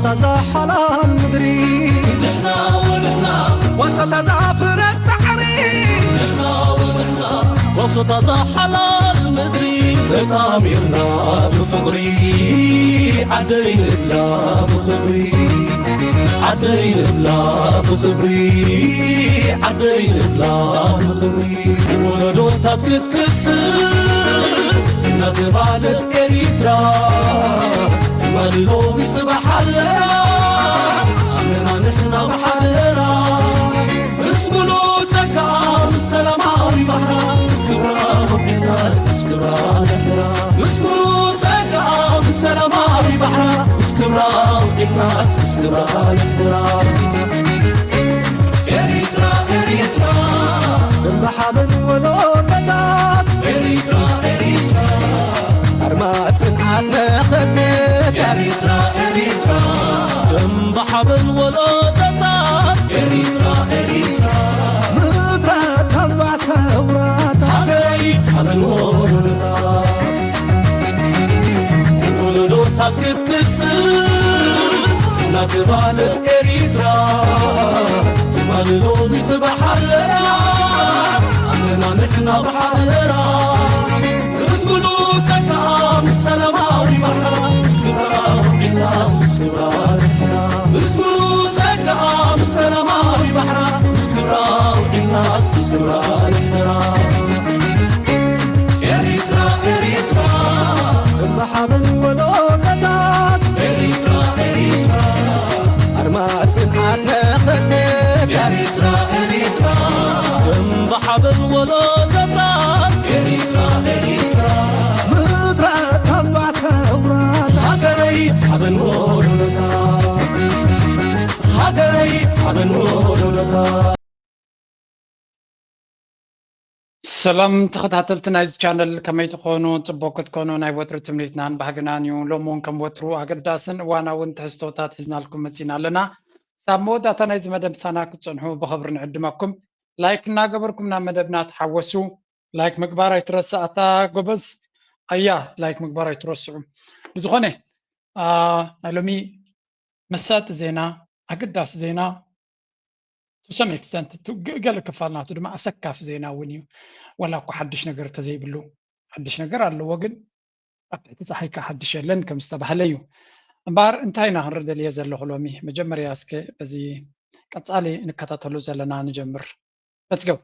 ታዛ ሓላል ምድሪ ንሕና ወንሕና፣ ወሰታ ዛፍረት ጻዕሪ ንሕና ወንሕና፣ ወሰታ ዛሓላል ምድሪ ተጣሚርና ብፍቕሪ ዓደይ ንብላ ብኽብሪ፣ ዓደይ ንብላ ብኽብሪ፣ ዓደይ ንብላ ብኽብሪ። ወለዶታት ክትቅጽል እናተባለት ኤሪትራ ትማሊ ሎሚ ጽባሕ ኣለና ኣለና ንሕና ብሓደራ ምስ ምሉእ ጸጋ ምስ ሰላማዊ ባሕራ ምስ ክብራ ወቢናስ ምስ ክብራ ንሕድራ ምስ ምሉእ ጸጋ ምስ ሰላማዊ ባሕራ ምስ ክብራ ወቢናስ ምስ ክብራ ንሕድራ ኤሪትራ ኤሪትራ እምባ ሓበን ወለዶታት ኤሪትራ ኤሪትራ ኣርማ ጽንዓት መኸተት ኤሪትራ ኤሪትራ እምባ ሓበን ወለዶታት ኤሪትራ ኤሪትራ ምድረ ተባዕ ሰውራታት ሃገረይ ሓበን ወለዶታት ወለዶታት ክትቅጽል እናተባለት ኤሪትራ ትማሊ ሎሚ ጽባሕ ኣለና ኣለና ንሕና ብሓደራ ምስ ምሉእ ጸጋ ምስ ሰላማዊ ባሕራ ምስ ክብራ ውዒላስ ምስ ክብራ ንሕድራ ምስ ምሉእ ጸጋ ምስ ሰላማዊ ባሕራ ምስ ክብራ ውዒላስ ምስ ክብራ ንሕድራ ኤሪትራ ኤሪትራ እምባ ሓበን ወለዶታት ኤሪትራ ኤሪትራ ኣርማ ጽንዓት መኸተት ኤሪትራ ኤሪትራ እምባ ሓበን ወለዶታት ኤሪትራ ኤሪትራ ምድረ ተባዕ ሰውራታት ሃገረይ ሓበን ወለዶታት ሃገረይ ሓበን ወለዶታት ሰላም ተኸታተልቲ ናይዚ ቻነል ከመይ ትኾኑ? ጽቡቕ ክትኮኑ ናይ ወትሩ ትምኒትናን ባህግናን እዩ። ሎሚ እውን ከም ወትሩ ኣገዳስን እዋናውን ትሕዝቶታት ሒዝናልኩም መጺና ኣለና። ሳብ መወዳእታ ናይዚ መደብ ምሳና ክትጸንሑ ብኽብሪ ንዕድመኩም። ላይክ እናገበርኩም ናብ መደብና ተሓወሱ። ላይክ ምግባር ኣይትረስኣታ ጎበዝ። ኣያ ላይክ ምግባር ኣይትረስዑ። ብዝኾነ ናይ ሎሚ መሳጢ ዜና ኣገዳሲ ዜና to some extent ገለ ክፋል ናቱ ድማ ኣሰካፊ ዜና እውን እዩ። ዋላ እኳ ሓድሽ ነገር ተዘይብሉ ሓድሽ ነገር ኣለዎ ግን ኣብ ትሕቲ ፀሓይ ከዓ ሓድሽ የለን ከም ዝተባህለ እዩ። እምበኣር እንታይ ኢና ክንርኢ ደልየ ዘለኹ ሎሚ? መጀመርያ እስከ በዚ ቀፃሊ እንከታተሎ ዘለና ንጀምር። Let's go.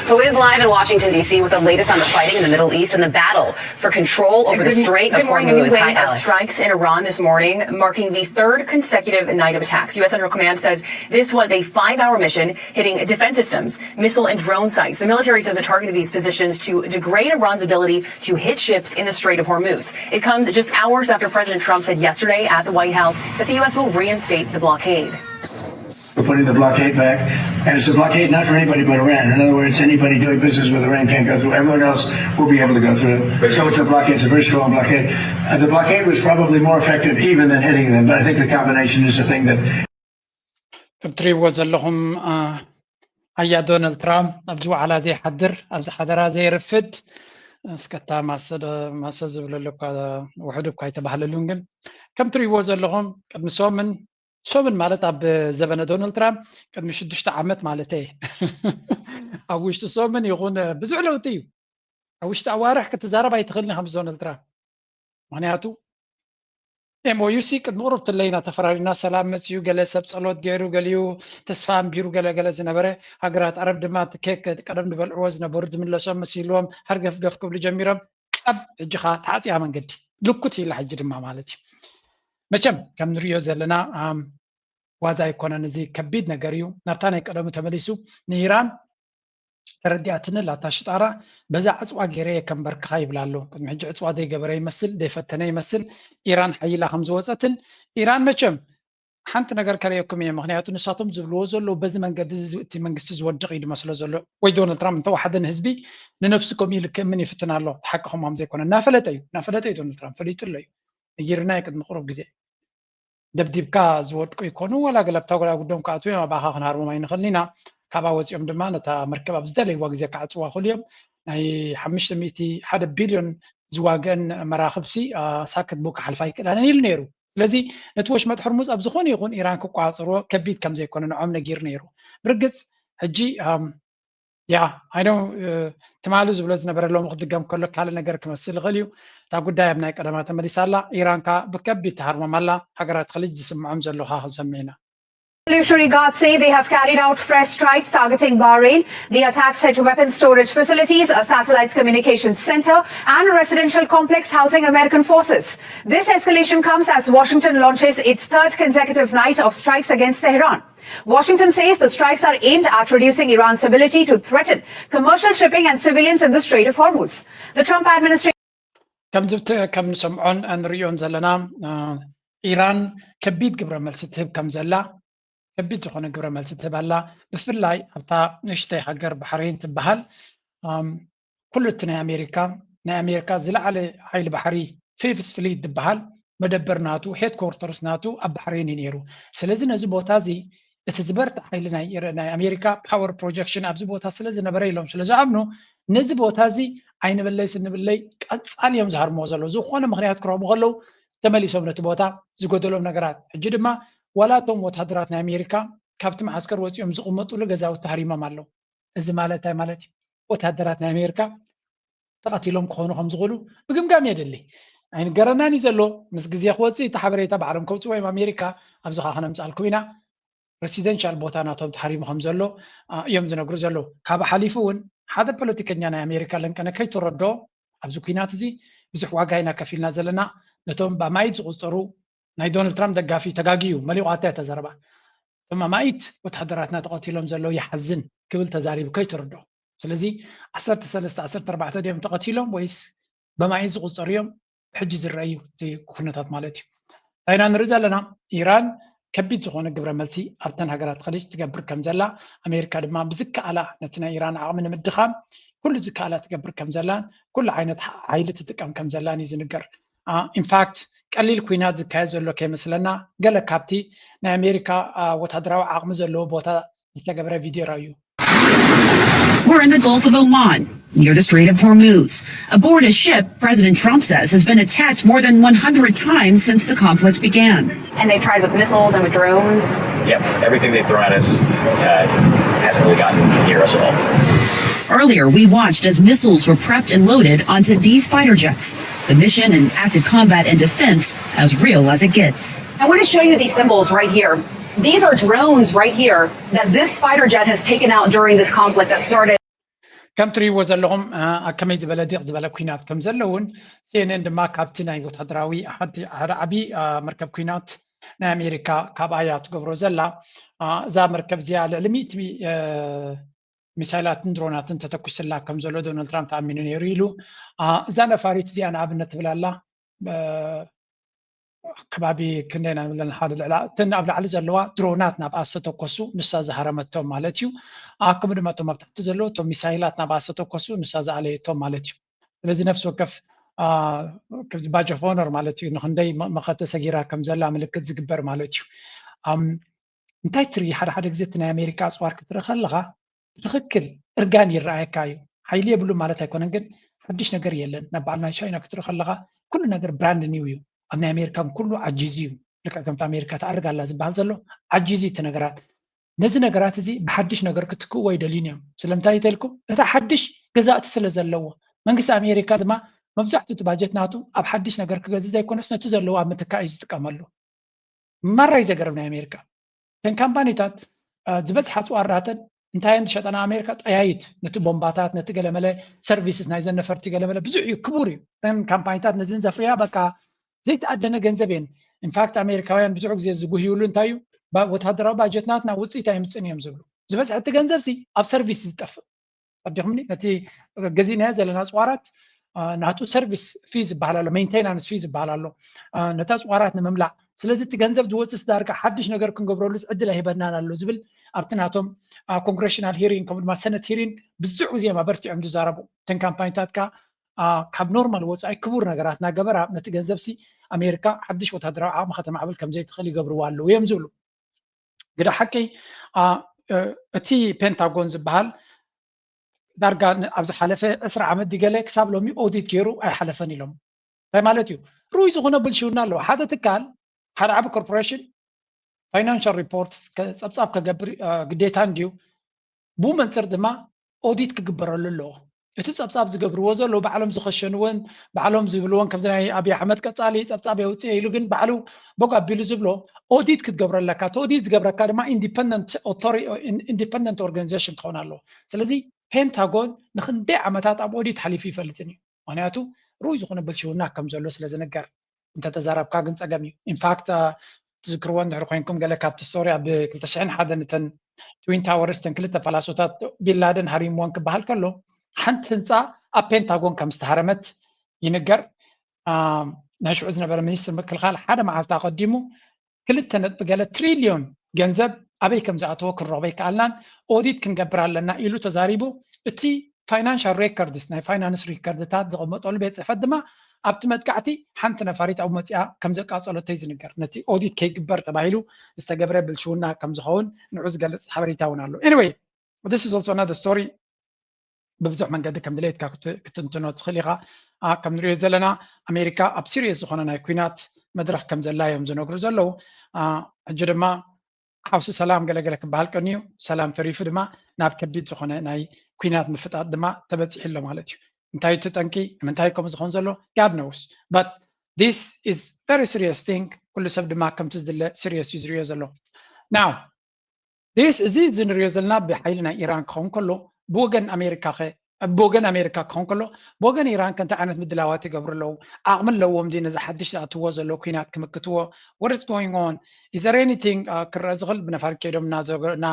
Who is live in Washington, D C with the latest on the fighting in the Middle East and the battle for control over the Strait of Hormuz. Hi, Alex. Strikes in Iran this morning, marking the third consecutive night of attacks. U S Central Command says this was a five-hour mission hitting defense systems, missile and drone sites. The military says it targeted these positions to degrade Iran's ability to hit ships in the Strait of Hormuz. It comes just hours after President Trump said yesterday at the White House that the U S will reinstate the blockade. We're putting the blockade back, and it's a blockade not for anybody but Iran. In other words, anybody doing business with Iran can't go through. Everyone else will be able to go through. So it's a blockade. It's a very strong blockade. Uh, the blockade was probably more effective even than hitting them, but I think the combination is the thing that ከም ትሪእዎ ዘለኹም ኣያ ዶናልድ ትራምፕ ኣብዚ ዋዕላ ዘይሓድር ኣብዚ ሓደራ ዘይርፍድ እስከታ ማሰ ዝብለሉ እኳ ውሕድ እኳ ኣይተባህለሉን ግን ከም ትሪእዎ ዘለኹም ቅድሚ ሶምን ሶምን ማለት ኣብ ዘበነ ዶናልድ ትራምፕ ቅድሚ ሽዱሽተ ዓመት ማለት እየ ኣብ ውሽጢ ሶምን ይኹን ብዙሕ ለውጢ እዩ ኣብ ውሽጢ ኣዋርሕ ክትዛረብ ኣይትኽእልን ከም ዶናልድ ትራምፕ ምክንያቱ ኤምኦዩ ሲ ቅድሚ ቁሩብ ትለይና ተፈራሪና ሰላም መፅዩ ገለ ሰብ ፀሎት ገይሩ ገሊኡ ተስፋ ኣንቢሩ ገለገለ ዝነበረ ሃገራት ኣረብ ድማ ኬክ ቀደም ዝበልዕዎ ዝነበሩ ዝምለሶም መሲልዎም ሃርገፍገፍ ክብሉ ጀሚሮም ቀብ ሕጂ ከዓ ተዓፅያ መንገዲ ልኩት ኢላ ሕጂ ድማ ማለት እዩ መቸም ከም ንሪኦ ዘለና ዋዛ ኣይኮነን እዚ ከቢድ ነገር እዩ ናብታ ናይ ቀደሙ ተመሊሱ ንኢራን ተረዲኣትኒ ኣላ እታ ሽጣራ በዛ ዕፅዋ ገይረ እየ ከንበርክኻ ይብላ ኣሎ ቅድሚ ሕጂ ዕፅዋ ዘይገበረ ይመስል ዘይፈተነ ይመስል ኢራን ሓይላ ከም ዝወፀትን ኢራን መቸም ሓንቲ ነገር ከርእየኩም እየ ምክንያቱ ንሳቶም ዝብልዎ ዘለዉ በዚ መንገዲ እዚ እቲ መንግስቲ ዝወድቕ እዩ ዝመስሎ ዘሎ ወይ ዶናልድ ትራምፕ እንተወሓደ ንህዝቢ ንነብሱ ከምኡ ኢሉ ክእምን ይፍትን ኣሎ ሓቂ ከምም ዘይኮነ እናፈለጠ እዩ እናፈለጠ እዩ ዶናልድ ትራምፕ ፈሊጡ ኣሎ እዩ ነጊርና እዩ ቅድሚ ቅሩብ ግዜ ደብዲብካ ዝወድቁ ይኮኑ ዋላ ገለ ኣብታ ጎዳጉዶም ክኣትዉ እዮም ኣባኻ ክንሃርቦም ኣይንኽእልን ኢና ካብኣ ወፂኦም ድማ ነታ መርከብ ኣብ ዝደለይዋ ግዜ ክዓፅዋ ክእሉ እዮም ናይ ሓሙሽተ ሚእቲ ሓደ ቢልዮን ዝዋግአን መራኽብሲ ሳክት ቡ ክሓልፋ ኣይክእላለን ኢሉ ነይሩ ስለዚ ነቲ ወሽመጥ ሕርሙዝ ኣብ ዝኾነ ይኹን ኢራን ክቋፅርዎ ከቢድ ከም ዘይኮነ ንዖም ነጊሩ ነይሩ። ብርግፅ ሕጂ ያ ኣይኖ ትማሊ ዝብሎ ዝነበረ ሎሚ ክድገም ከሎ ካልእ ነገር ክመስል ይኽእል እዩ። እታ ጉዳይ ኣብ ናይ ቀደማ ተመሊሳ ኣላ። ኢራን ከኣ ብከቢድ ትሃርሞም ኣላ። ሃገራት ኸሊጅ ዝስምዖም ዘሎ ኸኣ ክንሰምዕ ኢና። Revolutionary Guards say they have carried out fresh strikes targeting Bahrain. The attacks hit weapons storage facilities, a satellite communications center, and a residential complex housing American forces. This escalation comes as Washington launches its third consecutive night of strikes against Tehran. Washington says the strikes are aimed at reducing Iran's ability to threaten commercial shipping and civilians in the Strait of Hormuz. The Trump administration ከምዚ ከም ንሰምዖን እንርእዮን ዘለና ኢራን ከቢድ ግብረ መልሲ ትህብ ከም ዘላ ከቢድ ዝኾነ ግብረ መልሲ ትህብ ኣላ። ብፍላይ ኣብታ ንእሽተይ ሃገር ባሕሬን ትበሃል ኩሉ እቲ ናይ ኣሜሪካ ናይ ኣሜሪካ ዝለዓለ ሓይሊ ባሕሪ ፊፍስ ፍሊት ዝበሃል መደበር ናቱ ሄድኮርተርስ ናቱ ኣብ ባሕሬን እዩ ነይሩ። ስለዚ ነዚ ቦታ እዚ እቲ ዝበርትዕ ሓይሊ ናይ ኣሜሪካ ፓወር ፕሮጀክሽን ኣብዚ ቦታ ስለ ዝነበረ ኢሎም ስለ ዝኣምኑ ነዚ ቦታ እዚ ኣይንበለይ ስንብለይ ቀፃሊ እዮም ዝሃርምዎ ዘለዉ። ዝኾነ ምኽንያት ክረኽቡ ከለዉ ተመሊሶም ነቲ ቦታ ዝጎደሎም ነገራት። ሕጂ ድማ ዋላ እቶም ወታደራት ናይ ኣሜሪካ ካብቲ መዓስከር ወፂኦም ዝቕመጥሉ ገዛውቲ ሃሪሞም ኣለዉ። እዚ ማለት እንታይ ማለት እዩ? ወታደራት ናይ ኣሜሪካ ተቐቲሎም ክኾኑ ከም ዝኽእሉ ምግምጋም የድሊ። ኣይንገረናን እዩ ዘሎ። ምስ ግዜ ክወፅእ እቲ ሓበሬታ ባዕሎም ከውፅዎ እዮም። ኣሜሪካ ኣብዚ ኸዓ ክነምፅኣልኩም ኢና። ሬሲደንሻል ቦታ ናቶም ተሃሪሙ ከም ዘሎ እዮም ዝነግሩ ዘለዉ። ካብ ሓሊፉ እውን ሓደ ፖለቲከኛ ናይ ኣሜሪካ ለንቀነ ከይተረድኦ ኣብዚ ኲናት እዚ ብዙሕ ዋጋ ኢና ከፊልና ዘለና፣ ነቶም ብኣማኢት ዝቑፀሩ ናይ ዶናልድ ትራምፕ ደጋፊ ተጋግዩ መሊቑ ኣታ እያ ተዘረባ። እቶም ኣማኢት ወታደራትና ተቐቲሎም ዘለዉ ይሓዝን ክብል ተዛሪቡ ከይተረድኦ። ስለዚ ዓሰርተ ሰለስተ ዓሰርተ ኣርባዕተ ድዮም ተቐቲሎም ወይስ በማኢት ዝቑፀሩ እዮም ሕጂ ዝረኣዩ እቲ ኩነታት ማለት እዩ። እንታይ ኢና ንርኢ ዘለና? ኢራን ከቢድ ዝኾነ ግብረ መልሲ ኣብተን ሃገራት ኸሊጅ ትገብር ከም ዘላ ኣሜሪካ ድማ ብዝከኣላ ነቲ ናይ ኢራን ዓቕሚ ንምድኻም ኩሉ ዝከኣላ ትገብር ከም ዘላን ኩሉ ዓይነት ሓይሊ ትጥቀም ከም ዘላን እዩ ዝንገር። ኢንፋክት ቀሊል ኩናት ዝካየድ ዘሎ ከይመስለና ገለ ካብቲ ናይ ኣሜሪካ ወታደራዊ ዓቕሚ ዘለዎ ቦታ ዝተገብረ ቪድዮ ራዩ። We're in the Gulf of Oman, near the Strait of Hormuz, aboard a ship President Trump says has been attacked more than one hundred times since the conflict began. And they tried with missiles and with drones. Yep, everything they've thrown at us uh, hasn't really gotten near us at all. Earlier, we watched as missiles were prepped and loaded onto these fighter jets. The mission in active combat and defense as real as it gets. I want to show you these symbols right here. These are drones right here that this fighter jet has taken out during this conflict that started. ከም ትሪእዎ ዘለኹም ኣብ ከመይ ዝበለ ዲቕ ዝበለ ኩናት ከም ዘለውን ሲኤንኤን ድማ ካብቲ ናይ ወታደራዊ ሓደ ዓብዪ መርከብ ኩናት ናይ ኣሜሪካ ካብኣ እያ ትገብሮ ዘላ። እዛ መርከብ እዚኣ ልዕሊ ሚእቲ ሚሳይላትን ድሮናትን ተተኩስላ ከም ዘሎ ዶናልድ ትራምፕ ተኣሚኑ ነይሩ ኢሉ። እዛ ነፋሪት እዚኣ ንኣብነት ትብል ኣላ ከባቢ ክንደይ ኢና ንብለን ሓደ ልዕላ እተን ኣብ ላዕሊ ዘለዋ ድሮናት ናብኣ ዝተተኮሱ ንሳ ዝሃረመቶም ማለት እዩ። ከምኡ ድማ እቶም ኣብ ታሕቲ ዘለዉ እቶም ሚሳይላት ናብኣ ዝተተኮሱ ንሳ ዝኣለየቶም ማለት እዩ። ስለዚ ነፍሲ ወከፍ ከምዚ ባጅ ኦፍ ኦነር ማለት እዩ ንክንደይ መኸተ ሰጊራ ከም ዘላ ምልክት ዝግበር ማለት እዩ። እንታይ ትርኢ ሓደ ሓደ ግዜ እቲ ናይ ኣሜሪካ ኣፅዋር ክትርኢ ከለካ ብትኽክል እርጋን ይረኣየካ እዩ። ሓይሊ የብሉ ማለት ኣይኮነን፣ ግን ሓድሽ ነገር የለን። ናብ በዓል ናይ ቻይና ክትርኢ ከለኻ ኩሉ ነገር ብራንድ ኒው እዩ። ኣብ ናይ ኣሜሪካን ኩሉ ዓጂዙ እዩ። ልክዕ ከምቲ ኣሜሪካ ትኣርግ ኣላ ዝበሃል ዘሎ ዓጂዙ እቲ ነገራት። ነዚ ነገራት እዚ ብሓድሽ ነገር ክትክእዎ ኣይደልዩን እዮም። ስለምንታይ ተልኩም? እቲ ሓድሽ ገዛእቲ ስለ ዘለዎ። መንግስቲ ኣሜሪካ ድማ መብዛሕትኡ እቲ ባጀት ናቱ ኣብ ሓድሽ ነገር ክገዝእ ዘይኮነስ ነቲ ዘለዎ ኣብ ምትካእ እዩ ዝጥቀመሉ። ማራ እዩ ዘገርም ናይ ኣሜሪካ። እተን ካምፓኒታት ዝበዝሓ ኣፅዋራተን እንታይ እየን ዝሸጣ ናብ ኣሜሪካ? ጠያይት፣ ነቲ ቦምባታት፣ ነቲ ገለመለ ሰርቪስስ ናይዘን ነፈርቲ ገለመለ ብዙሕ እዩ፣ ክቡር እዩ። እተን ካምፓኒታት ነዚን ዘፍርያ በቃ ዘይተኣደነ ገንዘብ እየን። ኢንፋክት ኣሜሪካውያን ብዙሕ ግዜ ዝጉህይሉ እንታይ እዩ? ወታደራዊ ባጀት ናትና ውፅኢት ኣይምፅእን እዮም ዝብሉ። ዝበዝሐ እቲ ገንዘብ ሲ ኣብ ሰርቪስ ዝጠፍእ ኣዲኹምኒ ነቲ ገዚእናዮ ዘለና ኣፅዋራት ናቱ ሰርቪስ ፊ ዝበሃል ኣሎ፣ ሜንቴናንስ ፊ ዝበሃል ኣሎ። ነቲ ኣፅዋራት ንምምላእ። ስለዚ እቲ ገንዘብ ዝወፅስ ዳርጋ ሓድሽ ነገር ክንገብረሉስ ዕድል ኣይህበናን ኣሎ ዝብል ኣብቲ ናቶም ኮንግሬሽናል ሂሪን ከምኡ ድማ ሰነት ሂሪን ብዙሕ ግዜ እዮም ኣበርቲዖም ዝዛረቡ። እተን ካምፓኒታት ከኣ ካብ ኖርማል ወፃኢ ክቡር ነገራት እናገበራ ነቲ ገንዘብ ሲ ኣሜሪካ ሓድሽ ወታደራዊ ዓቕሚ ከተማዕብል ከምዘይትኽእል ይገብርዋ ኣለዉ እዮም ዝብሉ። ግደ ሓቂ እቲ ፔንታጎን ዝበሃል ዳርጋ ኣብ ዝሓለፈ ዕስራ ዓመት ድገለ ክሳብ ሎሚ ኦዲት ገይሩ ኣይሓለፈን ኢሎም። እንታይ ማለት እዩ? ርኡይ ዝኾነ ብልሽውና ኣለዎ። ሓደ ትካል ሓደ ዓቢ ኮርፖሬሽን ፋይናንሻል ሪፖርትስ ጸብጻብ ከገብር ግዴታ እንድዩ። ብኡ መንፅር ድማ ኦዲት ክግበረሉ ኣለዎ። እቲ ጸብጻብ ዝገብርዎ ዘለዉ ባዕሎም ዝኸሸንዎን ባዕሎም ዝብልዎን ከምዚ ናይ ኣብይ ኣሕመድ ቀጻሊ ጸብጻብ የውፅእ ኢሉ ግን ባዕሉ ቦግ ኣቢሉ ዝብሎ ኦዲት ክትገብረለካ እቲ ኦዲት ዝገብረካ ድማ ኢንዲፐንደንት ኦርጋኒዜሽን ክኸውን ኣለዎ። ስለዚ ፔንታጎን ንክንደይ ዓመታት ኣብ ኦዲት ሓሊፉ ይፈልጥን እዩ። ምክንያቱ ርኡይ ዝኾነ ብልሽውና ከም ዘሎ ስለ ዝንገር። እንተተዛረብካ ግን ጸገም እዩ። ኢንፋክት ትዝክርዎ እንድሕር ኮይንኩም ገለ ካብቲ ስቶሪ ኣብ ክልተ ሽሕን ሓደን እተን ትዊን ታወርስ እተን ክልተ ፓላሶታት ቢንላደን ሃሪምዎን ክበሃል ከሎ ሓንቲ ህንፃ ኣብ ፔንታጎን ከም ዝተሃረመት ይንገር። ናይ ሽዑ ዝነበረ ሚኒስትር ምክልኻል ሓደ መዓልቲ ኣቐዲሙ ክልተ ነጥቢ ገለ ትሪልዮን ገንዘብ ኣበይ ከም ዝኣተወ ክንረኽቦ ኣይከኣልናን፣ ኦዲት ክንገብር ኣለና ኢሉ ተዛሪቡ። እቲ ፋይናንሻል ሬከርድስ ናይ ፋይናንስ ሪከርድታት ዝቐመጠሉ ቤት ፅሕፈት ድማ ኣብቲ መጥቃዕቲ ሓንቲ ነፋሪት ኣብኡ መፂኣ ከም ዘቃፀለቶ እዩ ዝንገር። ነቲ ኦዲት ከይግበር ተባሂሉ ዝተገብረ ብልሽውና ከም ዝኸውን ንዑ ዝገልፅ ሓበሬታ እውን ኣሎ። Anyway, this is also another story። ብብዙሕ መንገዲ ከም ድሌትካ ክትንትኖ ትኽእል ኢኻ። ከም ንሪኦ ዘለና ኣሜሪካ ኣብ ሲሪየስ ዝኾነ ናይ ኩናት መድረኽ ከም ዘላ እዮም ዝነግሩ ዘለዉ። ሕጂ ድማ ሓውሲ ሰላም ገለገለ ክበሃል ቀንዩ፣ ሰላም ተሪፉ ድማ ናብ ከቢድ ዝኾነ ናይ ኩናት ምፍጣጥ ድማ ተበፂሑ ኣሎ ማለት እዩ። እንታይ እቲ ጠንቂ? ንምንታይ ከምኡ ዝኸውን ዘሎ? God knows, but this is very serious thing። ኩሉ ሰብ ድማ ከምቲ ዝድለ ሲሪየስ እዩ ዝሪኦ ዘሎ። Now this እዚ እዚ ንሪኦ ዘለና ብሓይሊ ናይ ኢራን ክኸውን ከሎ ብወገን ኣሜሪካ ኸ ብወገን ኣሜሪካ ክኸውን ከሎ ብወገን ኢራን ከ እንታይ ዓይነት ምድላዋት ይገብሩ ኣለዉ? ዓቕሚ ኣለዎም ድዩ ነዚ ሓድሽ ዝኣትዎ ዘለዉ ኩናት ክምክትዎ? What is going on? Is there anything ክረአ ዝኽእል? ብነፋሪት ከይዶም እናዘገ- እና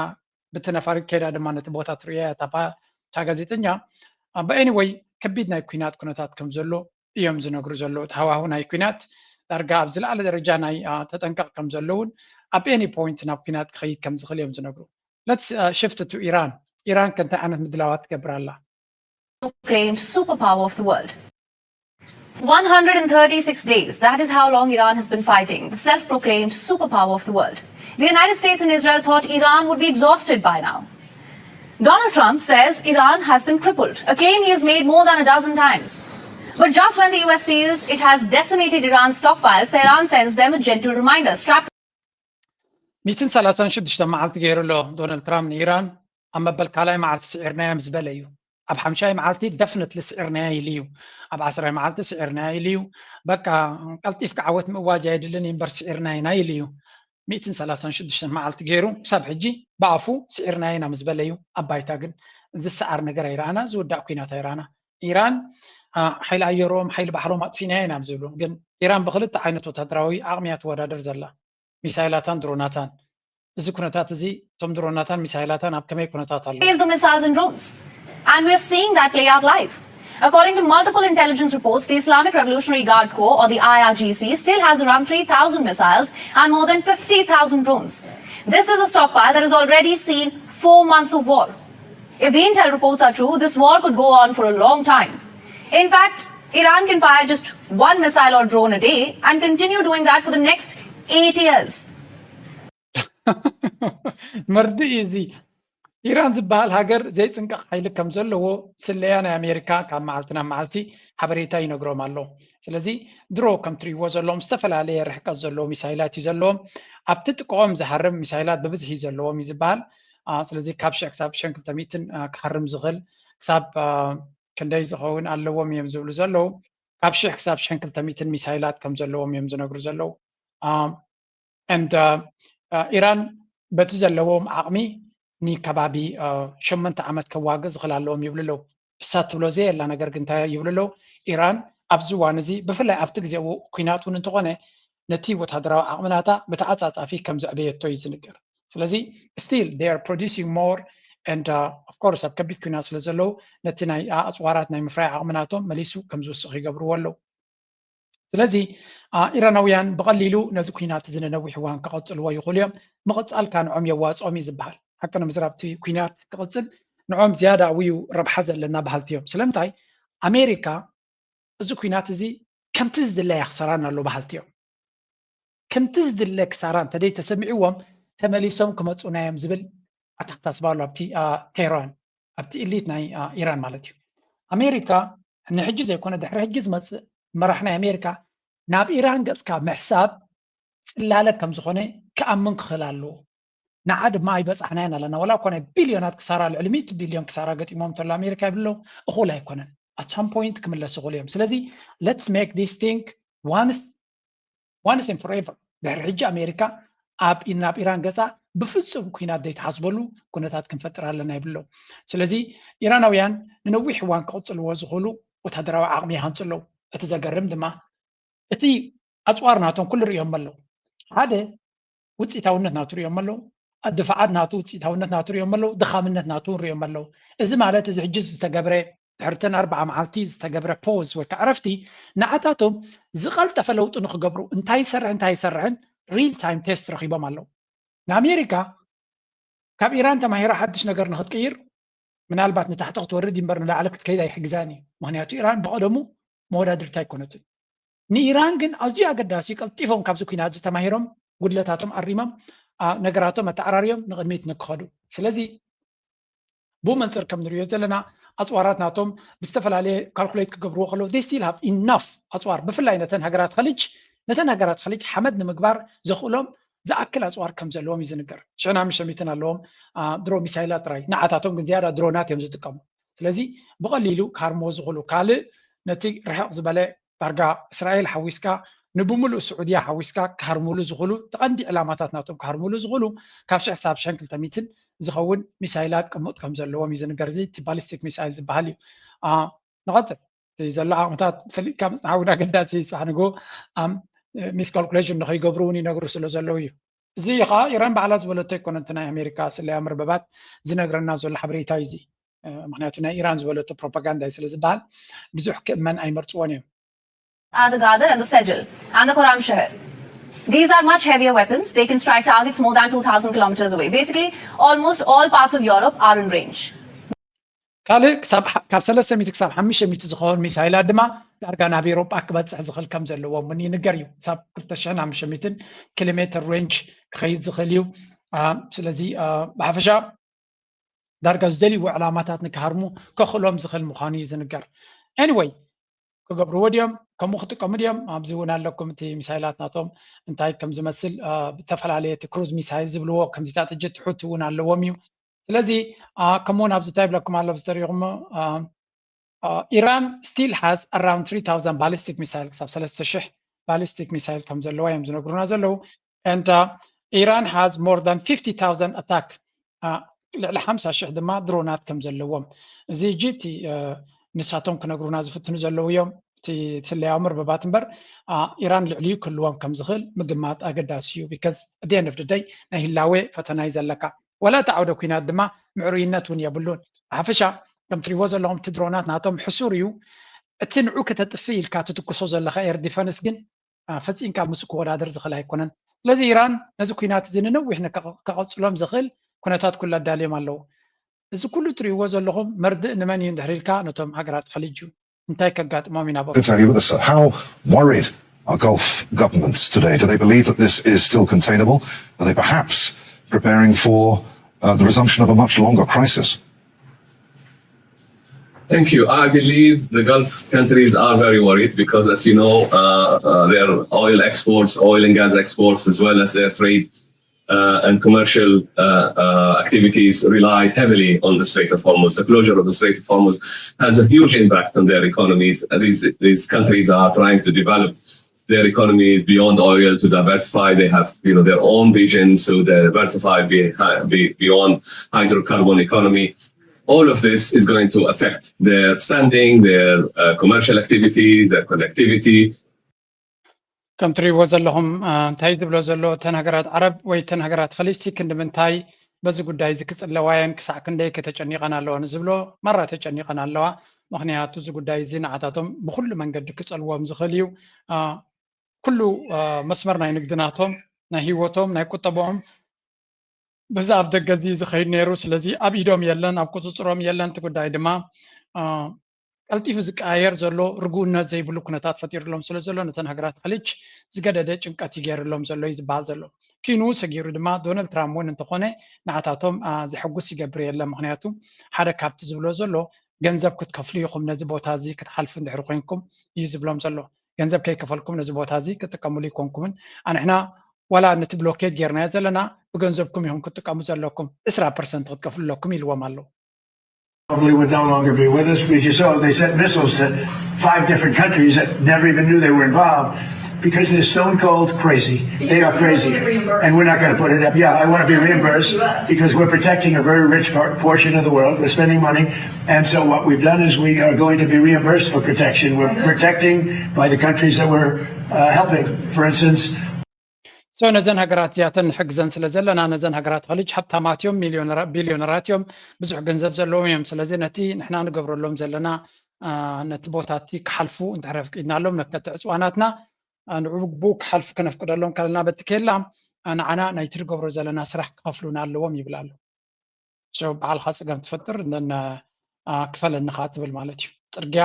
ብቲ ነፋሪት ከይዳ ድማ ነቲ ቦታ ትርእያ እያ እታ ፓ- እታ ጋዜጠኛ። But anyway ከቢድ ናይ ኩናት ኩነታት ከም ዘሎ እዮም ዝነግሩ ዘለዉ። እቲ ሃዋሁ ናይ ኩናት ዳርጋ ኣብ ዝለዓለ ደረጃ ናይ ተጠንቀቕ ከም ዘለውን ኣብ any point ናብ ኩናት ክኸይድ ከም ዝኽእል እዮም ዝነግሩ። Let's shift to ኢራን። ኢራን ከ እንታይ ዓይነት ምድላዋት ትገብር ኣላ? Proclaimed superpower of the world. One hundred and thirty-six days, that is how long Iran has been fighting, the self-proclaimed superpower of the world. The United States and Israel thought Iran would be exhausted by now. Donald Trump says Iran has been crippled, a claim he has made more than a dozen times. But just when the U S feels it has decimated Iran's stockpiles, Tehran sends them a gentle reminder. Strap ሚእትን ሰላሳን ሽዱሽተ መዓልቲ ገይሩ ኣሎ ዶናልድ ትራምፕ ንኢራን ኣብ መበል ካልኣይ መዓልቲ ስዒርናያ ምስ በለ እዩ። ኣብ ሓምሻይ መዓልቲ ደፍነትሊ ስዒርናያ ኢሉ እዩ። ኣብ ዓስራይ መዓልቲ ስዒርናያ ኢሉ እዩ። በቃ ቀልጢፍካ ዓወት ምእዋጅ ኣየድልን እዩ እምበር ስዒርና ኢና ኢሉ እዩ። ሚእትን ሰላሳን ሽዱሽተን መዓልቲ ገይሩ ክሳብ ሕጂ ብኣፉ ስዒርናያ ኢና ምስ በለ እዩ። ኣብ ባይታ ግን ዝሰዓር ነገር ኣይረኣና፣ ዝውዳእ ኩናት ኣይረኣና። ኢራን ሓይሊ ኣየሮም ሓይሊ ባሕሮም ኣጥፊናያ ኢና ዝብሉ ግን ኢራን ብክልተ ዓይነት ወታደራዊ ዓቕሚ እያ ትወዳደር ዘላ። ሚሳይላታን ድሮናታን። እዚ ኩነታት እዚ እቶም ድሮናታን ሚሳይላታን ኣብ ከመይ ኩነታት ኣሎ? Is the missiles and drones. And we're seeing that play out live. According to multiple intelligence reports, the Islamic Revolutionary Guard Corps, or the I R G C, still has around three thousand missiles and more than fifty thousand drones. This is a stockpile that has already seen four months of war. If the intel reports are true, this war could go on for a long time. In fact, Iran can fire just one missile or drone a day and continue doing that for the next eight years. መርድእ እዩ እዚ። ኢራን ዝበሃል ሃገር ዘይፅንቀቕ ሓይሊ ከም ዘለዎ ስለያ ናይ ኣሜሪካ ካብ መዓልቲ ናብ መዓልቲ ሓበሬታ ይነግሮም ኣሎ። ስለዚ ድሮ ከም ትሪእዎ ዘለዎም ዝተፈላለየ ርሕቀት ዘለዎም ሚሳይላት እዩ ዘለዎም። ኣብቲ ጥቅኦም ዝሃርም ሚሳይላት ብብዝሒ ዘለዎም እዩ ዝበሃል። ስለዚ ካብ ሽሕ ክሳብ ሽሕን ክልተ ሚእትን ክሃርም ዝኽእል ክሳብ ክንደይ ዝኸውን ኣለዎም እዮም ዝብሉ ዘለዉ። ካብ ሽሕ ክሳብ ሽሕን ክልተ ሚእትን ሚሳይላት ከም ዘለዎም እዮም ዝነግሩ ዘለዉ። And ኢራን በቲ ዘለዎም ዓቕሚ ንከባቢ ሸመንተ ዓመት ከዋግእ ዝኽእል ኣለዎም ይብሉ ኣለዉ። እሳ ትብሎ ዘየላ ነገር ግን እንታይ ይብሉ ኣለዉ? ኢራን ኣብዚ እዋን እዚ ብፍላይ ኣብቲ ግዜ ኩናት እውን እንተኾነ ነቲ ወታደራዊ ዓቕሚ ናታ ብተዓፃፃፊ ከም ዘዕበየቶ እዩ ዝንገር። ስለዚ still they are producing more and of course ኣብ ከቢድ ኩናት ስለ ዘለዉ ነቲ ናይ ኣፅዋራት ናይ ምፍራይ ዓቕሚ ናቶም መሊሱ ከም ዝውስኽ ይገብርዎ ኣለዉ። ስለዚ ኢራናውያን ብቐሊሉ ነዚ ኩናት እዚ ንነዊሕ እዋን ክቐፅልዎ ይኽእሉ እዮም። ምቕፃል ከኣ ንዖም የዋፅኦም እዩ ዝበሃል። ሓቂ ንምዝራብ እቲ ኩናት ክቕፅል ንዖም ዝያዳ ኣብኡ እዩ ረብሓ ዘለና በሃልቲ እዮም። ስለምንታይ? ኣሜሪካ እዚ ኩናት እዚ ከምቲ ዝድለ የኽሰራን ኣሎ በሃልቲ እዮም። ከምቲ ዝድለ ክሳራ እንተደይ ተሰሚዕዎም ተመሊሶም ክመፁና እዮም ዝብል ኣተሓሳስባ ኣሎ ኣብቲ ቴህራን ኣብቲ ኢሊት ናይ ኢራን ማለት እዩ። ኣሜሪካ ንሕጂ ዘይኮነ ድሕሪ ሕጂ ዝመፅእ መራሕ ናይ ኣሜሪካ ናብ ኢራን ገፅካ ምሕሳብ ፅላለ ከም ዝኾነ ክኣምን ክኽእል ኣለዎ። ንዓ ድማ ኣይበፃሕናያን ኣለና። ዋላ እኳ ናይ ቢልዮናት ክሳራ፣ ልዕሊ ሚእቲ ቢልዮን ክሳራ ገጢሞም እንተሎ ኣሜሪካ ይብሎ፣ እኹል ኣይኮነን። At some point ክምለሱ ይኽእሉ እዮም። ስለዚ let's make this thing once once and forever። ድሕሪ ሕጂ ኣሜሪካ ኣብ ናብ ኢራን ገፃ ብፍፁም ኩናት ዘይተሓስበሉ ኩነታት ክንፈጥር ኣለና ይብሎ። ስለዚ ኢራናውያን ንነዊሕ እዋን ክቕፅልዎ ዝኽእሉ ወታደራዊ ዓቕሚ ይሃንፁ ኣለዉ። እቲ ዘገርም ድማ እቲ ኣፅዋር ናቶም ኩሉ ርእዮም ኣለዉ። ሓደ ውፅኢታውነት ናቱ ርእዮም ኣለዉ። ድፋዓት ናቱ፣ ውፅኢታውነት ናቱ ርእዮም ኣለዉ። ድኻምነት ናቱ እውን ርእዮም ኣለዉ። እዚ ማለት እዚ ሕጂ ዝተገብረ፣ ድሕርተን ኣርባዓ መዓልቲ ዝተገብረ ፖዝ ወይ ከዓ ዕረፍቲ ንዓታቶም ዝቐልጠፈ ለውጢ ንክገብሩ እንታይ ይሰርሕ እንታይ ይሰርሕን ሪል ታይም ቴስት ረኺቦም ኣለዉ። ንኣሜሪካ ካብ ኢራን ተማሂራ ሓድሽ ነገር ንክትቅይር ምናልባት ንታሕቲ ክትወርድ እምበር ንላዕሊ ክትከይድ ኣይሕግዛን እዩ። ምክንያቱ ኢራን ብቐደሙ መወዳድርቲ ኣይኮነትን። ንኢራን ግን ኣዝዩ ኣገዳሲ እዩ። ቀልጢፎም ካብዚ ኩናት ዝተማሂሮም ጉድለታቶም ኣሪሞም ነገራቶም ኣተዓራርዮም ንቕድሚት ንክኸዱ። ስለዚ ብኡ መንፅር ከም ንሪኦ ዘለና ኣፅዋራት ናቶም ብዝተፈላለየ ካልኩሌት ክገብርዎ ከለዉ they still have enough ኣፅዋር፣ ብፍላይ ነተን ሃገራት ኸሊጅ ነተን ሃገራት ኸሊጅ ሓመድ ንምግባር ዘኽእሎም ዝኣክል ኣፅዋር ከም ዘለዎም እዩ ዝንገር። ሽሕን ሓሙሽተ ሚእትን ኣለዎም ድሮ ሚሳይላት ጥራይ፣ ንዓታቶም ግን ዝያዳ ድሮናት እዮም ዝጥቀሙ። ስለዚ ብቐሊሉ ክሃርምዎ ዝኽእሉ ካልእ ነቲ ርሕቕ ዝበለ ዳርጋ እስራኤል ሓዊስካ ንብምሉእ ስዑድያ ሓዊስካ ክሃርምሉ ዝኽእሉ፣ እቲ ቀንዲ ዕላማታት ናቶም ክሃርምሉ ዝኽእሉ ካብ ሽሕ ክሳብ ሽሕን ክልተ ሚእትን ዝኸውን ሚሳይላት ቅሙጥ ከም ዘለዎም እዩ ዝንገር። እዚ እቲ ባሊስቲክ ሚሳይል ዝበሃል እዩ። ንቐፅል። ዘሎ ዓቕምታት ፈሊጥካ ምፅናሕ እውን ኣገዳሲ እዩ። ስራሕ ንግሆ ሚስካልኩሌሽን ንኸይገብሩ እውን ይነግሩ ስለ ዘለዉ እዩ። እዚ ከዓ ኢራን ባዕላ ዝበለቶ ኣይኮነን፣ እቲ ናይ ኣሜሪካ ስለያ መርበባት ዝነግረና ዘሎ ሓበሬታ እዩ። እዚ ምክንያቱ ናይ ኢራን ዝበለቶ ፕሮፓጋንዳ እዩ ስለ ዝበሃል ብዙሕ ክእመን ኣይመርፅዎን እዮም። and the Gwadar and the Sejal and the Khorramshahr. These are much heavier weapons. They can strike targets more than two thousand kilometers away. Basically, almost all parts of Europe are in range. ካልእ ካብ ሰለስተ ሚእቲ ክሳብ ሓሙሽተ ሚእቲ ዝኸውን ሚሳይላት ድማ ዳርጋ ናብ ኤሮጳ ክበፅሕ ዝኽእል ከም ዘለዎ እውን ይንገር እዩ። ክሳብ ክልተ ሽሕን ሓሙሽተ ሚእትን ኪሎ ሜትር ሬንጅ ክኸይድ ዝኽእል እዩ። ስለዚ ብሓፈሻ ዳርጋ ዝደልይዎ ዕላማታት ንክሃርሙ ከኽእሎም ዝኽእል ምዃኑ እዩ ዝንገር። Anyway ክገብርዎ ድዮም? ከምኡ ክጥቀሙ ድዮም? ኣብዚ እውን ኣለኩም እቲ ሚሳይላት ናቶም እንታይ ከም ዝመስል ብተፈላለየ እቲ ክሩዝ ሚሳይል ዝብልዎ ከምዚታት እጅ ትሑት እውን ኣለዎም እዩ። ስለዚ ከምኡውን ኣብዚ እንታይ ይብለኩም ኣሎ ኣብዚ ተሪኹሞ ኢራን still has around three thousand ballistic missile ክሳብ ሰለስተ ሽሕ ballistic missile ከም ዘለዋ እዮም ዝነግሩና ዘለዉ። And ኢራን has more than fifty thousand attack ልዕሊ ሓምሳ ሽሕ ድማ ድሮናት ከም ዘለዎም እዚ ሕጂ እቲ ንሳቶም ክነግሩና ዝፍትኑ ዘለዉ እዮም። እቲ ስለያዊ መርበባት እምበር ኢራን ልዕሊኡ ክህልዎም ከም ዝኽእል ምግማት ኣገዳሲ እዩ። Because at the end of the day ናይ ህላዌ ፈተና እዩ ዘለካ። ወላ እቲ ዓውደ ኩናት ድማ ምዕሩይነት እውን የብሉን። ብሓፈሻ ከም ትሪእዎ ዘለኹም እቲ ድሮናት ናቶም ሕሱር እዩ። እቲ ንዑ ከተጥፍእ ኢልካ ትትኩሶ ዘለኻ ኤር ዲፈንስ ግን ፈፂምካ ምስ ክወዳደር ዝኽእል ኣይኮነን። ስለዚ ኢራን ነዚ ኩናት እዚ ንነዊሕ ከቐፅሎም ዘኽእል ኩነታት ኩሉ ኣዳልዮም ኣለዉ። እዚ ኩሉ ትሪእዎ ዘለኹም መርድእ ንመን እዩ እንድሕር ኢልካ ነቶም ሃገራት ኸሊጅ እዩ። እንታይ ከጋጥሞም ኢና How worried are Gulf governments today? Do they believe that this is still containable? Are they perhaps preparing for uh, the resumption of a much longer crisis? Thank you. I believe the Gulf countries are very worried because, as you know, uh, uh, their oil exports, oil and gas exports, as well as their trade uh, and commercial uh, uh, activities rely heavily on the Strait of Hormuz. The closure of the Strait of Hormuz has a huge impact on their economies. These, these countries are trying to develop their economies beyond oil to diversify. They have, you know, their own vision to diversify be, be, beyond hydrocarbon economy. All of this is going to affect their standing, their uh, commercial activities, their connectivity. ከም ትሪእዎ ዘለኹም እንታይ ዝብሎ ዘሎ እተን ሃገራት ዓረብ ወይ እተን ሃገራት ኸሊጅ ክንዲ ምንታይ በዚ ጉዳይ እዚ ክፅለዋ እየን ክሳዕ ክንደይ ከተጨኒቐን ኣለዋ ንዝብሎ ማራ ተጨኒቐን ኣለዋ። ምክንያቱ እዚ ጉዳይ እዚ ንዓታቶም ብኩሉ መንገዲ ክፀልዎም ዝኽእል እዩ። ኩሉ መስመር ናይ ንግዲ ናቶም ናይ ህይወቶም ናይ ቁጠብኦም በዚ ኣብ ደገ እዚ ዝኸይድ ነይሩ። ስለዚ ኣብ ኢዶም የለን፣ ኣብ ቁፅፅሮም የለን። እቲ ጉዳይ ድማ ቀልጢፉ ዝቀያየር ዘሎ ርጉእነት ዘይብሉ ኩነታት ፈጢሩሎም ስለ ዘሎ ነተን ሃገራት ኸሊጅ ዝገደደ ጭንቀት እዩ ገይሩሎም ዘሎ እዩ ዝበሃል ዘሎ። ኪኑ ሰጊሩ ድማ ዶናልድ ትራምፕ እውን እንተኾነ ንዓታቶም ዘሐጉስ ይገብር የለን። ምክንያቱ ሓደ ካብቲ ዝብሎ ዘሎ ገንዘብ ክትከፍሉ ኢኹም ነዚ ቦታ እዚ ክትሓልፉ እንድሕር ኮይንኩም እዩ ዝብሎም ዘሎ። ገንዘብ ከይከፈልኩም ነዚ ቦታ እዚ ክትጥቀምሉ ይኮንኩምን ኣንሕና ዋላ ነቲ ብሎኬድ ጌርናዮ ዘለና ብገንዘብኩም ኢኹም ክትጥቀሙ ዘለኩም፣ ዕስራ ፐርሰንት ክትከፍሉ ኣለኩም ኢልዎም ኣለዉ። Probably would no longer be with us because you saw they sent missiles to five different countries that never even knew they were involved because they're stone cold crazy. They are crazy. And we're not going to put it up. Yeah, I want to be reimbursed because we're protecting a very rich portion of the world. We're spending money. And so what we've done is we are going to be reimbursed for protection. We're protecting by the countries that we're uh, helping. For instance, so ነዘን ሃገራት እዚኣተን ንሕግዘን ስለ ዘለና ነዘን ሃገራት ኸልጅ ሃብታማት እዮም፣ ቢልዮነራት እዮም፣ ብዙሕ ገንዘብ ዘለዎም እዮም። ስለዚ ነቲ ንሕና ንገብረሎም ዘለና ነቲ ቦታ እቲ ክሓልፉ እንድሕር ኣፍቂድናሎም ነከቲ ዕፅዋናትና ንዕኡ ብኡ ክሓልፉ ከነፍቅደሎም ከለና በቲ ኬላ ንዓና ናይቲ ንገብሮ ዘለና ስራሕ ክኸፍሉና ኣለዎም ይብል ኣሎ። ባዕልኻ ፀገም ትፈጥር ክፈለኒ ከዓ ትብል ማለት እዩ። ፅርግያ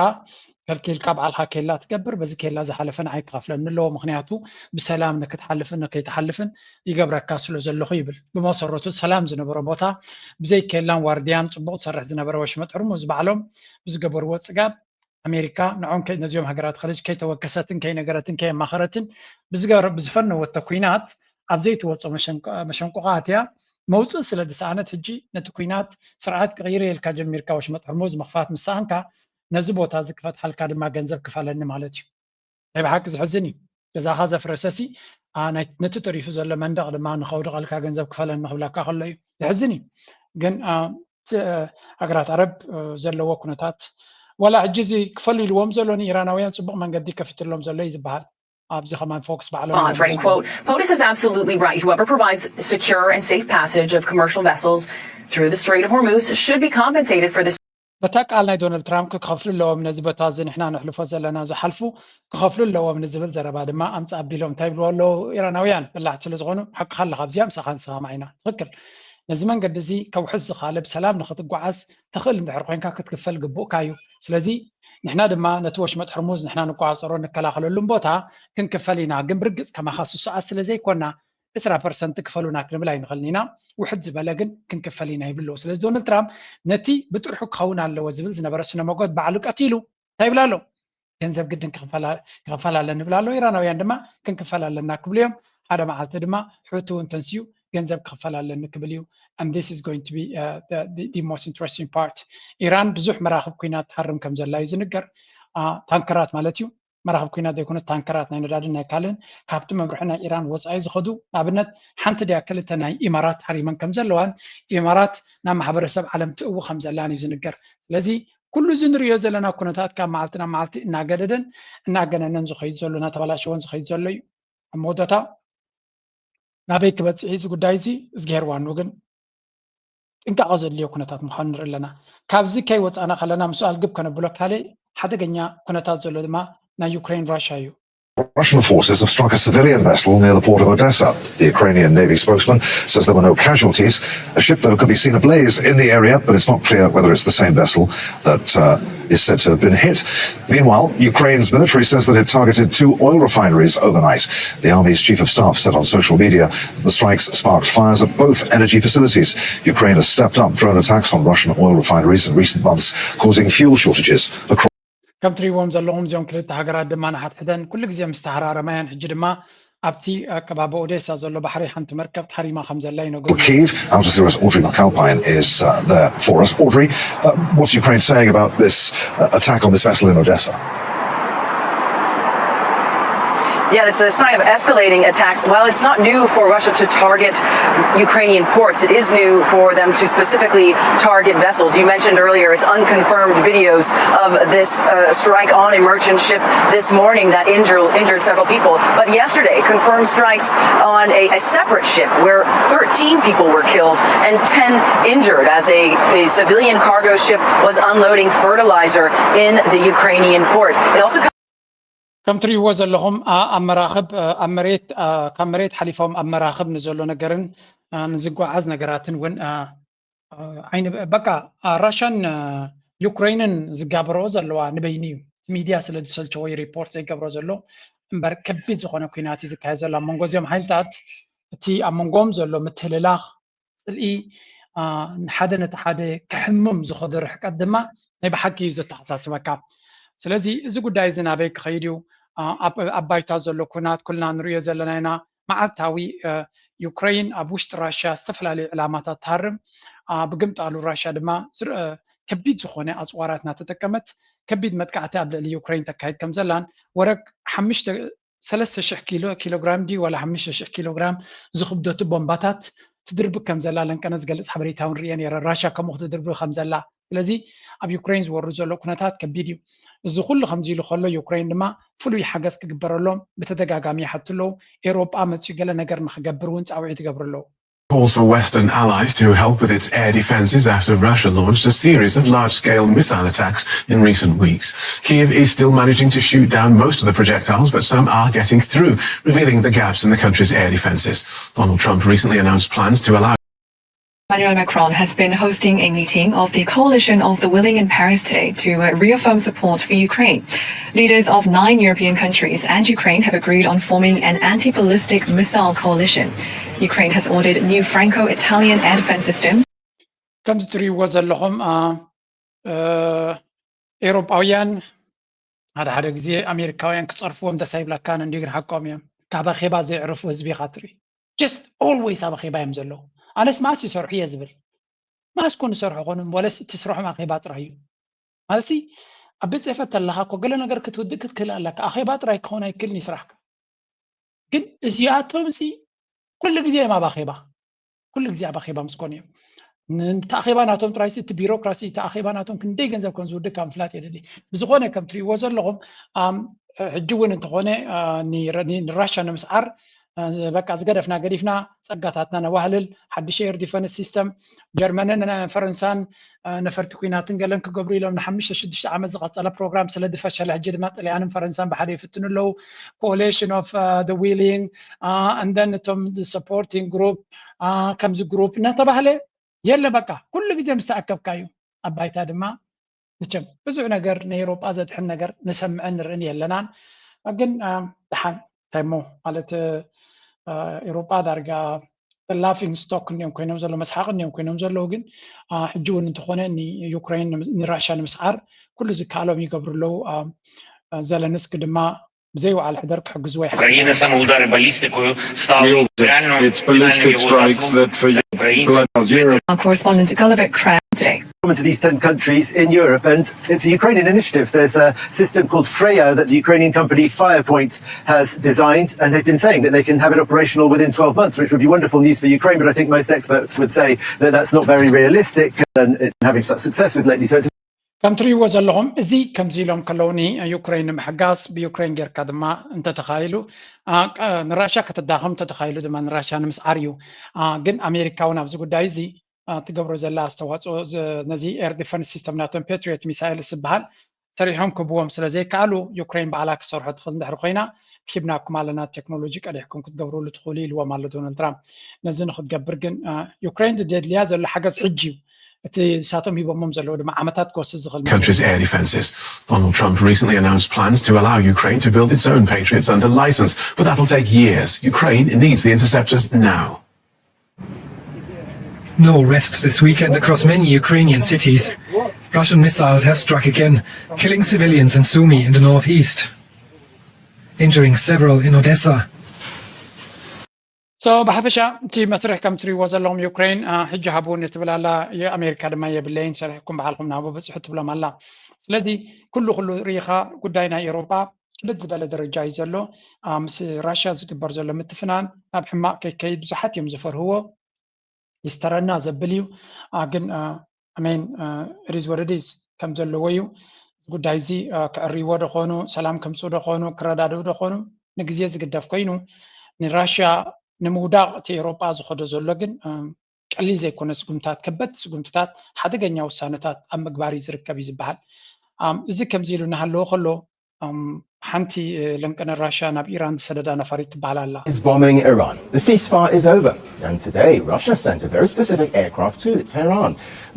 ከልኪልካ ባዕልኻ ኬላ ትገብር፣ በዚ ኬላ ዝሓለፈ ንዓይ ክኸፍለኒ ኣለዎ፣ ምክንያቱ ብሰላም ንክትሓልፍን ንከይትሓልፍን ይገብረካ ስለ ዘለኹ ይብል። ብመሰረቱ ሰላም ዝነበሮ ቦታ ብዘይ ኬላን ዋርድያን ፅቡቕ ዝሰርሕ ዝነበረ ወሽመጥ ሕርሙዝ ባዕሎም ብዝገበርዎ ፅጋብ ኣሜሪካ ንዖም ነዚኦም ሃገራት ኸልጅ ከይተወከሰትን ከይነገረትን ከየማኸረትን ብዝፈነወቶ ኩናት ኣብ ዘይትወፅኦ መሸንቆቓ ኣትያ መውፅእ ስለ ዝሰኣነት ሕጂ ነቲ ኩናት ስርዓት ክቕይር ኢልካ ጀሚርካ ወሽመጥ ሕርሙዝ ምኽፋት ምስ ሰኣንካ ነዚ ቦታ እዚ ክፈትሓልካ ድማ ገንዘብ ክፈለኒ ማለት እዩ። ናይ ብሓቂ ዝሕዝን እዩ። ገዛኻ ዘፍረሰሲ ነቲ ተሪፉ ዘሎ መንደቕ ድማ ንኸውድቐልካ ገንዘብ ክፈለኒ ክብለካ ከሎ እዩ። ዝሕዝን እዩ። ግን ሃገራት ዓረብ ዘለዎ ኩነታት ዋላ ሕጂ እዚ ክፈሉ ኢልዎም ዘሎ ንኢራናውያን ፅቡቕ መንገዲ ከፊትሎም ዘሎ እዩ ዝበሃል። ኣብዚ ከማን ፎክስ ባዕሎም Quote, POTUS is absolutely right. Whoever provides secure and safe passage of commercial vessels through the Strait of Hormuz should be compensated for this. በታ ቃል ናይ ዶናልድ ትራምፕ ክኸፍሉ ኣለዎም ነዚ ቦታ እዚ ንሕና ነሕልፎ ዘለና ዝሓልፉ ክኸፍሉ ኣለዎም ንዝብል ዘረባ ድማ ኣምፅእ ኣቢሎም እንታይ ይብልዎ ኣለዉ ኢራናውያን በላሕቲ ስለ ዝኾኑ ሓቅኻ ኣለኻ ኣብዚኣ ምሳኻ ንሰማማዕ ኢና ትኽክል ነዚ መንገዲ እዚ ከውሕስ ዝኻለ ብሰላም ንኽትጓዓዝ ትኽእል እንድሕር ኮይንካ ክትክፈል ግቡእካ እዩ ስለዚ ንሕና ድማ ነቲ ወሽመጥ ሕርሙዝ ንሕና ንቆፃፀሮ ንከላኸለሉን ቦታ ክንክፈል ኢና ግን ብርግፅ ከማኻ ስሱዓት ስለ ዘይኮና ዕስራ ፐርሰንት ክፈሉና ክንብል ኣይንኽእልን ኢና ውሕድ ዝበለ ግን ክንክፈል ኢና ይብሉ ስለዚ ዶናልድ ትራምፕ ነቲ ብጥርሑ ክኸውን ኣለዎ ዝብል ዝነበረ ስነ መጎት ባዕሉ ቀቲሉ እንታይ ይብል ኣሎ ገንዘብ ግድን ክኽፈል ኣለኒ ይብል ኣሎ ኢራናውያን ድማ ክንክፈል ኣለና ክብሉ እዮም ሓደ መዓልቲ ድማ ሕቱ እውን ተንስዩ ገንዘብ ክኽፈል ኣለኒ ክብል እዩ and this is going to be uh, the, the, the most interesting part ኢራን ብዙሕ መራኽብ ኩናት ትሃርም ከም ዘላ እዩ ዝንገር ታንከራት ማለት እዩ መራኽብ ኩናት ዘይኮነ ታንከራት ናይ ነዳድን ናይ ካልእን ካብቲ መምርሒ ናይ ኢራን ወፃኢ ዝኸዱ ንኣብነት ሓንቲ ድያ ክልተ ናይ ኢማራት ሃሪመን ከም ዘለዋን ኢማራት ናብ ማሕበረሰብ ዓለም ትእዊ ከም ዘላን እዩ ዝንገር ስለዚ ኩሉ እዚ ንሪኦ ዘለና ኩነታት ካብ መዓልቲ ናብ መዓልቲ እናገደደን እናገነነን ዝኸይድ ዘሎ እናተበላሸወን ዝኸይድ ዘሎ እዩ ኣብ መወዳእታ ናበይ ክበፅሕ እዚ ጉዳይ እዚ እዝግሄር ዋኑ ግን ጥንቃቐ ዘድልዮ ኩነታት ምዃኑ ንርኢ ኣለና ካብዚ ከይወፃእና ከለና ምስኣል ግብ ከነብሎ ካልእ ሓደገኛ ኩነታት ዘሎ ድማ ናይ ዩክሬን ራሽያ እዩ Russian forces have struck a civilian vessel near the port of Odessa. The Ukrainian Navy spokesman says there were no casualties. A ship, though, could be seen ablaze in the area, but it's not clear whether it's the same vessel that uh, is said to have been hit. Meanwhile, Ukraine's military says that it targeted two oil refineries overnight. The army's chief of staff said on social media that the strikes sparked fires at both energy facilities. Ukraine has stepped up drone attacks on Russian oil refineries in recent months, causing fuel shortages across. ከም ትሪእዎም ዘለኹም እዚኦም ክልተ ሃገራት ድማ ንሓድሕደን ኩሉ ግዜ ምስ ተሃራረማያን ሕጂ ድማ ኣብቲ ከባቢ ኦዴሳ ዘሎ ባሕሪ ሓንቲ መርከብ ተሃሪማ ከም ዘላ ይነግሩ Kyiv, Al Jazeera's Audrey McAlpine is uh, there for us. Audrey, uh, what's Ukraine saying about this uh, attack on this vessel in Odessa? Yeah, it's a sign of escalating attacks. While it's not new for Russia to target Ukrainian ports, it is new for them to specifically target vessels. You mentioned earlier it's unconfirmed videos of this uh, strike on a merchant ship this morning that injured, injured several people. But yesterday, confirmed strikes on a, a separate ship where thirteen people were killed and ten injured as a, a civilian cargo ship was unloading fertilizer in the Ukrainian port. It also ከም ትሪእዎ ዘለኹም ኣብ መራኽብ ኣብ መሬት ካብ መሬት ሓሊፎም ኣብ መራኽብ ንዘሎ ነገርን ንዝጓዓዝ ነገራትን እውን ዓይኒ በቃ ራሻን ዩክሬንን ዝጋበረኦ ዘለዋ ንበይኒ እዩ ሚድያ ስለ ዝሰልቸዎ ሪፖርት ዘይገብሮ ዘሎ እምበር ከቢድ ዝኾነ ኩናት እዩ ዝካየድ ዘሎ ኣብ መንጎ እዚኦም ሓይልታት እቲ ኣብ መንጎም ዘሎ ምትህልላኽ ፅልኢ ሓደ ነቲ ሓደ ክሕምም ዝኸዶ ርሕቀት ድማ ናይ ብሓቂ እዩ ዘተሓሳስበካ ስለዚ እዚ ጉዳይ እዚ ናበይ ክኸይድ እዩ ኣብ ባይታ ዘሎ ኩናት ኩልና ንሪኦ ዘለና ኢና መዓልታዊ ዩክሬን ኣብ ውሽጢ ራሽያ ዝተፈላለዩ ዕላማታት ትሃርም፣ ብግምጣሉ ራሽያ ድማ ዝርአ ከቢድ ዝኾነ ኣፅዋራት እናተጠቀመት ከቢድ መጥቃዕቲ ኣብ ልዕሊ ዩክሬን ተካይድ ከም ዘላን ወረ ሓሙሽተ ሰለስተ ሽሕ ኪሎ ኪሎግራም ድዩ ዋላ ሓሙሽተ ሽሕ ኪሎግራም ዝኽብደቱ ቦምባታት ትድርቢ ከም ዘላ ለንቀነ ዝገልፅ ሓበሬታ እውን ርየ ነረ። ራሽያ ከምኡ ክትድርቢ ከም ዘላ ስለዚ ኣብ ዩክሬን ዝወርድ ዘሎ ኩነታት ከቢድ እዩ። እዚ ኩሉ ከምዚ ኢሉ ከሎ ዩክሬን ድማ ፍሉይ ሓገዝ ክግበረሎም ብተደጋጋሚ ይሓቱ ኣለዉ። ኤውሮጳ መፅዩ ገለ ነገር ንክገብር እውን ፃውዒት ይገብሩ ኣለዉ። Calls for Western allies to help with its air defenses after Russia launched a series of large scale missile attacks in recent weeks. Kyiv is still managing to shoot down most of the projectiles, but some are getting through, revealing the gaps in the country's air defenses. Donald Trump recently announced plans to allow Emmanuel Macron has been hosting a meeting of the Coalition of the Willing in Paris today to reaffirm support for Ukraine. Leaders of nine European countries and Ukraine have agreed on forming an anti ballistic missile coalition. Ukraine has ordered new Franco Italian air defense systems. ከምዚ ትሪእዎ ዘለኹም ኤውሮጳውያን ሓደ ሓደ ግዜ ኣሜሪካውያን ክፀርፍዎም ደስ ኣይብለካን እንዲ ግን ሓቆም እዮም። ካብ ኣኼባ ዘየዕርፉ ህዝቢ ኢኻ ትርኢ። Just always ኣብ ኣኼባ እዮም ዘለዉ። ኣነስ መዓስ ይሰርሑ እየ ዝብል። መዓስ ኮን ዝሰርሑ ኮኑ ወለስ እቲ ስርሖም ኣኼባ ጥራይ እዩ። ማለት ኣብ ቤት ፅሕፈት ተለኻ እኮ ገለ ነገር ክትውድእ ክትክእል ኣለካ። ኣኼባ ጥራይ ክኸውን ኣይክእልን እዩ ስራሕካ። ግን እዚኣቶም ሲ ኩሉ ግዜ እዮም ኣብ ኣኼባ። ኩሉ ግዜ ኣብ ኣኼባ ምስ ኮኑ እዮም። ንተኣኼባ ናቶም ጥራይሲ እቲ ቢሮክራሲ ተኣኼባ ናቶም ክንደይ ገንዘብ ከም ዝውድእ ካብ ምፍላጥ የድሊ። ብዝኾነ ከም ትሪእዎ ዘለኹም ሕጂ እውን እንተኾነ ንራሻ ንምስዓር በቃ ዝገደፍና ገዲፍና ጸጋታትና ነዋህልል ሓድሽ ኤር ዲፈንስ ሲስተም ጀርመንን ፈረንሳን ነፈርቲ ኩናትን ገለን ክገብሩ ኢሎም ንሓሙሽተ ሽዱሽተ ዓመት ዝቐጸለ ፕሮግራም ስለ ዝፈሸለ ሕጂ ድማ ጥልያንን ፈረንሳን ብሓደ ይፍትኑ ኣለዉ። Coalition of the Willing and then እቶም supporting group ከምዚ group እናተባህለ የለ በቃ ኩሉ ግዜ ምስ ተኣከብካ እዩ ኣብ ባይታ ድማ መቸም ብዙሕ ነገር ንኤውሮጳ ዘድሕን ነገር ንሰምዕን ንርእን የለናን። ግን ደሓን እንታይ እሞ ማለት ኤውሮጳ ዳርጋ laughing stock እንዲዮም ኮይኖም ዘለዉ መስሓቂ እንዲዮም ኮይኖም ዘለዉ ግን ሕጂ እውን እንተኾነ ንዩክሬን ንራሽያ ንምስዓር ኩሉ ዝከኣሎም ይገብሩ ኣለዉ። ዘለንስኪ ድማ ብዘይወዓል ሕደር ክሕግዝዎ ይሓ Украина самоудары баллистикою стали реально It's ballistic strikes that for Ukraine. Our correspondent Gulevik Craig today. Into these ten countries in Europe, and it's a Ukrainian initiative. There's a system called Freyo that the Ukrainian company Firepoint has designed, and they've been saying that they can have it operational within twelve months, which would be wonderful news for Ukraine. But I think most experts would say that that's not very realistic, and it's been having such success with lately. So it's ከም ትሪእዎ ዘለኹም እዚ ከምዚ ኢሎም ከለዉ ንዩክሬን ንምሕጋዝ ብዩክሬን ጌርካ ድማ እንተተኻኢሉ ንራሽያ ከተዳኸም እንተተኻኢሉ ድማ ንራሽያ ንምስዓር እዩ። ግን ኣሜሪካ እውን ኣብዚ ጉዳይ እዚ ትገብሮ ዘላ ኣስተዋፅኦ ነዚ ኤር ዲፈንስ ሲስተም ናቶም ፓትሪዮት ሚሳይል ዝበሃል ሰሪሖም ክብዎም ስለ ዘይከኣሉ ዩክሬን ባዕላ ክሰርሖ ትኽእል እንድሕር ኮይና ሂብናኩም ኣለና ቴክኖሎጂ ቀዲሕኩም ክትገብርሉ ትኽእሉ ኢልዎም ኣሎ ዶናልድ ትራምፕ። ነዚ ንክትገብር ግን ዩክሬን ዘድልያ ዘሎ ሓገዝ ሕጂ እዩ። እቲ ንሳቶም ሂቦሞም ዘለዉ ድማ ዓመታት ክወስድ ዝኽእል country's air defenses. Donald Trump recently announced plans to allow Ukraine to build its own Patriots under license, but that'll take years. Ukraine needs the interceptors now. No rest this weekend across many Ukrainian cities. Russian missiles have struck again, killing civilians in Sumy in the northeast, injuring several in Odessa. So ብሓፈሻ እቲ መስርሕ ከም ትሪእዎ ዘለኹም ዩክሬን ሕጂ ሃቡን ትብል ኣላ። ኣሜሪካ ድማ የብለይን ሰሪሕኩም ባዕልኹም ንሃቡ በፅሑ ትብሎም ኣላ። ስለዚ ኩሉ ኩሉ ርኢኻ ጉዳይ ናይ ኤውሮጳ ክብድ ዝበለ ደረጃ እዩ ዘሎ። ምስ ራሽያ ዝግበር ዘሎ ምትፍናን ናብ ሕማቕ ከይከይድ ብዙሓት እዮም ዝፈርህዎ። ይስተረና ዘብል እዩ። ግን ኣሜን ሪዝ ወረዲስ ከም ዘለዎ እዩ። እዚ ጉዳይ እዚ ክዕርይዎ ደኾኑ፣ ሰላም ከምፅኡ ደኾኑ፣ ክረዳድኡ ደኾኑ ንግዜ ዝግደፍ ኮይኑ ንራሽያ ንምውዳቕ እቲ ኤውሮጳ ዝኸዶ ዘሎ ግን ቀሊል ዘይኮነ ስጉምታት ከበድቲ ስጉምትታት ሓደገኛ ውሳነታት ኣብ ምግባር እዩ ዝርከብ እዩ ዝበሃል። እዚ ከምዚ ኢሉ እናሃለወ ከሎ ሓንቲ ለንቀነ ራሽያ ናብ ኢራን ዝሰደዳ ነፋሪት ትበሃል ኣላ። Is bombing Iran. The ceasefire is over, and today Russia sent a very specific aircraft to Tehran.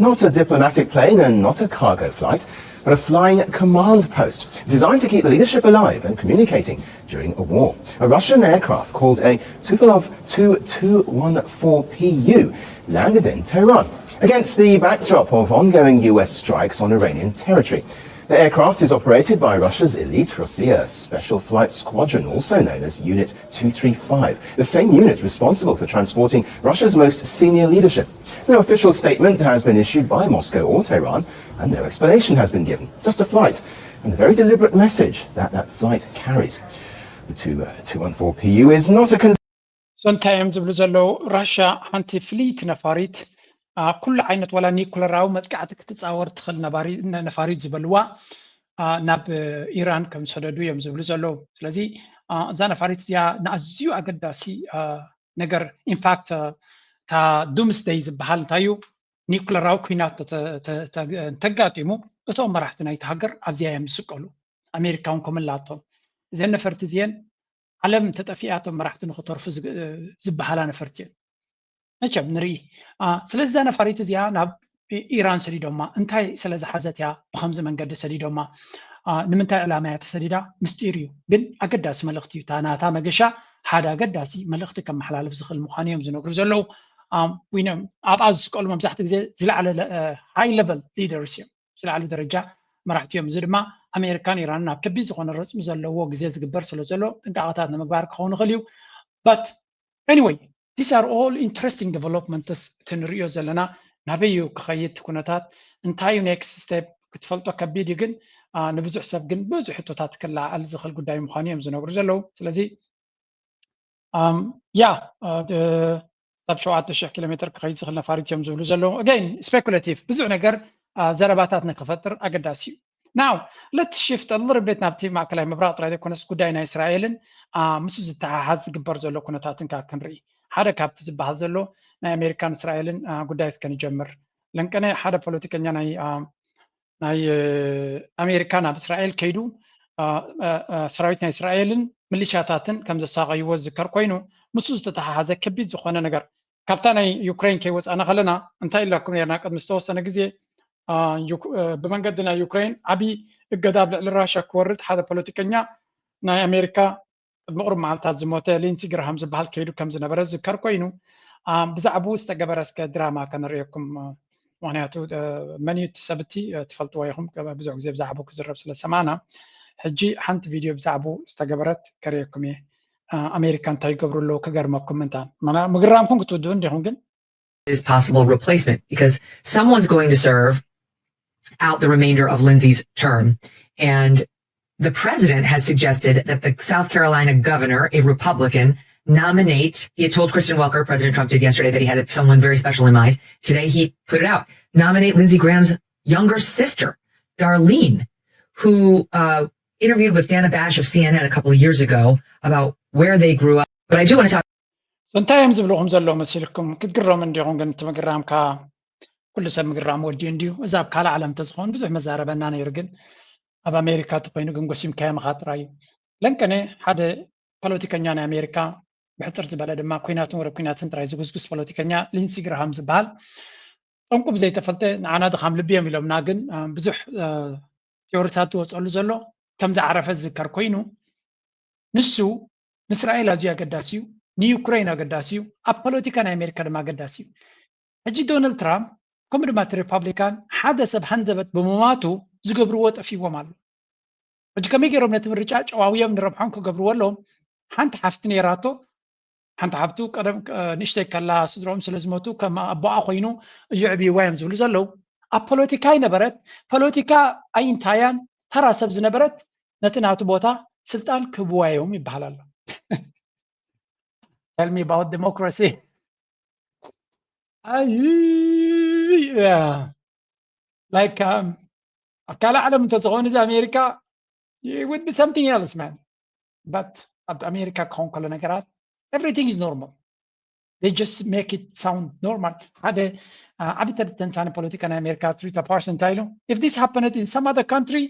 Not a diplomatic plane and not a cargo flight, but a flying command post designed to keep the leadership alive and communicating during a war. A Russian aircraft called a Tupolev two two one four P U landed in Tehran against the backdrop of ongoing U S strikes on Iranian territory. The aircraft is operated by Russia's elite Rossiya Special Flight Squadron, also known as Unit two three five, the same unit responsible for transporting Russia's most senior leadership. No official statement has been issued by Moscow or Tehran, and no explanation has been given. Just a flight, and the very deliberate message that that flight carries. The two, uh, two one four P U is not a con- So እንታይ እዮም ዝብሉ ዘለዉ? ራሽያ ሓንቲ ፍልይቲ ነፋሪት ኩሉ ዓይነት ዋላ ኒኩለራዊ መጥቃዕቲ ክትፃወር ትኽእል ነፋሪት ዝበልዋ ናብ ኢራን ከም ዝሰደዱ እዮም ዝብሉ ዘለዉ። ስለዚ እዛ ነፋሪት እዚኣ ንኣዝዩ ኣገዳሲ ነገር፣ ኢንፋክት እታ ዱምስደይ ዝበሃል እንታይ እዩ? ኒኩለራዊ ኩናት እንተጋጢሙ እቶም መራሕቲ ናይቲ ሃገር ኣብዚኣ እዮም ዝስቀሉ። ኣሜሪካ እውን ከምኡ ኣላቶም። እዘን ነፈርቲ እዚአን ዓለም ተጠፊኣቶም መራሕቲ ንክተርፉ ዝበሃላ ነፈርቲ እየን። መቸም ንርኢ። ስለዚ እዛ ነፋሪት እዚኣ ናብ ኢራን ሰዲዶማ። እንታይ ስለ ዝሓዘት እያ ብከምዚ መንገዲ ሰዲዶማ? ንምንታይ ዕላማ እያ ተሰዲዳ? ምስጢር እዩ፣ ግን ኣገዳሲ መልእኽቲ እዩ። እታ ናታ መገሻ ሓደ ኣገዳሲ መልእኽቲ ከመሓላልፍ ዝኽእል ምዃኑ እዮም ዝነግሩ ዘለዉ። ኣብኣ ዝስቀሉ መብዛሕትኡ ግዜ ዝለዓለ ሃይ ለቨል ሊደርስ እዮም፣ ዝለዓለ ደረጃ መራሕቲ እዮም። እዚ ድማ ኣሜሪካን ኢራንን ኣብ ከቢድ ዝኾነ ረፅሚ ዘለዎ ግዜ ዝግበር ስለ ዘሎ ጥንቃቐታት ንምግባር ክኸውን ይኽእል እዩ። But anyway, these are all interesting developments። እቲ ንሪኦ ዘለና ናበይ እዩ ክኸይድ ኩነታት፣ እንታይ እዩ ኔክስት ስቴፕ ክትፈልጦ ከቢድ እዩ፣ ግን ንብዙሕ ሰብ ግን ብዙሕ ሕቶታት ክለዓል ዝኽእል ጉዳይ ምዃኑ እዮም ዝነግሩ ዘለዉ። ስለዚ ያ ክሳብ ሸውዓተ ሽሕ ኪሎ ሜትር ክኸይድ ዝኽእል ነፋሪት እዮም ዝብሉ ዘለዉ። Again, speculative፣ ብዙሕ ነገር ዘረባታት ንክፈጥር ኣገዳሲ እዩ። Now, let's shift a little bit ናብቲ ማእከላይ ምብራቕ ጥራይ ዘይኮነስ ጉዳይ ናይ እስራኤልን ምስ ዝተሓሓዝ ዝግበር ዘሎ ኩነታትን ካብ ክንርኢ፣ ሓደ ካብቲ ዝበሃል ዘሎ ናይ ኣሜሪካን እስራኤልን ጉዳይ እስከ ንጀምር። ለንቀነ ሓደ ፖለቲከኛ ናይ ናይ ኣሜሪካ ናብ እስራኤል ከይዱ ሰራዊት ናይ እስራኤልን ሚሊሻታትን ከም ዘሳቀይዎ ዝዝከር ኮይኑ፣ ምስ ዝተተሓሓዘ ከቢድ ዝኾነ ነገር፣ ካብታ ናይ ዩክሬን ከይወፃና ከለና እንታይ ኢላኩም ነርና? ቅድሚ ዝተወሰነ ግዜ ብመንገዲ ናይ ዩክሬን ዓብዪ እገዳ ኣብ ልዕሊ ራሻ ክወርድ ሓደ ፖለቲከኛ ናይ ኣሜሪካ ቅድሚ ቁሩብ መዓልታት ዝሞተ ሊንሲ ግርሃም ዝበሃል ከይዱ ከም ዝነበረ ዝዝከር ኮይኑ፣ ብዛዕባኡ ዝተገበረ እስከ ድራማ ከነርእየኩም። ምክንያቱ መን እዩ እቲ ሰብ እቲ ትፈልጥዎ ኢኹም። ብዙሕ ግዜ ብዛዕባኡ ክዝረብ ስለ ዝሰማዕና፣ ሕጂ ሓንቲ ቪድዮ ብዛዕባኡ ዝተገበረት ከርእየኩም እየ። ኣሜሪካ እንታይ ይገብሩ ኣለዉ ክገርመኩም ምንታን። ምግራምኩም ክትውድኡ እንዲኹም ግን። Is possible replacement, because someone's going to serve out the remainder of Lindsey's term. And the president has suggested that the South Carolina governor, a Republican, nominate, he had told Kristen Welker, President Trump did yesterday, that he had someone very special in mind. Today he put it out, nominate Lindsey Graham's younger sister, Darlene, who uh, interviewed with Dana Bash of C N N a couple of years ago about where they grew up. But I do want to talk. So እንታይ እዮም ዝብልኹም ዘለዉ መሲልኩም? ክትግረሙ እንዲኹም፣ ግን እቲ ምግራምካ ኩሉ ሰብ ምግራም ወዲኡ እንዲዩ። እዚ ኣብ ካልእ ዓለም እንተዝኸውን ብዙሕ መዛረበና ነይሩ፣ ግን ኣብ ኣሜሪካ እቲ ኮይኑ ግን ጎሲምካዮ ምኻድ ጥራይ እዩ። ለንቀነ ሓደ ፖለቲከኛ ናይ ኣሜሪካ፣ ብሕፅር ዝበለ ድማ ኩናትን ወረ ኩናትን ጥራይ ዝጉስጉስ ፖለቲከኛ ሊንሲ ግርሃም ዝበሃል፣ ጠንቁ ብዘይተፈልጠ ንዓና ድኻም ልቢ እዮም ኢሎምና፣ ግን ብዙሕ ቲዮሪታት ዝወፀሉ ዘሎ ከም ዝዓረፈ ዝዝከር ኮይኑ፣ ንሱ ንእስራኤል ኣዝዩ ኣገዳሲ እዩ፣ ንዩክሬን ኣገዳሲ እዩ፣ ኣብ ፖለቲካ ናይ ኣሜሪካ ድማ ኣገዳሲ እዩ። ሕጂ ዶናልድ ትራምፕ ከምኡ ድማ እቲ ሪፓብሊካን ሓደ ሰብ ሃንደበት ብምማቱ ዝገብርዎ ጠፊዎም ኣሎ። ሕጂ ከመይ ገይሮም ነቲ ምርጫ ጨዋውዮም ንረብሖም ክገብርዎ ኣለዎም? ሓንቲ ሓፍቲ ነይራቶ፣ ሓንቲ ሓፍቱ ቀደም ንእሽተይ ከላ ስድሮም ስለ ዝሞቱ ከም ኣቦኣ ኮይኑ እዩ ዕብይዋ እዮም ዝብሉ ዘለዉ። ኣብ ፖለቲካ ይነበረት፣ ፖለቲካ ኣይንታያን ተራ ሰብ ዝነበረት ነቲ ናቱ ቦታ ስልጣን ክህብዋ እዮም ይበሃል ኣሎ። Tell me about democracy። ኣይ like ኣብ ካልእ ዓለም እንተዝኸውን እዚ ኣሜሪካ would be something else, man. But ኣብ ኣሜሪካ ክኸውን ከሎ ነገራት everything is normal. They just make it sound normal. ሓደ ዓቢ ተንታኒ ፖለቲካ ናይ ኣሜሪካ ትሪታ ፓርሰን እንታይ ኢሉ? If this happened in some other country,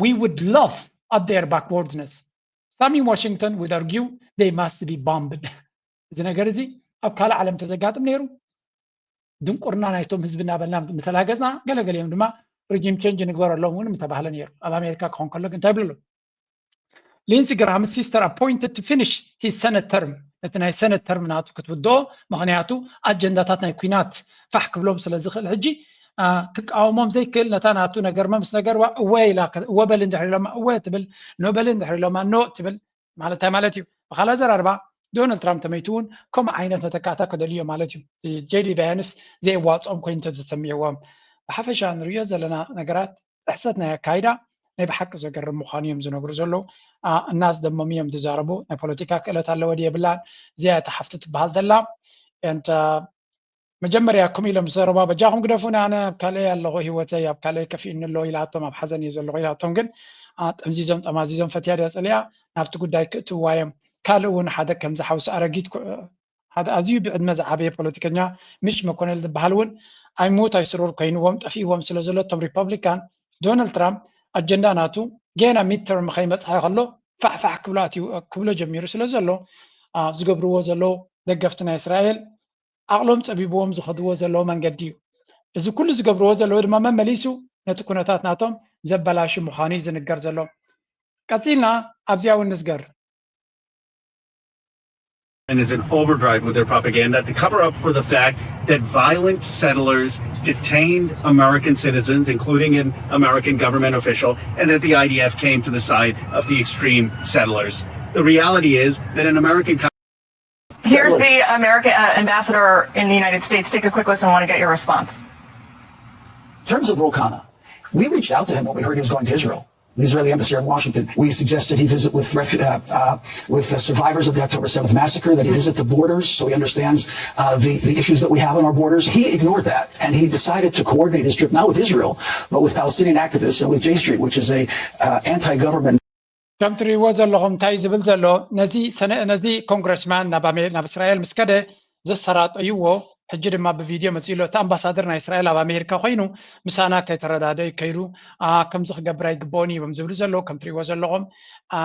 we would laugh at their backwardness. Some in Washington would argue they must be bombed. እዚ ነገር እዚ ኣብ ካልእ ዓለም ተዘጋጥም ነይሩ። ድንቁርና ናይቶም ህዝቢ እናበልና ምተላገፅና፣ ገለገሊኦም ድማ ሪጂም ቼንጅ ንግበረሎም እውን ምተባህለ ነይሩ። ኣብ ኣሜሪካ ክኾን ከሎ ግን እንታይ ይብሉ ኣለዉ? Lindsey Graham's sister appointed to finish his Senate term፣ ነቲ ናይ ሰነት ተርም ናቱ ክትውድኦ፣ ምኽንያቱ ኣጀንዳታት ናይ ኩናት ፋሕ ክብሎም ስለ ዝኽእል ሕጂ ክቃወሞም ዘይክእል ነታ ናቱ ነገር መምስ ነገርዋ እወ ኢላ እወ በል እንድሕር ኢሎማ እወ ትብል፣ ኖ በል እንድሕር ኢሎማ ኖ ትብል ማለት እንታይ ማለት እዩ? ብካልእ ኣዘራርባ ዶናልድ ትራምፕ ተመይቱ እውን ከምኡ ዓይነት መተካእታ ክደልዩ ማለት እዩ። ጄዲ ቫንስ ዘየዋፅኦም ኮይኑ ተተሰሚዕዎም። ብሓፈሻ ንሪኦ ዘለና ነገራት ጥሕሰት ናይ ኣካይዳ ናይ ብሓቂ ዘገርም ምዃኑ እዮም ዝነግሩ ዘለዉ። እናስደመሙ እዮም ዝዛረቡ። ናይ ፖለቲካ ክእለት ኣለወ ድየብላን እዚኣ እታ ሓፍቲ ትበሃል ዘላ። መጀመርያ ከምኡ ኢሎም ዝሰረባ በጃኹም ግደፉኒ ኣነ ኣብ ካልእ ኣለኹ ህይወተይ ኣብ ካልእ ከፊእኒ ኣሎ ኢላቶም ኣብ ሓዘን እየ ዘለኹ ኢላቶም ግን ጠምዚዞም ጠማዚዞም ፈትያ ድያ ፀሊኣ ናብቲ ጉዳይ ክእትውዋ እዮም። ካልእ እውን ሓደ ከምዚ ሓውሲ ኣረጊት ሓደ ኣዝዩ ብዕድመ ዝዓበየ ፖለቲከኛ ሚች መኮነል ዝበሃል እውን ኣይሙት ኣይስሩር ኮይንዎም ጠፊእዎም ስለ ዘሎ እቶም ሪፐብሊካን ዶናልድ ትራምፕ ኣጀንዳ ናቱ ጌና ሚድተርም ከይመፅሓ ከሎ ፋሕፋሕ ክብሎ ጀሚሩ ስለ ዘሎ ዝገብርዎ ዘለዉ ደገፍቲ ናይ እስራኤል ዓቕሎም ፀቢብዎም ዝኸድዎ ዘለዉ መንገዲ እዩ። እዚ ኩሉ ዝገብርዎ ዘለዉ ድማ መመሊሱ ነቲ ኩነታት ናቶም ዘበላሹ ምዃኑ እዩ ዝንገር ዘሎ። ቀፂልና ኣብዚኣ እውን ንስገር። And is in overdrive with their propaganda to cover up for the fact that violent settlers detained American citizens, including an American government official, and that the I D F came to the side of the extreme settlers. The reality is that an American Here's the American uh, ambassador in the United States. Take a quick listen. I want to get your response. In terms of Ro Khanna, we reached out to him when we heard he was going to Israel. The Israeli embassy here in Washington. We suggested he visit with uh, uh, with the survivors of the October seventh massacre, that he visit the borders so he understands uh, the, the issues that we have on our borders. He ignored that, and he decided to coordinate his trip not with Israel, but with Palestinian activists and with J Street, which is a uh, anti-government ከም ትሪእዎ ዘለኹም እንታይ ዝብል ዘሎ ነዚ ነዚ ኮንግረስማን ናብ እስራኤል ምስ ከደ ዘሰራጠይዎ ሕጂ ድማ ብቪድዮ መፂኡ ኣሎ። እቲ ኣምባሳደር ናይ እስራኤል ኣብ ኣሜሪካ ኮይኑ ምሳና ከይተረዳደ ከይዱ ከምዚ ክገብር ኣይግበኦን እዮም ዝብሉ ዘለዉ። ከም ትሪእዎ ዘለኹም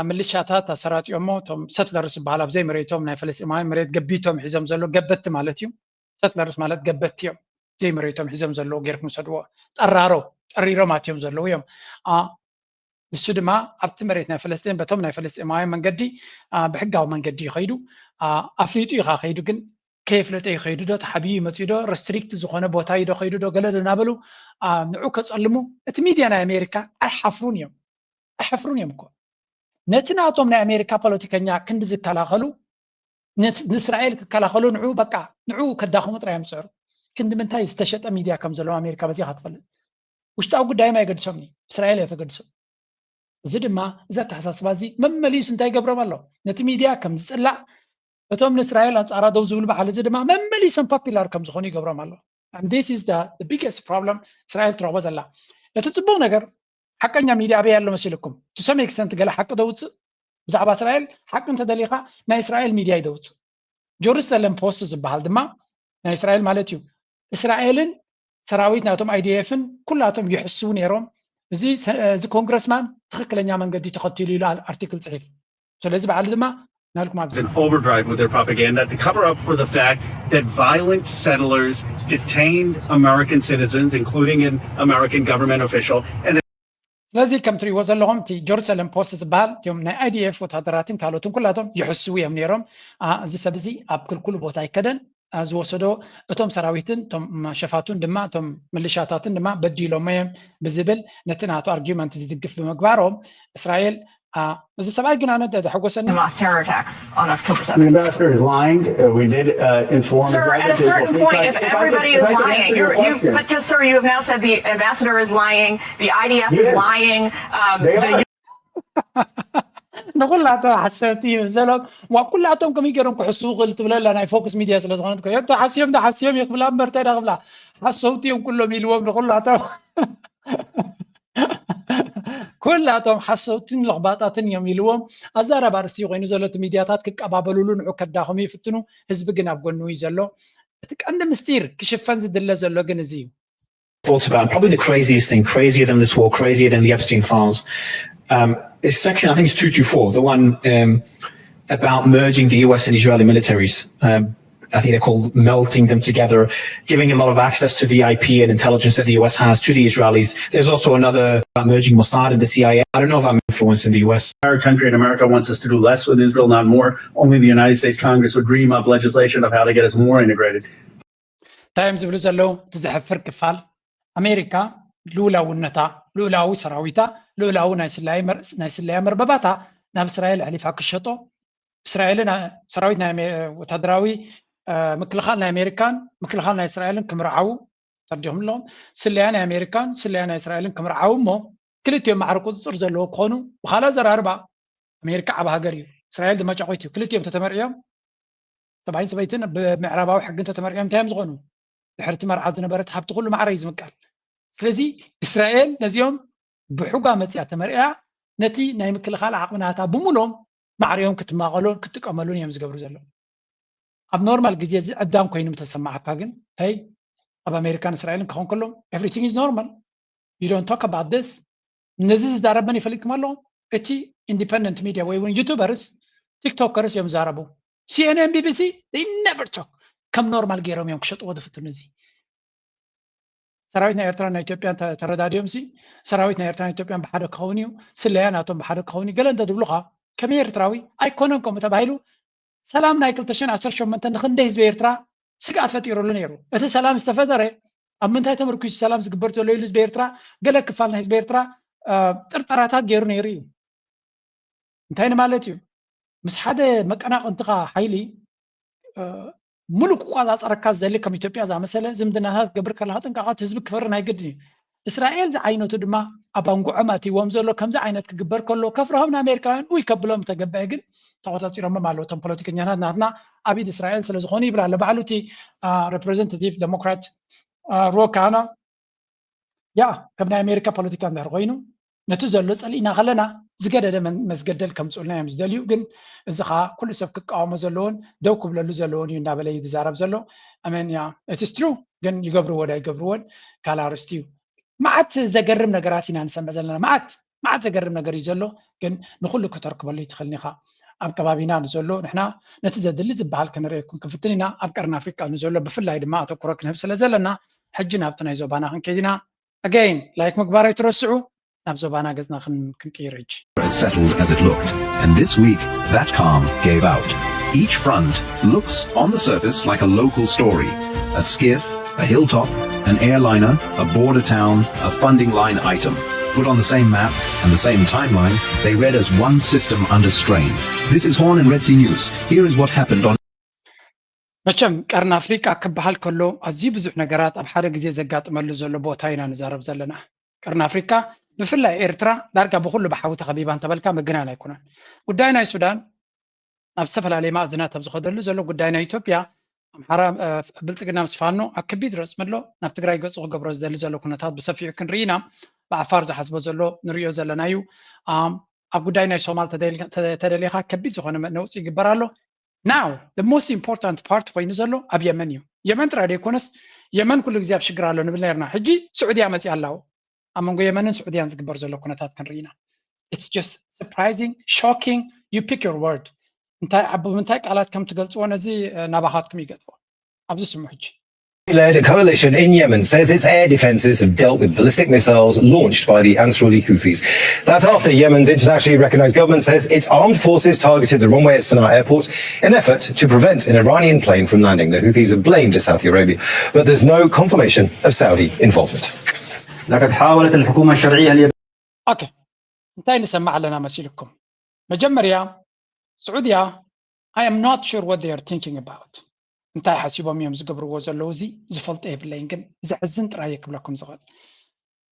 ምልሻታት ኣሰራጢኦሞ እቶም ሰትለርስ ዝበሃል ኣብ ዘይመሬቶም ናይ ፈለስጢማውያን መሬት ገቢቶም ሒዞም ዘሎ ገበቲ ማለት እዩ። ሰትለርስ ማለት ገበቲ እዮም። ዘይመሬቶም ሒዞም ዘለዉ ጌርኩም ውሰድዎ። ጠራሮ ጠሪሮም ኣትዮም ዘለዉ እዮም። ንሱ ድማ ኣብቲ መሬት ናይ ፈለስጢን በቶም ናይ ፈለስጢማውያን መንገዲ ብሕጋዊ መንገዲ እዩ ከይዱ። ኣፍሊጡ እዩ ከይዱ ግን ከየፍለጠ እዩ ከይዱ ዶ ተሓቢኡ መፅኡ ዶ ረስትሪክት ዝኾነ ቦታ እዩ ዶ ከይዱ ዶ ገለ ዶ እናበሉ ንዑ ከፀልሙ እቲ ሚድያ ናይ ኣሜሪካ ኣይሓፍሩን እዮም። ኣይሓፍሩን እዮም እኮ ነቲ ናቶም ናይ ኣሜሪካ ፖለቲከኛ ክንዲ ዝከላኸሉ ንእስራኤል ክከላኸሉ ንዑ በቃ ንዑ ከዳኽሙ ጥራይ እዮም ዝፅዕሩ። ክንዲ ምንታይ ዝተሸጠ ሚድያ ከም ዘለዎም ኣሜሪካ በዚኻ ትፈልጥ። ውሽጣዊ ጉዳዮም ኣይገድሶም እዩ እስራኤል እያ ተገድሶም። እዚ ድማ እዚ ኣተሓሳስባ እዚ መመሊሱ እንታይ ይገብሮም ኣሎ ነቲ ሚድያ ከም ዝፅላእ እቶም ንእስራኤል ኣንፃራ ደው ዝብሉ በዓል እዚ ድማ መመሊሶም ፖፒላር ከም ዝኾኑ ይገብሮም ኣሎ። And this is the biggest problem እስራኤል ትረኽቦ ዘላ። እቲ ፅቡቕ ነገር ሓቀኛ ሚድያ ኣበይ ኣሎ መሲልኩም? To some extent ገለ ሓቂ ደውፅእ ብዛዕባ እስራኤል ሓቂ እንተደሊኻ ናይ እስራኤል ሚድያ ይደውፅእ። ጀሩሳሌም ፖስት ዝበሃል ድማ ናይ እስራኤል ማለት እዩ እስራኤልን ሰራዊት ናቶም ኣይዲኤፍን ኩላቶም ይሕስዉ ነይሮም። እዚ ኮንግረስማን ትኽክለኛ መንገዲ ተኸቲሉ ኢሉ ኣርቲክል ፅሒፉ። ስለዚ በዓል ድማ ናልኩም ኣብዚ overdrive with their propaganda to cover up for the fact that violent settlers detained American citizens, including an American government official, and ስለዚ ከም ትሪእዎ ዘለኹም እቲ ጀሩሳሌም ፖስት ዝበሃል እም ናይ ኣይዲኤፍ ወታደራትን ካልኦትን ኩላቶም ይሕስዉ እዮም ነይሮም። እዚ ሰብ እዚ ኣብ ክልኩሉ ቦታ ኣይከደን ዝወሰዶ እቶም ሰራዊትን እቶም ሸፋቱን ድማ እቶም ምልሻታትን ድማ በዲሎሞ እዮም ብዝብል ነቲ ናቱ ኣርጊመንት ዝድግፍ ብምግባሮም እስራኤል እዚ ሰብኣይ ግን ኣነ ዘሐጎሰኒ Ambassador is lying. Uh, we did uh, inform. Sir, at a certain point, if everybody is lying, you, but just sir, you have now said the ambassador is lying, the I D F is lying. Um, the ንኩላቶም ሓሰብቲ ይምሰሎም ዋ ኩላቶም ከመይ ገይሮም ክሕስቡ ክእል ትብለላ ናይ ፎክስ ሚድያ ስለ ዝኾነት ኮ ዮም ተሓስዮም ተሓስዮም ይክብላ እምበር እንታይ ዳክብላ ሓሰውቲ እዮም ኩሎም ኢልዎም ንኩላቶም ኩላቶም ሓሰውትን ለኽባጣትን እዮም ኢልዎም። ኣዛረብ ኣርእስቲ ኮይኑ ዘሎ እቲ ሚድያታት ክቀባበሉሉ ንዑ ከዳኽሙ ይፍትኑ። ህዝቢ ግን ኣብ ጎኑ እዩ ዘሎ። እቲ ቀንዲ ምስጢር ክሽፈን ዝድለ ዘሎ ግን እዚ እዩ። Thoughts about probably the craziest thing, crazier than this war, crazier than the Epstein files. Um, is section, I think it's two two four, the one um, about merging the U S and Israeli militaries. Um, I think they're called melting them together, giving a lot of access to the I P and intelligence that the U S has to the Israelis. There's also another about merging Mossad and the C I A. I don't know if I'm influencing the U S. Our country in America wants us to do less with Israel, not more. Only the United States Congress would dream up legislation of how to get us more integrated. እንታይ እዮም ዝብሉ ዘለዉ? እቲ ዘሕፍር ክፋል ኣሜሪካ ልኡላውነታ፣ ልኡላዊ ሰራዊታ፣ ልኡላዊ ናይ ስለያ መር- ናይ ስለያ መርበባታ ናብ እስራኤል ኣሕሊፋ ክሸጦ፣ እስራኤልን ኣ- ሰራዊት ናይ ኣሜ- ወታደራዊ እ፣ ምክልኻል ናይ ኣሜሪካን ምክልኻል ናይ እስራኤልን ክምርዓዉ ተርዲኹም ኣለዎም። ስለያ ናይ ኣሜሪካን ስለያ ናይ እስራኤልን ክምርዓዉ እሞ ክልቲኦም ማዕረ ቁፅፅር ዘለዎ ክኾኑ፣ ብኻልእ ኣዘራርባ ኣሜሪካ ዓብ ሃገር እዩ፣ እስራኤል ድማ ጫቑት እዩ። ክልቲኦም ተተመርዕዮም፣ ሰብኣይን ሰበይትን ብምዕራባዊ ሕጊ እንተተመርዕዮም እንታይ እዮም ዝኾኑ? ድሕርቲ መርዓ ዝነበረት ሃብቲ ኩሉ ማዕረ እዩ ዝምቀል። ስለዚ እስራኤል ነዚኦም ብሕጓ መፅያ ተመርዕያ ነቲ ናይ ምክልኻል ዓቕሚ ናታ ብምሎም ማዕሪኦም ክትማቐሎን ክትጥቀመሉን እዮም ዝገብሩ ዘለዉ። ኣብ ኖርማል ግዜ እዚ ዕብዳን ኮይኑ ተሰማዓካ ግን፣ ይ ኣብ ኣሜሪካን እስራኤልን ክኾን ከሎ everything is normal, you don't talk about this። ነዚ ዝዛረብ መን ይፈልጥኩም ኣሎ? እቲ ኢንዲፐንደንት ሚድያ ወይ እውን ዩቱበርስ ቲክቶከርስ እዮም ዝዛረቡ። CNN BBC they never talk። ከም ኖርማል ገይሮም እዮም ክሸጥዎ ዝፍትኑ። እዚ ሰራዊት ናይ ኤርትራ ናይ ኢትዮጵያን ተ- ተረዳዲኦም ሲ ሰራዊት ናይ ኤርትራ ናይ ኢትዮጵያን ብሓደ ክኸውን እዩ፣ ስለያ ናቶም ብሓደ ክኸውን እዩ ገለ እንተ ዝብሉኻ፣ ከመይ ኤርትራዊ ኣይኮነን ከምኡ ተባሂሉ ሰላም ናይ ክልተ ሽሕን ዓሰርተ ሸሞንተ ንክንደይ ህዝቢ ኤርትራ ስግኣት ፈጢሩሉ ነይሩ። እቲ ሰላም ዝተፈጠረ ኣብ ምንታይ ተመርኪሱ ሰላም ዝግበር ዘሎ ኢሉ ህዝቢ ኤርትራ፣ ገለ ክፋል ናይ ህዝቢ ኤርትራ እ፣ ጥርጠራታት ገይሩ ነይሩ እዩ። እንታይ ንማለት እዩ? ምስ ሓደ መቀናቕንትኻ ሓይሊ እ፣ ሙሉእ ክቆፃፀረካ ዝደሊ ከም ኢትዮጵያ ዝኣመሰለ ዝምድናታት ክትገብር ከለካ ጥንቃቐ እቲ ህዝቢ ክፈሪ ናይ ግድን እዩ። እስራኤል ዝዓይነቱ ድማ ኣብ ኣንጉዖም ኣትይዎም ዘሎ ከምዚ ዓይነት ክግበር ከሎ ከፍርሆም ንኣሜሪካውያን ውይ ከብሎም ተገበአ ግን ተቆፃፂሮሞም ኣለዉ። እቶም ፖለቲከኛታት ናትና ኣብ ኢድ እስራኤል ስለ ዝኾኑ ይብል ኣሎ ባዕሉ እቲ ሬፕሬዘንታቲቭ ዴሞክራት ሮካና። ያ ከም ናይ ኣሜሪካ ፖለቲካ እንድሕር ኮይኑ ነቲ ዘሎ ፀሊእና ከለና ዝገደደ መን- መስገደል ከምፅኡልና እዮም ዝደልዩ። ግን እዚ ከዓ ኩሉ ሰብ ክቃወሞ ዘለዎን ደው ክብለሉ ዘለዎን እዩ እናበለ እዩ ዝዛረብ ዘሎ። ኣመን ያ እቲ ስትሩ ግን ይገብርዎ ዶ ኣይገብርዎን ካልእ ኣርስቲ እዩ። መዓት ዘገርም ነገራት ኢና ንሰምዕ ዘለና። መዓት መዓት ዘገርም ነገር እዩ ዘሎ። ግን ንኩሉ ከተርክበሉ ይትኽእልን ኢኻ። ኣብ ከባቢና ንዘሎ ንሕና ነቲ ዘድሊ ዝበሃል ከነርእየኩም ክንፍትን ኢና። ኣብ ቀርኒ ኣፍሪቃ ንዘሎ ብፍላይ ድማ ኣተኩሮ ክንህብ ስለ ዘለና ሕጂ ናብቲ ናይ ዞባና ክንከይድ ኢና። ኣገይን ላይክ ምግባር ኣይትረስዑ። ናብ ዞባና ገጽና ክን- ክንቅይር ሕጂ። As settled as it looked. And this week, that calm gave out. Each front looks, on the surface, like a local story. A skiff, a hilltop, an airliner, a border town, a funding line item. Put on the same map and the same timeline, they read as one system under strain. This is Horn and Red Sea News. Here is what happened on መቸም ቀርኒ ኣፍሪቃ ክበሃል ከሎ ኣዝዩ ብዙሕ ነገራት ኣብ ሓደ ግዜ ዘጋጥመሉ ዘሎ ቦታ ኢና ንዛረብ ዘለና። ቀርኒ ኣፍሪካ ብፍላይ ኤርትራ ዳርጋ ብኩሉ ብሓዊ ተኸቢባ እንተበልካ ምግናን ኣይኮነን። ጉዳይ ናይ ሱዳን ናብ ዝተፈላለየ ማእዝናት ኣብ ዝኸደሉ ዘሎ ጉዳይ ናይ ኢትዮጵያ ኣምሓራ ብልፅግና ምስ ፋኖ ኣብ ከቢድ ረፅሚ ኣሎ። ናብ ትግራይ ገፁ ክገብሮ ዝደሊ ዘሎ ኩነታት ብሰፊሑ ክንርኢ ኢና። ብዓፋር ዝሓስቦ ዘሎ ንሪኦ ዘለና እዩ። ኣብ ጉዳይ ናይ ሶማል ተደሊኻ ከቢድ ዝኾነ ነውፂ ይግበር ኣሎ። Now the most important part ኮይኑ ዘሎ ኣብ የመን እዩ። የመን ጥራይ ዘይኮነስ የመን ኩሉ ግዜ ኣብ ሽግር ኣሎ ንብል ነርና። ሕጂ ስዑድያ መፅያ ኣላው ኣብ መንጎ የመንን ስዑድያን ዝግበር ዘሎ ኩነታት ክንርኢ ኢና። It's just surprising, shocking, you pick your word. እንታይ ኣብ ምንታይ ቃላት ከም ትገልፅዎ ነዚ ናባኻትኩም ይገጥፎ። ኣብዚ ስሙ ሕጂ led coalition in Yemen says its air defenses have dealt with ballistic missiles launched by the Ansarullah Houthis. That's after Yemen's internationally recognized government says its armed forces targeted the runway at Sana'a airport in effort to prevent an Iranian plane from landing. The Houthis have blamed Saudi Arabia, but there's no confirmation of Saudi involvement. لقد حاولت الحكومة الشرعية اليمنية okay እንታይ ንሰማዕ ኣለና መሲልኩም? መጀመርያ ስዑድያ I am not sure what they are thinking about እንታይ ሓሲቦም እዮም ዝገብርዎ ዘለዉ እዚ ዝፈልጦ የብለይን ግን ዘሕዝን ጥራይ እየ ክብለኩም ዝኽእል።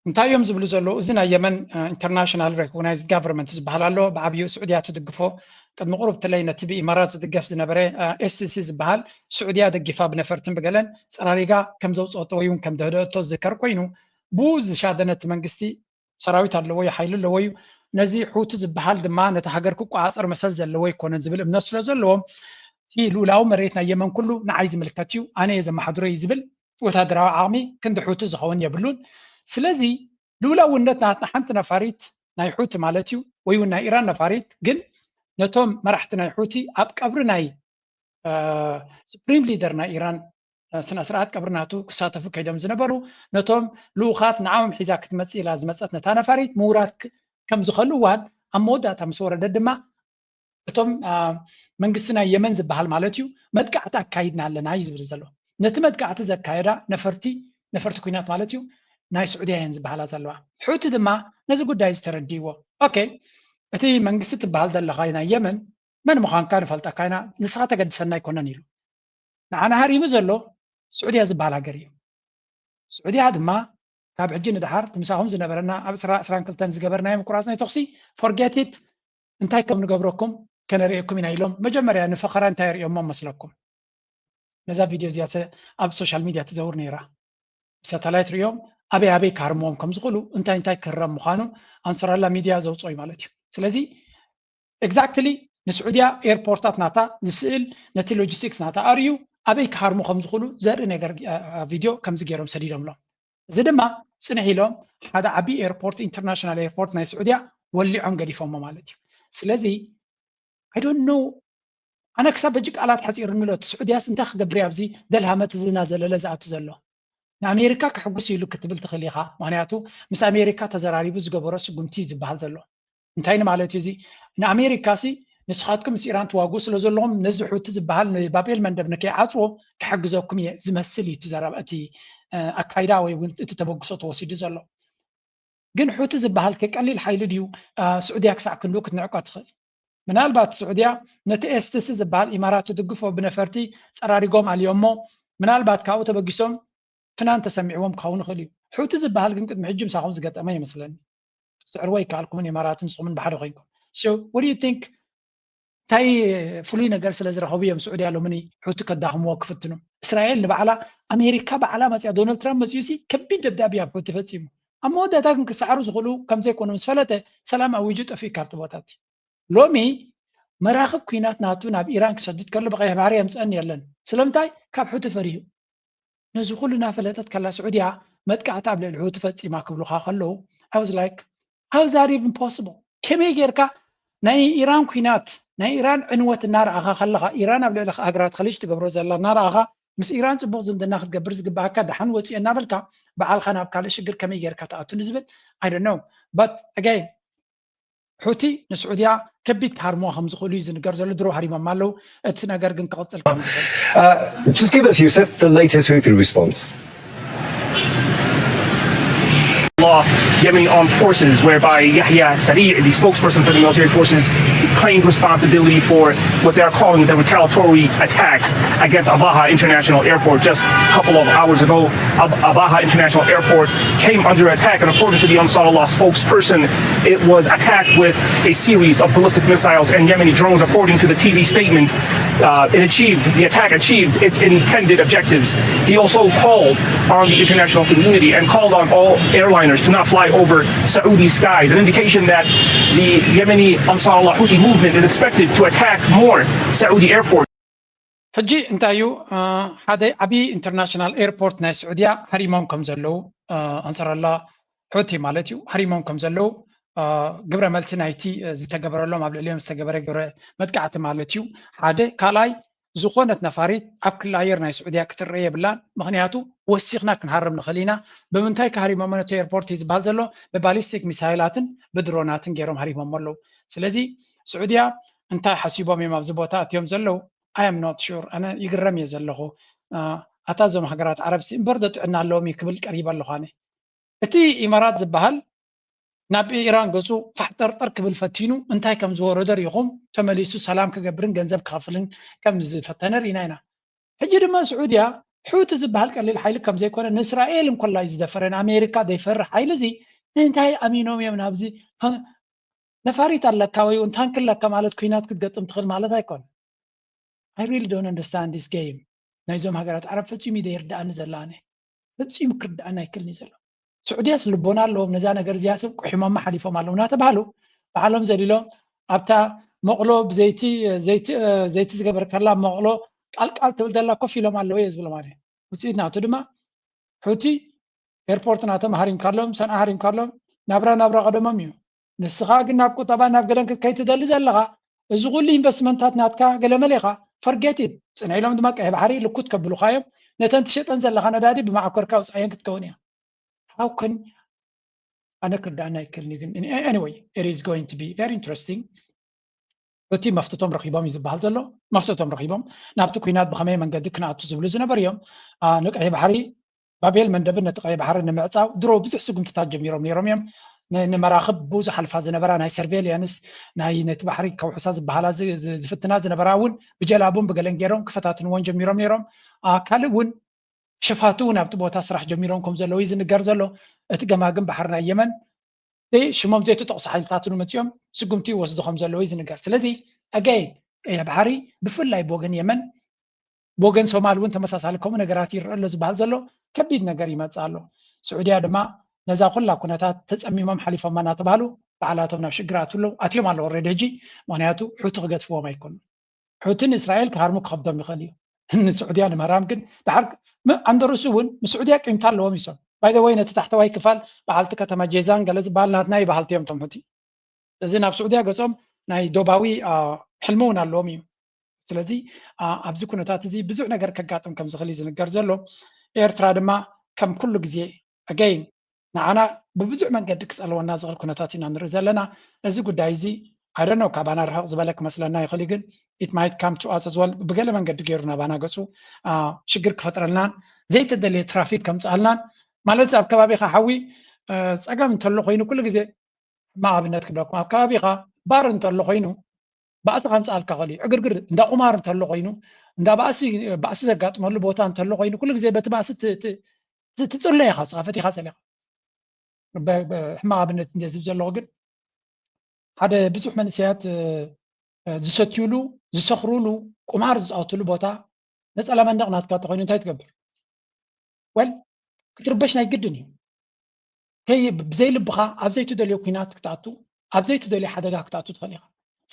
እንታይ እዮም ዝብሉ ዘለዉ? እዚ ናይ የመን international recognized government ዝበሃል ኣሎ። ብዓብዩ ስዑድያ ትድግፎ። ቅድሚ ቁሩብ ትለይ ነቲ ብኢማራት ዝድገፍ ዝነበረ SCC ዝበሃል ስዑድያ ደጊፋ ብነፈርትን ብገለን ፀራሪጋ ከም ዘውፀኦቶ ወይ እውን ከም ዘህደአቶ ዝዝከር ኮይኑ ብኡ ዝሻደነ እቲ መንግስቲ ሰራዊት ኣለዎ እዩ ሓይሊ ኣለዎ እዩ። ነዚ ሑቲ ዝበሃል ድማ ነቲ ሃገር ክቆፃፀር መሰል ዘለዎ ኣይኮነን ዝብል እምነት ስለ ዘለዎም እቲ ልኡላዊ መሬት ናይ የመን ኩሉ ንዓይ ዝምልከት እዩ ኣነ እየ ዘመሓድሮ እዩ ዝብል ወታደራዊ ዓቕሚ ክንዲ ሑቲ ዝኸውን የብሉን። ስለዚ ልኡላውነት ናትና ሓንቲ ነፋሪት ናይ ሑቲ ማለት እዩ ወይ እውን ናይ ኢራን ነፋሪት ግን ነቶም መራሕቲ ናይ ሑቲ ኣብ ቀብሪ ናይ supreme leader ናይ ኢራን ስነ ስርዓት ቀብሪ ናቱ ክሳተፉ ከይዶም ዝነበሩ ነቶም ልኡኻት ንዓኦም ሒዛ ክትመፅእ ኢላ ዝመፀት ነታ ነፋሪት ምውራድ ከም ዝኸልዋን ኣብ መወዳእታ ምስ ወረደ ድማ እቶም መንግስቲ ናይ የመን ዝበሃል ማለት እዩ መጥቃዕቲ ኣካይድና ኣለና እዩ ዝብል ዘሎ። ነቲ መጥቃዕቲ ዘካየዳ ነፈርቲ ነፈርቲ ኩናት ማለት እዩ ናይ ስዑድያ እየን ዝበሃላ ዘለዋ። ሑቲ ድማ ነዚ ጉዳይ እዚ ተረዲእዎ። ኦኬ፣ እቲ መንግስቲ ትበሃል ዘለኻ ናይ የመን መን ምዃንካ ንፈልጠካ ኢና፣ ንስኻ ተገድሰና ኣይኮነን ኢሉ። ንዓና ሃሪሙ ዘሎ ስዑድያ ዝበሃል ሃገር እዩ። ስዑድያ ድማ ካብ ሕጂ ንደሓር እቲ ምሳኹም ዝነበረና ኣብ ዕስራ ዕስራን ክልተን ዝገበርናዮ ምቁራፅ ናይ ተኹሲ፣ forget it፣ እንታይ ከም ንገብረኩም ከነርእየኩም ኢና ኢሎም መጀመርያ ንፈኸራ እንታይ ርእዮሞ መስለኩም? ነዛ ቪድዮ እዚኣ ሰ-፣ ኣብ ሶሻል ሚድያ ትዘውር ነይራ። ብሳተላይት ርእዮም ኣበይ ኣበይ ክሃርምዎም ከም ዝኽእሉ፣ እንታይ እንታይ ክህረም ምዃኑ ኣንሰራላ ሚድያ ዘውፅኦ እዩ ማለት እዩ። ስለዚ ኤግዛክትሊ ንስዑድያ ኤርፖርታት ናታ ዝስእል፣ ነቲ ሎጂስቲክስ ናታ ኣርእዩ ኣበይ ክሃርሙ ከም ዝኽእሉ ዘርኢ ነገር፣ አ፣ ቪድዮ ከምዚ ገይሮም ሰዲዶምሎም። እዚ ድማ ጽንሕ ኢሎም ሓደ ዓቢ ኤርፖርት፣ ኢንተርናሽናል ኤርፖርት ናይ ስዑድያ ወሊዖም ገዲፎሞ ማለት እዩ። ስለዚ I don't know፣ ኣነ ክሳብ በጂ ቃላት ሓጺርኒ ኣሎ። እቲ ስዑድያስ እንታይ ክገብር እዩ ኣብዚ ደልሃመት እዚ እናዘለለ ዝኣቱ ዘሎ? ንኣሜሪካ ከሕጉስ ኢሉ ክትብል ትኽእል ኢኻ። ምኽንያቱ ምስ ኣሜሪካ ተዘራሪቡ ዝገበሮ ስጉምቲ እዩ ዝበሃል ዘሎ። እንታይ ንማለት እዩ እዚ? ንኣሜሪካ ሲ ንስኻትኩም ምስ ኢራን ትዋግኡ ስለ ዘለኹም ነዚ ሑቲ ዝበሃል ንባብኤል መንደብ ንከይዓጽዎ ክሕግዘኩም እየ ዝመስል እዩ እቲ ዘረባ፣ እቲ፣ እ፣ ኣካይዳ ወይ እውን እቲ ተበግሶ ተወሲዱ ዘሎ። ግን ሑቲ ዝበሃል ከ ቀሊል ሓይሊ ድዩ? እ፣ ስዑድያ ክሳዕ ክንድኡ ክትንዕቆ ትኽእል? ምናልባት ስዑድያ ነቲ ኤስቲሲ ዝበሃል ኢማራት ትድግፎ ብነፈርቲ ጸራሪጎም ኣልዮሞ፣ ምናልባት ካብኡ ተበጊሶም ፍናን ተሰሚዕዎም ክኸውን ይኽእል እዩ። ሑቲ ዝበሃል ግን ቅድሚ ሕጂ ምሳኹም ዝገጠመ ይመስለኒ። ክትስዕርዎ ኣይከኣልኩምን፣ ኢማራትን ንስኹምን ብሓደ ኮይንኩም። So what do you think? እንታይ ፍሉይ ነገር ስለ ዝረኸቡ እዮም ስዑድያ ሎምኒ ሑቲ ከዳኽምዎ ክፍትኑ? እስራኤል ንባዕላ፣ ኣሜሪካ ባዕላ መፅያ፣ ዶናልድ ትራምፕ መፅዩ ሲ ከቢድ ደብዳብ ኣብ ሑቲ ፈፂሙ። ኣብ መወዳእታ ግን ክሰዓሩ ዝኽእሉ ከም ዘይኮኑ ምስ ፈለጠ ሰላም ኣዊጁ ጠፊኡ ካብቲ ቦታ እቲ። ሎሚ መራኽብ ኲናት ናቱ ናብ ኢራን ክሰድድ ከሎ ብቐይሕ ባሕሪ የምፅአኒ የለን። ስለምንታይ? ካብ ሑቲ ፈሪሁ። ነዚ ኩሉ እናፈለጠት ከላ ስዑድያ መጥቃዕቲ ኣብ ልዕሊ ሑቲ ፈፂማ ክብሉኻ ከለዉ፣ I was like, how is that even possible? ከመይ ጌርካ ናይ ኢራን ኲናት፣ ናይ ኢራን ዕንወት እናረኣኻ ከለኻ፣ ኢራን ኣብ ልዕሊ ሃገራት ኸሊጅ ትገብሮ ዘላ እናረኣኻ፣ ምስ ኢራን ፅቡቕ ዝምድና ክትገብር ዝግባኣካ ደሓን ወፂኦ እናበልካ፣ ባዕልኻ ናብ ካልእ ሽግር ከመይ ጌርካ ትኣቱ ንዝብል? I don't know, but again፣ ሑቲ ንስዑድያ ከቢድ ክሃርምዋ ከም ዝኽእሉ እዩ ዝንገር ዘሎ። ድሮ ሃሪሞም ኣለዉ። እቲ ነገር ግን ክቕጽል ከም ዝኽእል። Uh, just give us, Yusuf, the latest Houthi response. Law, Yemeni armed forces, whereby Yahya Sari, the spokesperson for the military forces, claimed responsibility for what they are calling the retaliatory attacks against Abaha International Airport just a couple of hours ago. Ab- Abaha International Airport came under attack, and according to the Ansarullah spokesperson, it was attacked with a series of ballistic missiles and Yemeni drones, according to the T V statement. Uh, it achieved, the attack achieved its intended objectives. He also called on the international community and called on all airliners to not fly over Saudi skies, an indication that the Yemeni Ansarullah Houthi movement is expected to attack more Saudi airports. ሕጂ እንታይ እዩ? እ፣ ሓደ ዓብዪ ኢንተርናሽናል ኤርፖርት ናይ ስዑድያ ሃሪሞም ከም ዘለዉ፣ እ፣ ኣንሰራላ ሑቲ ማለት እዩ፣ ሃሪሞም ከም ዘለዉ፣ እ፣ ግብረ መልሲ ናይቲ፣ እ፣ ዝተገበረሎም፣ ኣብ ልዕሊኦም ዝተገበረ ግብረ መጥቃዕቲ ማለት እዩ። ሓደ። ካልኣይ፣ ዝኾነት ነፋሪት ኣብ ክሊ ኣየር ናይ ስዑድያ ክትረአ የብላን። ምኽንያቱ ወሲኽና ክንሃርም ንኽእል ኢና። ብምንታይ ከሃሪሞሞ ነቲ ኤርፖርት እዩ ዝበሃል ዘሎ? ብባሊስቲክ ሚሳይላትን ብድሮናትን ገይሮም ሃሪሞሞ ኣለዉ። ስለዚ ስዑድያ እንታይ ሓሲቦም እዮም ኣብዚ ቦታ ኣትዮም ዘለዉ? I am not sure። ኣነ ይግረም እየ ዘለኹ። እ፣ ኣታ እዞም ሃገራት ዓረብ ሲ እምበር ዶ ጥዕና ኣለዎም እዩ ክብል ቀሪበ ኣለኹ ኣነ። እቲ ኢማራት ዝበሃል ናብ ኢራን ገጹ ፋሕጠርጠር ክብል ፈቲኑ እንታይ ከም ዝወረዶ ርኢኹም፣ ተመሊሱ ሰላም ክገብርን ገንዘብ ክኸፍልን ከም ዝፈተነ ርኢና ኢና። ሕጂ ድማ ስዑድያ ሑቲ ዝበሃል ቀሊል ሓይሊ ከም ዘይኮነ፣ ንእስራኤል እንኮላ እዩ ዝደፈረ፣ ንኣሜሪካ ዘይፈርሕ ሓይሊ እዚ እንታይ ኣሚኖም እዮም ናብዚ? ነፋሪት ኣለካ ወይ እውን ታንክ ኣለካ ማለት ኲናት ክትገጥም ትኽእል ማለት ኣይኮነ። I really don't understand this game። ናይዞም ሃገራት ዓረብ ፈጺሙ እዩ ዘይርድኣኒ ዘሎ ኣነ። ፈጺሙ ክርድኣኒ ኣይክእልን እዩ ዘሎ። ስዑድያስ ልቦና ኣለዎም፣ ነዛ ነገር እዚኣ ሰብ ቁሒሞማ ሓሊፎም ኣለዉ እናተባህሉ ባዕሎም ዘሊሎም ኣብታ መቕሎ ብዘይቲ፣ ዘይቲ፣ ዘይቲ ዝገበርካላ መቕሎ ቃልቃል ትብል ዘላ ኮፍ ኢሎም ኣለዉ እየ ዝብሎም ኣነ። ውፅኢት ናቱ ድማ ሑቲ ኤርፖርት ናቶም ሃሪምካሎም፣ ሰንዓ ሃሪምካሎም፣ ናብራ ናብራ ቀደሞም እዩ። ንስኻ ግን ናብ ቁጠባ ናብ ገለን ክትከይድ ትደሊ ዘለኻ፣ እዚ ኩሉ ኢንቨስትመንታት ናትካ ገለመለ ኢኻ፣ forget it። ጽንሕ ኢሎም ድማ ቀይሕ ባሕሪ ልኩት ከብሉኻ እዮም። ነተን ትሸጠን ዘለኻ ነዳዲ ብመዓኮርካ ኣውጽኣየን ክትከውን እያ። How can ኣነ ክርዳእና ኣይክእልን እዩ ግን anyway it is going to be very interesting። እቲ መፍትቶም ረኺቦም እዩ ዝበሃል ዘሎ። መፍትቶም ረኺቦም ናብቲ ኲናት ብኸመይ መንገዲ ክንኣቱ ዝብሉ ዝነበሩ እዮም። አ፣ ንቀይሕ ባሕሪ ባቤል መንደብን ነቲ ቀይ ባሕሪ ንምዕፃው ድሮ ብዙሕ ስጉምትታት ጀሚሮም ነይሮም እዮም። ንመራኽብ ብዙሕ ሓልፋ ዝነበራ ናይ ሰርቬልያንስ ናይ ነቲ ባሕሪ ከውሕሳ ዝበሃላ ዝፍትና ዝነበራ እውን ብጀላቡን ብገለን ገይሮም ክፈታትንዎን ጀሚሮም ነይሮም። ካልእ እውን ሸፋቱ እውን ኣብቲ ቦታ ስራሕ ጀሚሮም ከም ዘለዉ እዩ ዝንገር ዘሎ። እቲ ገማግም ባሕሪ ናይ የመን ሽሞም ዘይተጠቕሱ ሓይልታት እውን መፂኦም ስጉምቲ ይወስዱ ከም ዘለዉ እዩ ዝንገር። ስለዚ ኣጋይን ቀይሕ ባሕሪ ብፍላይ ብወገን የመን ብወገን ሶማል እውን ተመሳሳሊ ከምኡ ነገራት ይረአ ኣሎ ዝበሃል ዘሎ ከቢድ ነገር ይመፅእ ኣሎ። ስዑድያ ድማ ነዛ ኩላ ኩነታት ተፀሚሞም ሓሊፎማ እናተባህሉ ባዕላቶም ናብ ሽግር ኣትው ኣለዉ ኣትዮም ኣለዉ ኦልሬዲ ሕጂ። ምክንያቱ ሑቲ ክገድፍዎም ኣይኮኑን። ሑቲን እስራኤል ክሃርሙ ክኸብዶም ይኽእል እዩ። ንስዑድያ ንምህራም ግን ድሓር ኣንደርሱ እውን ንስዑድያ ቂምታ ኣለዎም ይሶም። ባይ ወይ ነቲ ታሕተዋይ ክፋል በዓልቲ ከተማ ጄዛን ገለ ዝበሃል ናትና ይበሃልቲ እዮም ቶም ሑቲ። እዚ ናብ ስዑድያ ገጾም ናይ ዶባዊ ሕልሚ እውን ኣለዎም እዩ። ስለዚ ኣብዚ ኩነታት እዚ ብዙሕ ነገር ከጋጥም ከም ዝኽእል እዩ ዝንገር ዘሎ። ኤርትራ ድማ ከም ኩሉ ግዜ ኣገይን ንዓና ብብዙሕ መንገዲ ክጸልወና ዝኽእል ኩነታት ኢና ንርኢ ዘለና። እዚ ጉዳይ እዚ ኣይደኖ ካባና ርሕቕ ዝበለ ክመስለና ይኽእል እዩ፣ ግን it might come to us as well። ብገለ መንገዲ ገይሩ ናባና ገጹ ሽግር ክፈጥረልናን ዘይተደለየ ትራፊክ ከምጽኣልናን ማለት ኣብ ከባቢኻ ሓዊ ጸገም እንተሎ ኮይኑ ኩሉ ግዜ ሕማቕ ኣብነት ክብለኩም ኣብ ከባቢኻ ባር እንተሎ ኮይኑ ባእሲ ከምፅኣልካ ክእል እዩ። ዕግርግር እንዳ ቁማር እንተሎ ኮይኑ እንዳ ባእሲ ባእሲ ዘጋጥመሉ ቦታ እንተሎ ኮይኑ ኩሉ ግዜ በቲ ባእሲ ትፅሎ ኢኻ ስኻ ፈቲኻ ፀሊኻ። ሕማቕ ኣብነት እንደ ዝብ ዘለኹ ግን ሓደ ብዙሕ መንእሰያት ዝሰትዩሉ ዝሰኽሩሉ ቁማር ዝፃወትሉ ቦታ ነፀላ መንደቕ ናትካ ተኮይኑ እንታይ ትገብር? ወል ክትርበሽ ናይ ግድን እዩ። ከይ ብዘይ ልብኻ ኣብ ዘይትደልዮ ኩናት ክትኣቱ ኣብ ዘይትደልዮ ሓደጋ ክትኣቱ ትኽእል ኢኻ።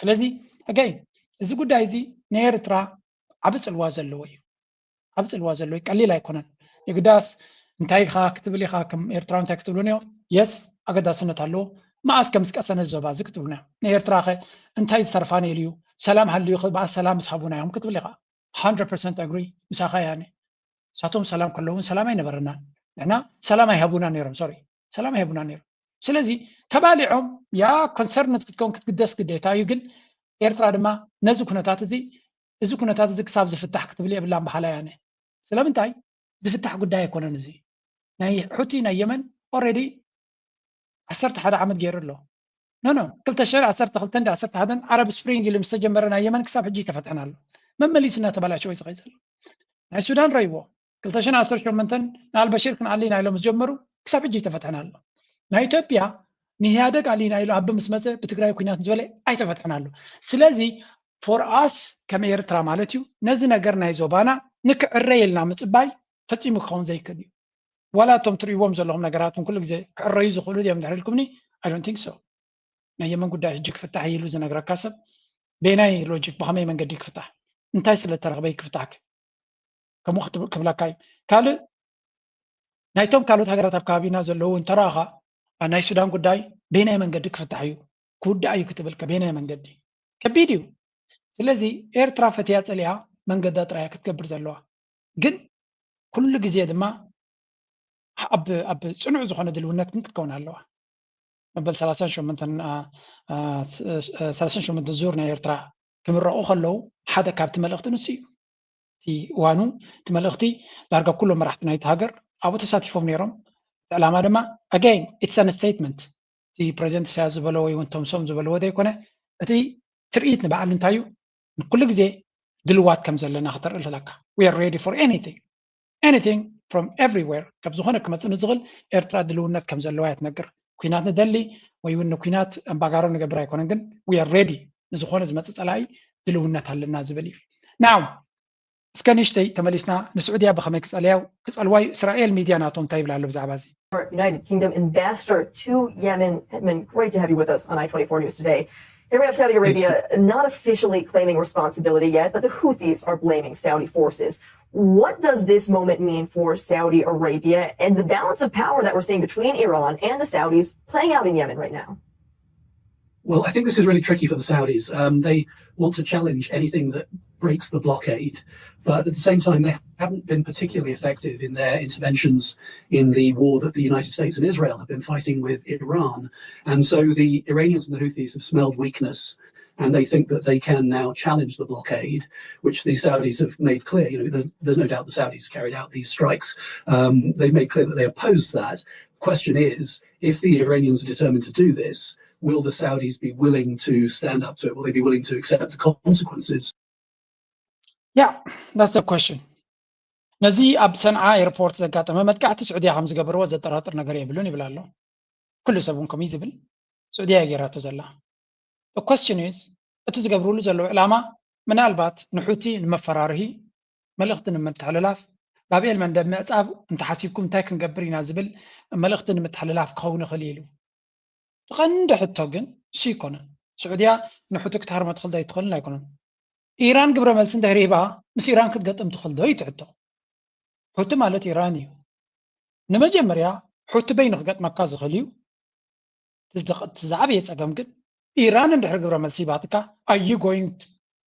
ስለዚ ሕጋይ እዚ ጉዳይ እዚ ናይ ኤርትራ ዓቢ ጽልዋ ዘለዎ እዩ። ዓቢ ጽልዋ ዘለዎ እዩ። ቀሊል ኣይኮነን። የግዳስ እንታይ ኢኻ ክትብል ኢኻ ከም ኤርትራ እንታይ ክትብሉ ነዮ? የስ ኣገዳስነት ኣለዎ። መኣስ ከም ዝቀሰነ ዞባ እዚ ክትብሉ ነዮ። ንኤርትራ ኸ እንታይ ዝተርፋ ነይሩ እዩ? ሰላም ሃልዩ ኸ መኣስ ሰላም ምስ ሃቡና እዮም ክትብል ኢኻ። hundred percent agree ምሳኻ ያነ። ንሳቶም ሰላም ከለውን ሰላም ኣይነበረናን። ንሕና ሰላም ኣይሃቡና ነይሮም። ሶሪ ሰላም ኣይሃቡና ነይሮም። ስለዚ ተባሊዖም ያ ኮንሰርንት ክትከውን ክትግደስ ግዴታ እዩ። ግን ኤርትራ ድማ ነዚ ኩነታት እዚ እዚ ኩነታት እዚ ክሳብ ዝፍታሕ ክትብል የብላን በሃላይ ኣነ። ስለምንታይ ዝፍታሕ ጉዳይ ኣይኮነን። እዚ ናይ ሑቲ ናይ የመን ኦልሬዲ ዓሰርተ ሓደ ዓመት ገይሩ ኣሎ። ኖ ኖ ክልተ ሽሕን ዓሰርተ ክልተን ዓሰርተ ሓደን ዓረብ ስፕሪንግ ኢሉ ምስ ተጀመረ ናይ የመን ክሳብ ሕጂ ኣይተፈትሐን ኣሎ። መመሊሱ እናተባላሸወ እዩ ዝኸይድ ዘሎ። ናይ ሱዳን ረይዎ ክልተ ሽሕን ዓሰርተ ሸሞንተን ንኣልበሽር ክንኣሊ ኢና ኢሎም ዝጀመሩ ክሳብ ሕጂ ኣይተፈትሐን ኣሎ። ናይ ኢትዮጵያ ንኢህኣደግ ኣሊና ኢሉ ኣቢ ምስ መፀ ብትግራይ ኩናት ዝበለ ኣይተፈትሐን ኣሎ። ስለዚ for us ከም ኤርትራ ማለት እዩ ነዚ ነገር ናይ ዞባና ንክዕረ ኢልና ምፅባይ ፈፂሙ ክኸውን ዘይክእል እዩ። ዋላ እቶም ትርእይዎም ዘለኹም ነገራት እውን ኩሉ ግዜ ክዕረዩ ዝኽእሉ ድዮም ድሕሪ ኢልኩምኒ? I don't think so። ናይ የመን ጉዳይ ሕጂ ክፍታሕ እዩ ኢሉ ዝነግረካ ሰብ በየናይ ሎጂክ ብኸመይ መንገዲ ክፍታሕ እንታይ ስለ ተረኽበ ክፍታሕ ከምኡ ክብለካ እዩ። ካልእ ናይቶም ካልኦት ሃገራት ኣብ ከባቢና ዘለዉ እንተረኣኻ ናይ ሱዳን ጉዳይ በየናይ መንገዲ ክፍታሕ እዩ ክውዳእ እዩ ክትብል ከ በየናይ መንገዲ ከቢድ እዩ። ስለዚ ኤርትራ ፈትያ ጸሊኣ መንገዳ ጥራያ ክትገብር ዘለዋ ግን ኩሉ ግዜ ድማ ኣብ ኣብ ጽኑዕ ዝኾነ ድልውነት ግን ክትከውን ኣለዋ። መበል ሰላሳን ሸሞንተን ዙር ናይ ኤርትራ ክምረቑ ከለዉ ሓደ ካብቲ መልእኽቲ ንሱ እዩ። እቲ ዋኑ እቲ መልእኽቲ ዳርጋ ኩሎም መራሕቲ ናይቲ ሃገር ኣብኡ ተሳቲፎም ነይሮም። እቲ ዕላማ ድማ ኣጋይን ኢትስ ኣን ስቴትመንት እቲ ፕሬዚደንት ኢሳያስ ዝበለዎ ይውን ቶምሶም ዝበለዎ ዘይኮነ እቲ ትርኢት ንበዓል እንታይ እዩ ንኩሉ ግዜ ድልዋት ከም ዘለና ክተርኢ ኣለካ። We are ready for anything anything from everywhere ካብ ዝኾነ ክመፅእ ንዝኽእል ኤርትራ ድልውነት ከም ዘለዋ እያ ትነግር። ኩናት ንደሊ ወይ እውን ንኩናት ኣምባጋሮ ንገብር ኣይኮነን ግን we are ready ንዝኾነ ዝመፅእ ፀላኢ ድልውነት ኣለና ዝብል እዩ። ናው እስከ ንእሽተይ ተመሊስና ንስዑድያ ብኸመይ ክፀልያ ክፀልዋ እዩ እስራኤል ሚድያ ናቶም እንታይ ይብል ኣሎ ብዛዕባ እዚ? United Kingdom ambassador to Yemen. Edmund, great to have you with us on I twenty-four News today. Here we have Saudi Arabia not officially claiming responsibility yet, but the Houthis are blaming Saudi forces. What does this moment mean for Saudi Arabia and the balance of power that we're seeing between Iran and the Saudis playing out in Yemen right now? Well, I think this is really tricky for the Saudis. Um, they want to challenge anything that breaks the blockade, but at the same time, they haven't been particularly effective in their interventions in the war that the United States and Israel have been fighting with Iran. And so the Iranians and the Houthis have smelled weakness And they think that they can now challenge the blockade, which the Saudis have made clear. You know, there's, there's no doubt the Saudis carried out these strikes. Um, they've made clear that they oppose that. Question is, if the Iranians are determined to do this, will the Saudis be willing to stand up to it? Will they be willing to accept the consequences? Yeah, that's the question. ነዚ ኣብ ሰንዓ ኤርፖርት ዘጋጠመ መጥቃዕቲ ስዑድያ ከም ዝገበርዎ ዘጠራጥር ነገር የብሉን ይብል ኣሎ። ኩሉ ሰብ እውን ከምኡ ዝብል ስዑድያ እያ ገይራቶ ዘላ። Question is፣ እቲ ዝገብርሉ ዘለዉ ዕላማ ምናልባት ንሑቲ ንመፈራርሂ፣ መልእኽቲ ንምትሕልላፍ፣ ባብኤል መንደብ ምዕጻብ እንተሓሲብኩም እንታይ ክንገብር ኢና ዝብል መልእኽቲ ንምትሕልላፍ ክኸውን ይኽእል ኢሉ። እቲ ቀንዲ ሕቶ ግን እሱ ኣይኮነን። ስዑድያ ንሑቲ ክትሃርሞ ትኽእል ዶ ኣይትኽእልን ኣይኮነን። ኢራን ግብረ መልሲ እንድሕር ሂባ ምስ ኢራን ክትገጥም ትኽእል ዶ እዩ እቲ ሕቶ። ሑቲ ማለት ኢራን እዩ። ንመጀመርያ ሑቲ በይኑ ክገጥመካ ዝኽእል እዩ። እቲ ዝዓበየ ጸገም ግን ኢራን እንድሕር ግብረ መልሲ ሂባትካ are you going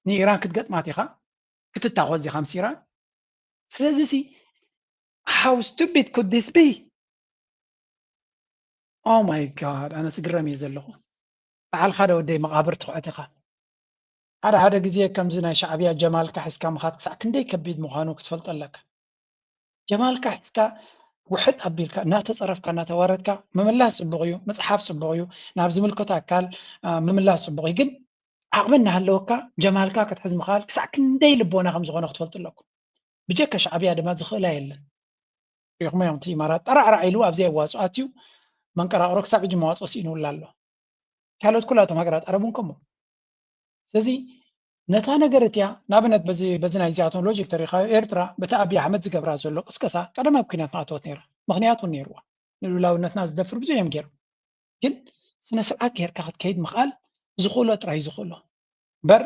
ንኢራን ክትገጥማት ኢኻ ክትታኾስ ዲኻ ምስ ኢራን? ስለዚ ሲ how stupid could this be? Oh my God ኣነ ስግረም እየ ዘለኹ። በዓልኻ ዶ ወደይ መቓብር ትኹዕት ኢኻ። ሓደ ሓደ ግዜ ከምዚ ናይ ሻዕብያ ጀማልካ ሒዝካ ምኻድ ክሳዕ ክንደይ ከቢድ ምዃኑ ክትፈልጦ ኣለካ። ጀማልካ ሒዝካ ውሕጥ ኣቢልካ እናተፀረፍካ እናተዋረድካ ምምላስ ፅቡቕ እዩ፣ ምፅሓፍ ፅቡቕ እዩ፣ ናብ ዝምልከቶ ኣካል ምምላስ ፅቡቕ እዩ። ግን ዓቕሚ እናሃለወካ ጀማልካ ክትሕዝ ምኽኣል ክሳዕ ክንደይ ልቦና ከም ዝኾነ ክትፈልጡ ኣለኩም። ብጀካ ሻዕብያ ድማ ዝኽእላ የለን። ሪኹም እዮም እቲ ኢማራት ጠራዕራዕ ኢሉ ኣብዚ ኣዋፅኦ ኣትዩ መንቀራቕሮ ክሳብ ሕጂ መዋፅኦ ስኢኑላ ኣሎ። ካልኦት ኩላቶም ሃገራት ዓረብ እውን ከምኡ። ስለዚ ነታ ነገር እቲያ ንኣብነት በዚ በዚ ናይ እዚኣቶም ሎጂክ ተሪኻዮ ኤርትራ በቲ ኣብይ ኣሕመድ ዝገብራ ዘሎ ቅስቀሳ ቀደም ኣብ ኩናት ምኣተወት ነይራ። ምኽንያት እውን ነይርዋ። ንልኡላውነትና ዝደፍር ብዙሕ እዮም ገይሮም። ግን ስነ ስርዓት ጌርካ ክትከይድ ምኽኣል ዝኽእሎ ጥራይ ዝኽእሎ እምበር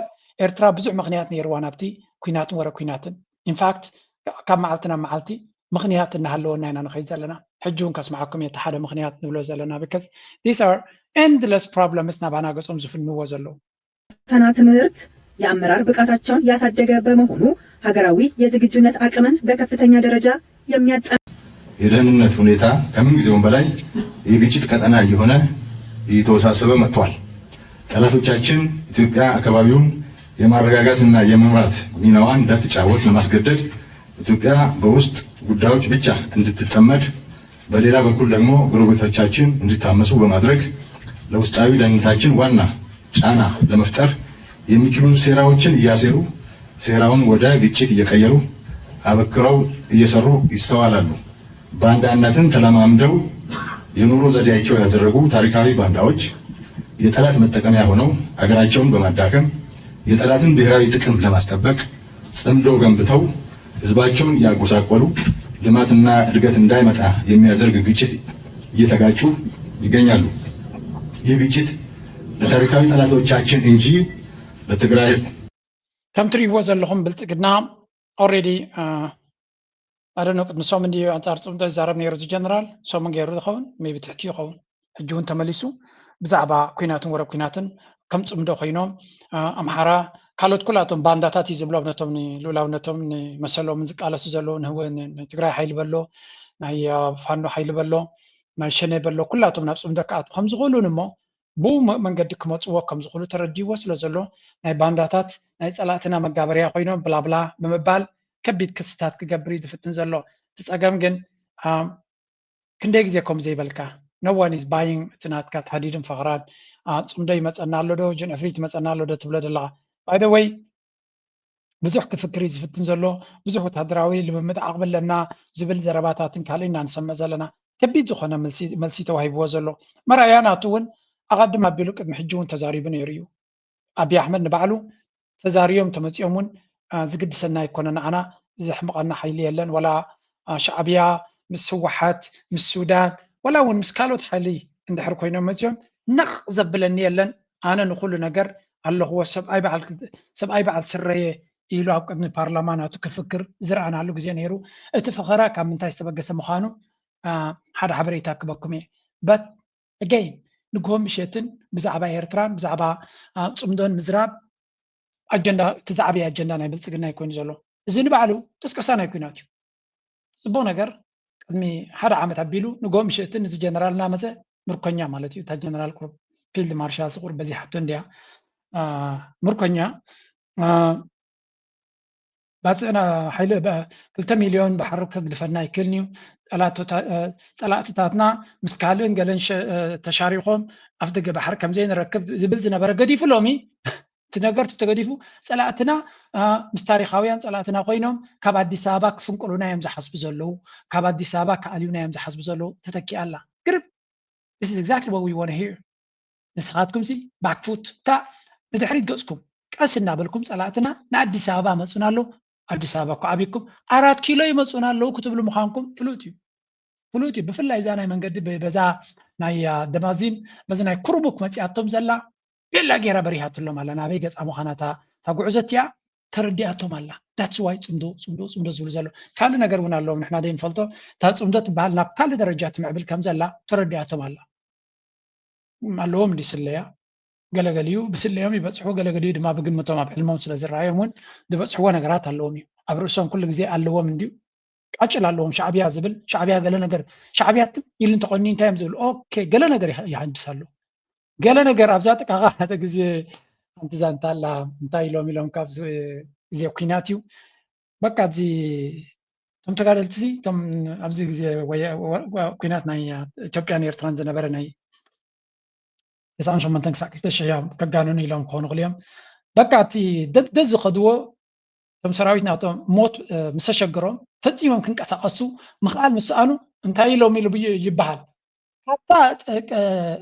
ኤርትራ ብዙሕ ምኽንያት ነይርዋ ናብቲ ኩናትን ወረ ኩናትን። ኢንፋክት ካብ መዓልቲ ናብ መዓልቲ ምኽንያት እናሃለወና ኢና ንኸይድ ዘለና። ሕጂ እውን ከስምዓኩም እየ እቲ ሓደ ምኽንያት ንብሎ ዘለና because these are endless problems ናባና ገጾም ዝፍንዎ ዘለዉ። ፈተና ትምህርት የአመራር ብቃታቸውን ያሳደገ በመሆኑ ሀገራዊ የዝግጁነት አቅምን በከፍተኛ ደረጃ የሚያጠ የደህንነት ሁኔታ ከምን ጊዜውም በላይ የግጭት ቀጠና እየሆነ እየተወሳሰበ መጥቷል። ጠላቶቻችን ኢትዮጵያ አካባቢውን የማረጋጋትና የመምራት ሚናዋን እንዳትጫወት ለማስገደድ ኢትዮጵያ በውስጥ ጉዳዮች ብቻ እንድትጠመድ በሌላ በኩል ደግሞ ጎረቤቶቻችን እንዲታመሱ በማድረግ ለውስጣዊ ደህንነታችን ዋና ጫና ለመፍጠር የሚችሉ ሴራዎችን እያሴሩ ሴራውን ወደ ግጭት እየቀየሩ አበክረው እየሰሩ ይስተዋላሉ። ባንዳነትን ተለማምደው የኑሮ ዘዴያቸው ያደረጉ ታሪካዊ ባንዳዎች የጠላት መጠቀሚያ ሆነው አገራቸውን በማዳከም የጠላትን ብሔራዊ ጥቅም ለማስጠበቅ ጽምዶ ገንብተው ህዝባቸውን እያጎሳቆሉ ልማትና እድገት እንዳይመጣ የሚያደርግ ግጭት እየተጋጩ ይገኛሉ። ይህ ግጭት ለታሪካዊ ጠላቶቻችን እንጂ ለትግራይ ከም ትሪእዎ ዘለኹም ብልጽግና already ኣደኖ ቅድሚ ሰሙን ድዩ ኣንጻር ጽምዶ ይዛረብ ነይሩ እዚ ጀነራል ሰሙን ገይሩ ዝኸውን maybe ትሕቲ ይኸውን ሕጂ እውን ተመሊሱ ብዛዕባ ኩናትን ወረብ ኩናትን ከም ጽምዶ ኮይኖም ኣምሓራ ካልኦት ኩላቶም ባንዳታት እዩ ዝብሎም ነቶም ንልኡላውነቶም ንመሰሎምን ዝቃለሱ ዘለዉ ንትግራይ ሓይሊ በሎ ናይ ፋኖ ሓይሊ በሎ ናይ ሸኔ በሎ ኩላቶም ናብ ጽምዶ ክኣትዉ ከም ዝኽእሉን እሞ ብኡ መንገዲ ክመፅዎ ከም ዝኽእሉ ተረዲእዎ ስለ ዘሎ ናይ ባንዳታት ናይ ፀላእትና መጋበርያ ኮይኖም ብላብላ ብምባል ከቢድ ክስታት ክገብር እዩ ዝፍትን ዘሎ። እቲ ፀገም ግን ክንደይ ግዜ ከም ዘይበልካ no one is buying እቲ ናትካ ተሃዲድን ፈኽራን ፅምዶ ይመፀና ኣሎ ዶ ጅን ዕፍሪት ይመፀና ኣሎ ዶ ትብሎ ዘለኻ by the way ብዙሕ ክፍክር እዩ ዝፍትን ዘሎ፣ ብዙሕ ወታደራዊ ልምምድ ዓቕሚ ኣለና ዝብል ዘረባታትን ካልእን ኢና ንሰምዕ ዘለና። ከቢድ ዝኾነ መልሲ ተዋሂብዎ ዘሎ መርኣያ ናቱ እውን ኣቐድም ኣቢሉ ቅድሚ ሕጂ እውን ተዛሪቡ ነይሩ እዩ። ኣብይ ኣሕመድ ንባዕሉ ተዛርዮም ተመፂኦም እውን ዝግድሰና ኣይኮነ ንዓና ዘሕምቐና ሓይሊ የለን ወላ ሻዕብያ ምስ ህወሓት ምስ ሱዳን ወላ እውን ምስ ካልኦት ሓይሊ እንድሕር ኮይኖም መፅዮም ነቕ ዘብለኒ የለን ኣነ ንኩሉ ነገር ኣለኽዎ ሰብኣይ በዓል ስረየ ኢሉ ኣብ ቅድሚ ፓርላማ ናቱ ክፍክር ዝረኣናሉ ግዜ ነይሩ። እቲ ፈኸራ ካብ ምንታይ ዝተበገሰ ምዃኑ ሓደ ሓበሬታ ክበኩም እየ። But again ንግሆ ምሸትን ብዛዕባ ኤርትራን ብዛዕባ ፅምዶን ምዝራብ ኣጀንዳ እቲ ዝዓበየ ኣጀንዳ ናይ ብልፅግና እዩ ኮይኑ ዘሎ። እዚ ንባዕሉ ቅስቀሳ ናይ ኩናት እዩ። ፅቡቕ ነገር ቅድሚ ሓደ ዓመት ኣቢሉ ንጎ ምሽእቲ ንዚ ጀነራል እናመፀ ምርኮኛ ማለት እዩ እታ ጀነራል ቁሩብ ፊልድ ማርሻልስ ቁሩብ በዚሓቶ እንድያ ምርኮኛ ባፅዕና ሓይሊ ክልተ ሚልዮን ባሕሪ ከግድፈና ኣይክእልን እዩ። ፀላእትታትና ምስ ካልእን ገለን ተሻሪኾም ኣፍ ደገ ባሕሪ ከምዘይንረክብ ዝብል ዝነበረ ገዲፉ ሎሚ እቲ ነገር ተገዲፉ ፀላእትና ምስ ታሪኻውያን ፀላእትና ኮይኖም ካብ ኣዲስ ኣበባ ክፍንቅሉና እዮም ዝሓስቡ ዘለዉ፣ ካብ ኣዲስ ኣበባ ክኣልዩና እዮም ዝሓስቡ ዘለዉ ተተኪኣ ኣላ። ግርም። This is exactly what we want to hear። ንስኻትኩም ሲ ባክፉት እታ ንድሕሪት ገፅኩም ቀስ እናበልኩም ፀላእትና ንኣዲስ ኣበባ መፁና ኣለዉ። ኣዲስ ኣበባ እኮ ዓብይኩም ኣራት ኪሎ ይመፁና ኣለዉ ክትብሉ ምዃንኩም ፍሉጥ እዩ። ፍሉጥ እዩ። ብፍላይ እዛ ናይ መንገዲ በዛ ናይ ደማዚን በዚ ናይ ኩርቡክ መፂኣቶም ዘላ ቤላ ገይራ በሪሃትሎም ኣላ። ናበይ ገፃ ምዃና እታ ጉዕዞ እቲኣ ተረዲኣቶም ኣላ። That's why ፅምዶ ፅምዶ ፅምዶ ዝብሉ ዘሎ ካልእ ነገር እውን ኣለዎም። ንሕና ዘይንፈልጦ እታ ፅምዶ ትበሃል ናብ ካልእ ደረጃ ትምዕብል ከም ዘላ ተረዲኣቶም ኣላ። ኣለዎም እንዲ ስለያ ገለገሊኡ ብስለዮም ይበፅሑ፣ ገለገሊኡ ድማ ብግምቶም ኣብ ሕልሞም ስለ ዝረኣዮም እውን ዝበፅሕዎ ነገራት ኣለዎም እዩ። ኣብ ርእሶም ኩሉ ግዜ ኣለዎም እንዲዩ ቃጭል ኣለዎም። ሻዕብያ ዝብል ሻዕብያ ገለ ነገር ሻዕብያ ትም ኢሉ እንተኾኒ እንታይ እዮም ዝብሉ? ኦኬ ገለ ነገር ይሃንድስ ኣሎ። ገለ ነገር ኣብዛ ጥቃኻ ሓደ ግዜ ሓንቲ ዛንታ ኣላ። እንታይ ኢሎም ኢሎም ካብ ግዜ ኩናት እዩ በቃ እዚ እቶም ተጋደልቲ እዚ እቶም ኣብዚ ግዜ ኩናት ናይ ኢትዮጵያን ኤርትራን ዝነበረ ናይ ተስዓን ሸሞንተን ክሳዕ ክልተ ሽሕ እዮም ከጋንኑ ኢሎም ክኾኑ ክልዮም በቃ እቲ ደደ ዝኸድዎ እቶም ሰራዊት ናቶም ሞት ምስ ተሸግሮም ፈፂሞም ክንቀሳቀሱ ምኽኣል ምስ ሰኣኑ እንታይ ኢሎም ኢሉ ይበሃል። ሓታ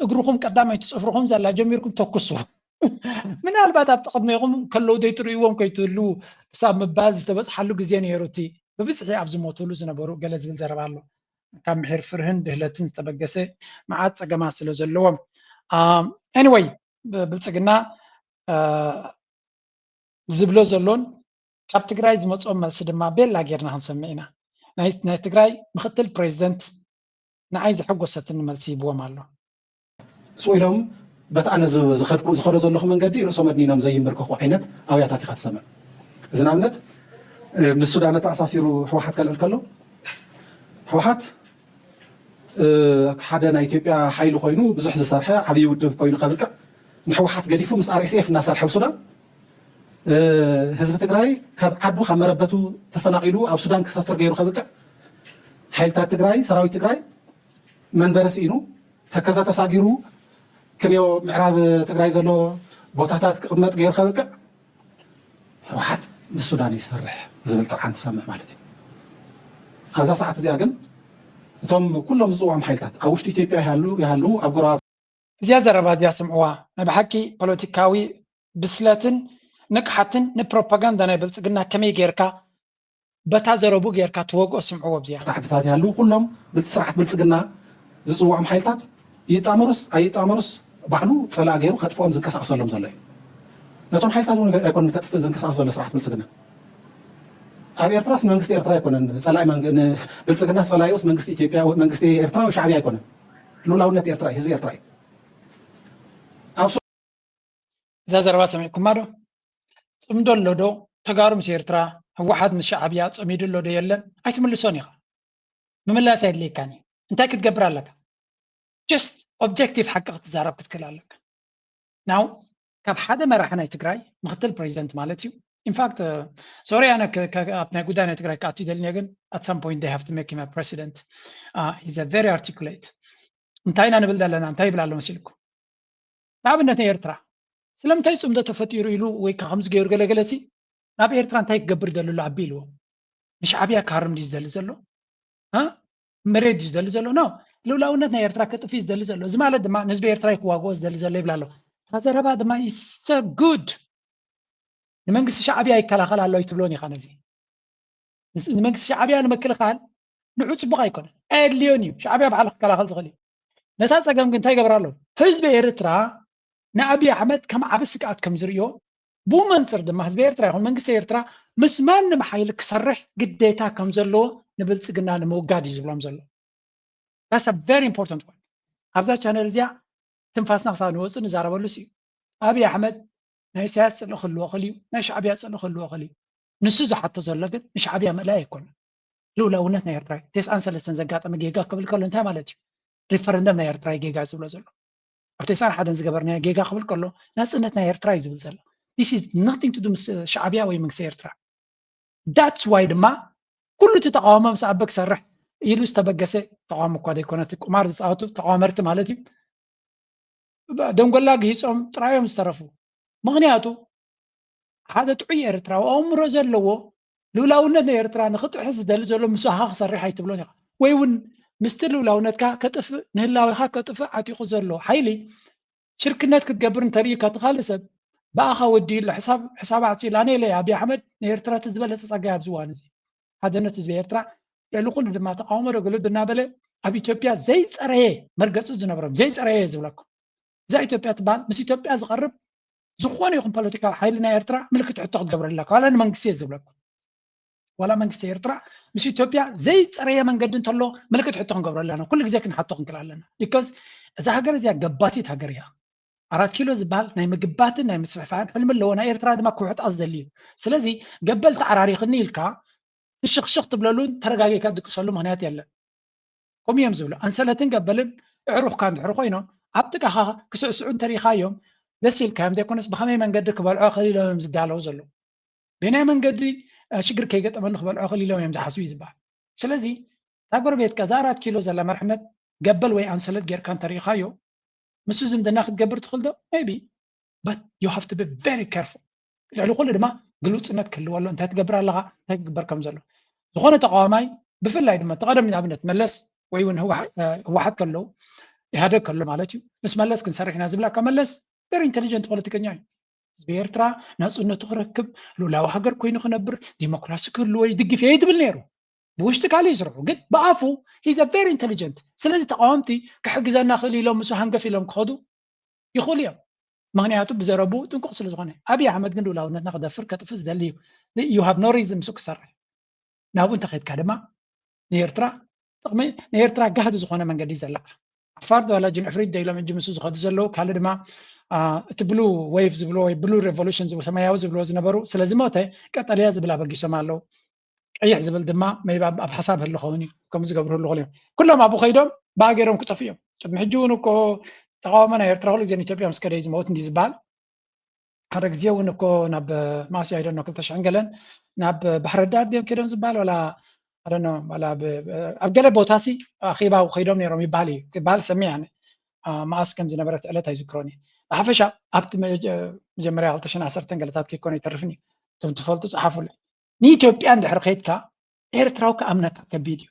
እግርኹም ቀዳማይቲ ፅፍርኹም ዘላ ጀሚርኩም ተኩሱ። ምናልባት ኣብቲ ቅድሜኹም ከለዉ ዘይትርእይዎም ከይትህልዉ ክሳብ ምባል ዝተበፅሓሉ ግዜ ነይሩ። እቲ ብብዝሒ ኣብ ዝሞትሉ ዝነበሩ ገለ ዝብል ዘረባ ኣሎ። ካብ ምሒር ፍርህን ድህለትን ዝተበገሰ መዓት ፀገማት ስለ ዘለዎም anyway ብልፅግና ዝብሎ ዘሎን ካብ ትግራይ ዝመፅኦም መልሲ ድማ ቤላ ጌርና ክንሰምዕ ኢና። ናይ ትግራይ ምክትል ፕሬዚደንት ንዓይ ዘሐጎሰትኒ መልሲ ሂብዎም ኣሎ። ስቕ ኢሎም በቲ ኣነ ዝኸዶ ዘለኹ መንገዲ ርእሶም ኣድኒኖም ዘይምብርከኹ ዓይነት ኣውያታት ኢኻ ትሰምዕ። እዚ ንኣብነት ምስ ሱዳን ኣተኣሳሲሩ ህወሓት ከልዕል ከሎ ህወሓት ሓደ ናይ ኢትዮጵያ ሓይሊ ኮይኑ ብዙሕ ዝሰርሐ ዓብዪ ውድብ ኮይኑ ከብቅዕ ንህወሓት ገዲፉ ምስ ኣር ኤስ ኤፍ እናሰርሐ ኣብ ሱዳን ህዝቢ ትግራይ ካብ ዓዱ ካብ መረበቱ ተፈናቒሉ ኣብ ሱዳን ክሰፍር ገይሩ ከብቅዕ ሓይልታት ትግራይ ሰራዊት ትግራይ መንበሪ ስኢኑ ተከዘ ተሳጊሩ ክንዮ ምዕራብ ትግራይ ዘሎ ቦታታት ክቕመጥ ገይሩ ከብቅዕ ህወሓት ምስ ሱዳን ይሰርሕ ዝብል ጥርዓን ትሰምዕ ማለት እዩ። ኣብዛ ሰዓት እዚኣ ግን እቶም ኩሎም ዝፅውዖም ሓይልታት ኣብ ውሽጢ ኢትዮጵያ ይሃሉ ይሃሉ ኣብ ጎረባ እዚኣ ዘረባ እዚኣ ስምዕዋ ናይ ብሓቂ ፖለቲካዊ ብስለትን ንቅሓትን ንፕሮፓጋንዳ ናይ ብልፅግና ከመይ ጌርካ በታ ዘረቡ ጌርካ ትወግኦ ስምዕዎ ኣብዚኣ። ዓድታት ይሃልዉ ኩሎም ስርዓት ብልፅግና ዝፅውዖም ሓይልታት ይጣመሩስ ኣይጣመሩስ ባዕሉ ፀላእ ገይሩ ከጥፍኦም ዝንቀሳቀሰሎም ዘሎ እዩ። ነቶም ሓይልታት እውን ኣይኮነን ከጥፍእ ዝንቀሳቀስ ዘሎ ስርዓት ብልፅግና። ኣብ ኤርትራስ መንግስቲ ኤርትራ ኣይኮነን ፀላኢ ብልፅግና ፀላኢኡስ መንግስቲ ኢትዮጵያ መንግስቲ ኤርትራ ወይ ሻዕብያ ኣይኮነን። ልኡላውነት ኤርትራ ህዝቢ ኤርትራ እዩ። ኣብ እዛ ዘረባ ሰሚዕኩማ ዶ? ፅምዶ ኣሎ ዶ? ተጋሩ ምስ ኤርትራ፣ ህወሓት ምስ ሻዕብያ ፀሚዱ ኣሎ ዶ የለን? ኣይትምልሶን ኢኻ። ምምላስ ኣየድልየካን እዩ። እንታይ ክትገብር ኣለካ? just objective ሓቂ ክትዛረብ ክትክእል ኣለካ። ናው ካብ ሓደ መራሒ ናይ ትግራይ ምክትል ፕሬዚደንት ማለት እዩ። ኢንፋክት ሶሪ ኣነ ኣብ ናይ ጉዳይ ናይ ትግራይ ክኣቱ ይደልኒ ግን at some point they have to make him a president. He's a very articulate እንታይ ኢና ንብል ዘለና እንታይ ይብል ኣሎ መሲልኩም? ንኣብነት ናይ ኤርትራ ስለምንታይ ፅምዶ ተፈጢሩ ኢሉ ወይ ከዓ ከምዚ ገይሩ ገለገለ ሲ ናብ ኤርትራ እንታይ ክገብር ይደሊ ኣሎ ኣቢ ኢልዎ ንሻዕብያ ክሃርም ድዩ ዝደሊ ዘሎ መሬት ድዩ ዝደሊ ዘሎ ኖ ልኡላውነት ናይ ኤርትራ ክጥፊ ዝደሊ ዘሎ እዚ ማለት ድማ ንህዝቢ ኤርትራ ክዋግኦ ዝደሊ ዘሎ ይብል ኣሎ እታ ዘረባ ድማ so good ንመንግስቲ ሻዕብያ ይከላኸል ኣሎ ኣይትብሎን ኢኻ ነዚ ንመንግስቲ ሻዕብያ ንምክልኻል ንዑ ፅቡቅ ኣይኮነን ኣየድልዮን እዩ ሻዕብያ ባዕሉ ክከላኸል ዝኽእል እዩ ነታ ፀገም ግን እንታይ ይገብር ኣሎ ህዝቢ ኤርትራ ንኣብይ ኣሕመድ ከም ዓቢ ስግኣት ከም ዝርእዮ ብኡ መንፅር ድማ ህዝቢ ኤርትራ ይኹን መንግስቲ ኤርትራ ምስ ማንም ሓይሊ ክሰርሕ ግዴታ ከም ዘለዎ ንብልፅግና ንምውጋድ እዩ ዝብሎም ዘሎ that's a very important point ኣብዛ ቻነል እዚኣ ትንፋስና ክሳብ ንወፅእ ንዛረበሉ እዩ ኣብይ ኣሕመድ ናይ ኢሳያስ ፅልኢ ክህልዎ ክእል እዩ ናይ ሻዕብያ ፅልኢ ክህልዎ ክእል እዩ ንሱ ዝሓቶ ዘሎ ግን ንሻዕብያ ምእላይ ኣይኮነን ልኡላውነት ናይ ኤርትራ እዩ ተስዓን ሰለስተን ዘጋጠመ ጌጋ ክብል ከሎ እንታይ ማለት እዩ ሪፈረንደም ናይ ኤርትራ ጌጋ ዝብሎ ዘሎ ኣብ ተስዓን ሓደን ዝገበርናዮ ጌጋ ክብል ከሎ ናፅነት ናይ ኤርትራ እዩ ዝብል ዘሎ። This is nothing to do ምስ ሻዕብያ ወይ መንግስቲ ኤርትራ። That's why ድማ ኩሉ እቲ ተቃውሞ ምስ ኣበ ክሰርሕ ኢሉ ዝተበገሰ ተቃውሞ እኳ ዘይኮነ፣ እቲ ቁማር ዝፃወቱ ተቃወመርቲ ማለት እዩ፣ ደንጎላ ግሂፆም ጥራዮም ዝተረፉ። ምክንያቱ ሓደ ጥዑይ ኤርትራዊ ኣእምሮ ዘለዎ፣ ልኡላውነት ናይ ኤርትራ ንክጥሕስ ዝደሊ ዘሎ ምሳኻ ክሰርሕ ኣይትብሎን ኢኻ። ወይ እውን ምስቲ ልኡላውነትካ ከጥፍእ፣ ንህላዌኻ ከጥፍእ ዓጢቑ ዘሎ ሓይሊ ሽርክነት ክትገብር እንተርእዩ እቲ ካልእ ሰብ ብኣኻ ወዲኡ ኣሎ። ሕሳብ ሕሳብ ኣዕፂ ላኔለ ኣብይ ኣሕመድ ንኤርትራ እቲ ዝበለፀ ፀጋ ኣብዚ እዋን እዚ ሓድነት ህዝቢ ኤርትራ፣ ልዕሊ ኩሉ ድማ ተቃውሞ ዶ ገለ ዶ እናበለ ኣብ ኢትዮጵያ ዘይፀረየ መርገፂ ዝነብሮም፣ ዘይፀረየ ዝብለኩም፣ እዛ ኢትዮጵያ ትበሃል ምስ ኢትዮጵያ ዝቐርብ ዝኾነ ይኹን ፖለቲካዊ ሓይሊ ናይ ኤርትራ ምልክት ሕቶ ክትገብረላ፣ ዋላ ንመንግስቲ እየ ዝብለኩም፣ ዋላ መንግስቲ ኤርትራ ምስ ኢትዮጵያ ዘይፀረየ መንገዲ እንተሎ ምልክት ሕቶ ክንገብረላ ኢና። ኩሉ ግዜ ክንሓቶ ክንክእል ኣለና። Because እዛ ሃገር እዚኣ ገባቲት ሃገር እያ። ኣራት ኪሎ ዝበሃል ናይ ምግባትን ናይ ምስፍሕፋሕን ሕልሚ ኣለዎ። ናይ ኤርትራ ድማ ክውሕጣ ዝደሊ እዩ። ስለዚ ገበል ተዓራሪኽኒ ኢልካ ትሽኽሽኽ ትብለሉን ተረጋጊእካ ትድቅሰሉ ምኽንያት የለን። ከምኡ እዮም ዝብሉ። ኣንሰለትን ገበልን ኣዕሩኽካ እንድሕር ኮይኖም ኣብ ጥቃኻ ክስዕስዑ እንተሪኢኻዮም ደስ ኢልካዮም ዘይኮነስ ብኸመይ መንገዲ ክበልዖ ክእል ኢሎም እዮም ዝዳለዉ ዘለዉ። በየናይ መንገዲ ሽግር ከይገጠመኒ ክበልዖ ክእል ኢሎም እዮም ዝሓስቡ እዩ ዝበሃል። ስለዚ እታ ጎረቤትካ እዛ ኣራት ኪሎ ዘላ መርሕነት ገበል ወይ ኣንሰለት ጌርካ እንተሪኢኻዮ ምስ ዝምድና ክትገብር ትኽእል ዶ? Maybe, but you have to be very careful። ልዕሊ ኩሉ ድማ ግሉፅነት ክህልዎ ኣሎ። እንታይ ትገብር ኣለኻ፣ እንታይ ክግበር ከም ዘሎ ዝኾነ ተቃዋማይ፣ ብፍላይ ድማ ተቐደም ንኣብነት መለስ ወይ እውን ህወሓት ከለዉ፣ ኢህኣደግ ከሎ ማለት እዩ፣ ምስ መለስ ክንሰርሕ ኢና ዝብላካ መለስ very intelligent ፖለቲከኛ እዩ። ህዝቢ ኤርትራ ናፅነቱ ክረክብ፣ ልኡላዊ ሃገር ኮይኑ ክነብር፣ ዲሞክራሲ ክህልዎ ይድግፍ እየ ይትብል ነይሩ። ብውሽጢ ካልእ ይስርሑ ግን ብኣፉ he's a very intelligent። ስለዚ ተቃወምቲ ክሕግዘና ክእል ኢሎም ምስ ሃንገፍ ኢሎም ክኸዱ ይኽእሉ እዮም። ምክንያቱ ብዘረቡ ጥንቁቕ ስለ ዝኾነ። ኣብይ ኣሕመድ ግን ልኡላውነትና ክደፍር ከጥፍእ ዝደሊ እዩ። You have no reason ምስኡ ክሰርሕ። ናብኡ እንተኸድካ ድማ ንኤርትራ ጥቕሚ ንኤርትራ ጋህዲ ዝኾነ መንገዲ እዩ ዘለካ። ዓፋር ዋላ ጅንዕፍሪት ዶ ኢሎም እጂ ምስኡ ዝኸዱ ዘለዉ ካልእ ድማ እቲ blue wave ዝብሎ ወይ blue revolution ዝብሎ ሰማያዊ ዝብሎ ዝነበሩ ስለዝሞተ ቀጠልያ ዝብል ኣበጊሶም ኣለዉ። ቀይሕ ዝብል ድማ maybe ኣብ ሓሳብ ህሉ ኸውን እዩ ከም ዝገብሩ ህሉ እዮም። ኩሎም ኣብኡ ከይዶም ብኣ ገይሮም ክጠፍ እዮም። ቅድሚ ሕጂ እውን እኮ ተቃውሞ ናይ ኤርትራ ኩሉ ግዜ ንኢትዮጵያ ምስ ከደ እዩ ዝመውት እንዲ ዝበሃል ሓደ ግዜ እውን እኮ ናብ ማእሲ ኣይደኖ ክልተ ሽሕን ገለን ናብ ባሕረ ዳር ድዮም ከይዶም ዝበሃል ዋላ ኣደኖ ዋላ ኣብ ገለ ቦታ ሲ ኣኺባ ከይዶም ነይሮም ይበሃል እዩ ክበሃል ሰሚዕ ኣነ። መኣስ ከም ዝነበረት ዕለት ኣይዝክሮን እየ። ብሓፈሻ ኣብቲ መጀመርያ ክልተ ሽሕን ዓሰርተን ገለታት ከይኮነ ይተርፍን እዩ። እቶም ትፈልጡ ፀሓፉለይ። ንኢትዮጵያ እንድሕር ከይድካ ኤርትራዊ ክኣምነካ ከቢድ እዩ።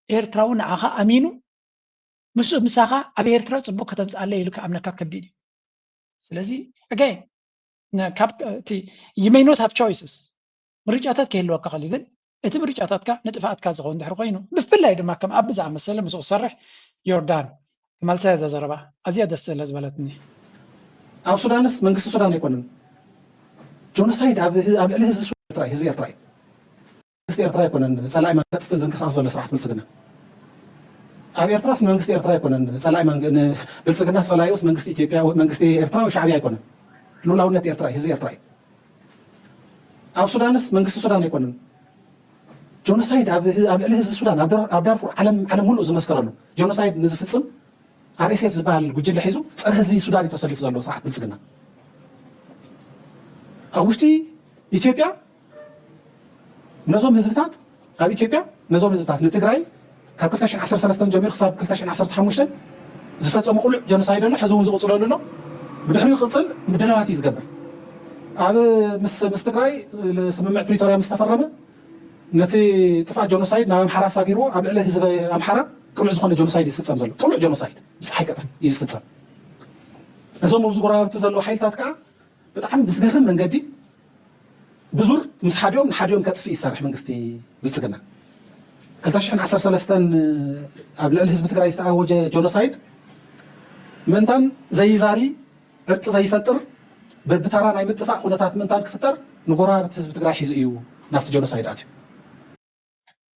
ኤርትራዊ ንዓኻ ኣሚኑ ምስ ምሳኻ ኣብ ኤርትራ ፅቡቅ ከተምፅኣለ ኢሉ ክኣምነካ ከቢድ እዩ። ስለዚ again ካብ እቲ you may not have choices ምርጫታት ከይህልወካ ከሊ ግን እቲ ምርጫታትካ ንጥፍኣትካ ዝኸውን ድሕር ኮይኑ ብፍላይ ድማ ከም ኣብ ዝኣመሰለ ምስኡ ክሰርሕ ዮርዳን ክመልሳ እዛ ዘረባ ኣዝያ ደስ ስለ ዝበለትኒ። ኣብ ሱዳንስ መንግስቲ ሱዳን ኣይኮነን ጆኖሳይድ ኣብ ልዕሊ ህዝቢ ኤርትራ ህዝቢ ኤርትራ እዩ። መንግስቲ ኤርትራ ኣይኮነን ፀላኢ መንግስቲ ከጥፍእ ዝንቀሳቀስ ዘሎ ስርዓት ብልፅግና። ኣብ ኤርትራስ መንግስቲ ኤርትራ ኣይኮነን ፀላኢ ብልፅግና ፀላኢውስ መንግስቲ ኢትዮጵያ መንግስቲ ኤርትራ ወይ ሻዕብያ ኣይኮነን። ልኡላውነት ኤርትራ ህዝቢ ኤርትራ እዩ። ኣብ ሱዳንስ መንግስቲ ሱዳን ኣይኮነን ጆኖሳይድ ኣብ ልዕሊ ህዝቢ ሱዳን ኣብ ዳርፉር ዓለም ሙሉእ ዝመስከረሉ ጆኖሳይድ ንዝፍፅም ኣር ኤስ ኤፍ ዝበሃል ጉጅለ ሒዙ ፀረ ህዝቢ ሱዳን እዩ ተሰሊፉ ዘሎ ስርዓት ብልፅግና። ኣብ ውሽጢ ኢትዮጵያ ነዞም ህዝብታት ኣብ ኢትዮጵያ ነዞም ህዝብታት ንትግራይ ካብ ክልተ ሽሕን ዓሰርተ ሰለስተን ጀሚሩ ክሳብ ክልተ ሽሕን ዓሰርተ ሓሙሽተን ዝፈፀሙ ቅሉዕ ጀኖሳይድ ኣሎ፣ ሕዚ እውን ዝቕፅለሉ ኣሎ። ብድሕሪኡ ክቕፅል ምድላዋት እዩ ዝገብር። ኣብ ምስ ምስ ትግራይ ስምምዕ ፕሪቶርያ ምስ ተፈረመ ነቲ ጥፍኣት ጀኖሳይድ ናብ ኣምሓራ ኣሳጊርዎ ኣብ ልዕሊ ህዝቢ ኣምሓራ ቅሉዕ ዝኾነ ጀኖሳይድ እዩ ዝፍፀም ዘሎ። ቅሉዕ ጀኖሳይድ ብፀሓይ ቀትሪ እዩ ዝፍፀም። እዞም ኣብዚ ጎረባብቲ ዘለዉ ሓይልታት ከዓ ብጣዕሚ ብዝገርም መንገዲ ብዙር ምስ ሓዲኦም ንሓዲኦም ከጥፍእ ይሰርሕ መንግስቲ ብልፅግና። ክልተ ሽሕን ዓሰርተ ሰለስተን ኣብ ልዕሊ ህዝቢ ትግራይ ዝተኣወጀ ጆኖሳይድ ምእንታን ዘይዛሪ ዕርቂ ዘይፈጥር በብታራ ናይ ምጥፋእ ኩነታት ምእንታን ክፍጠር ንጎረባብቲ ህዝቢ ትግራይ ሒዙ እዩ ናብቲ ጆኖሳይድ ኣትዩ።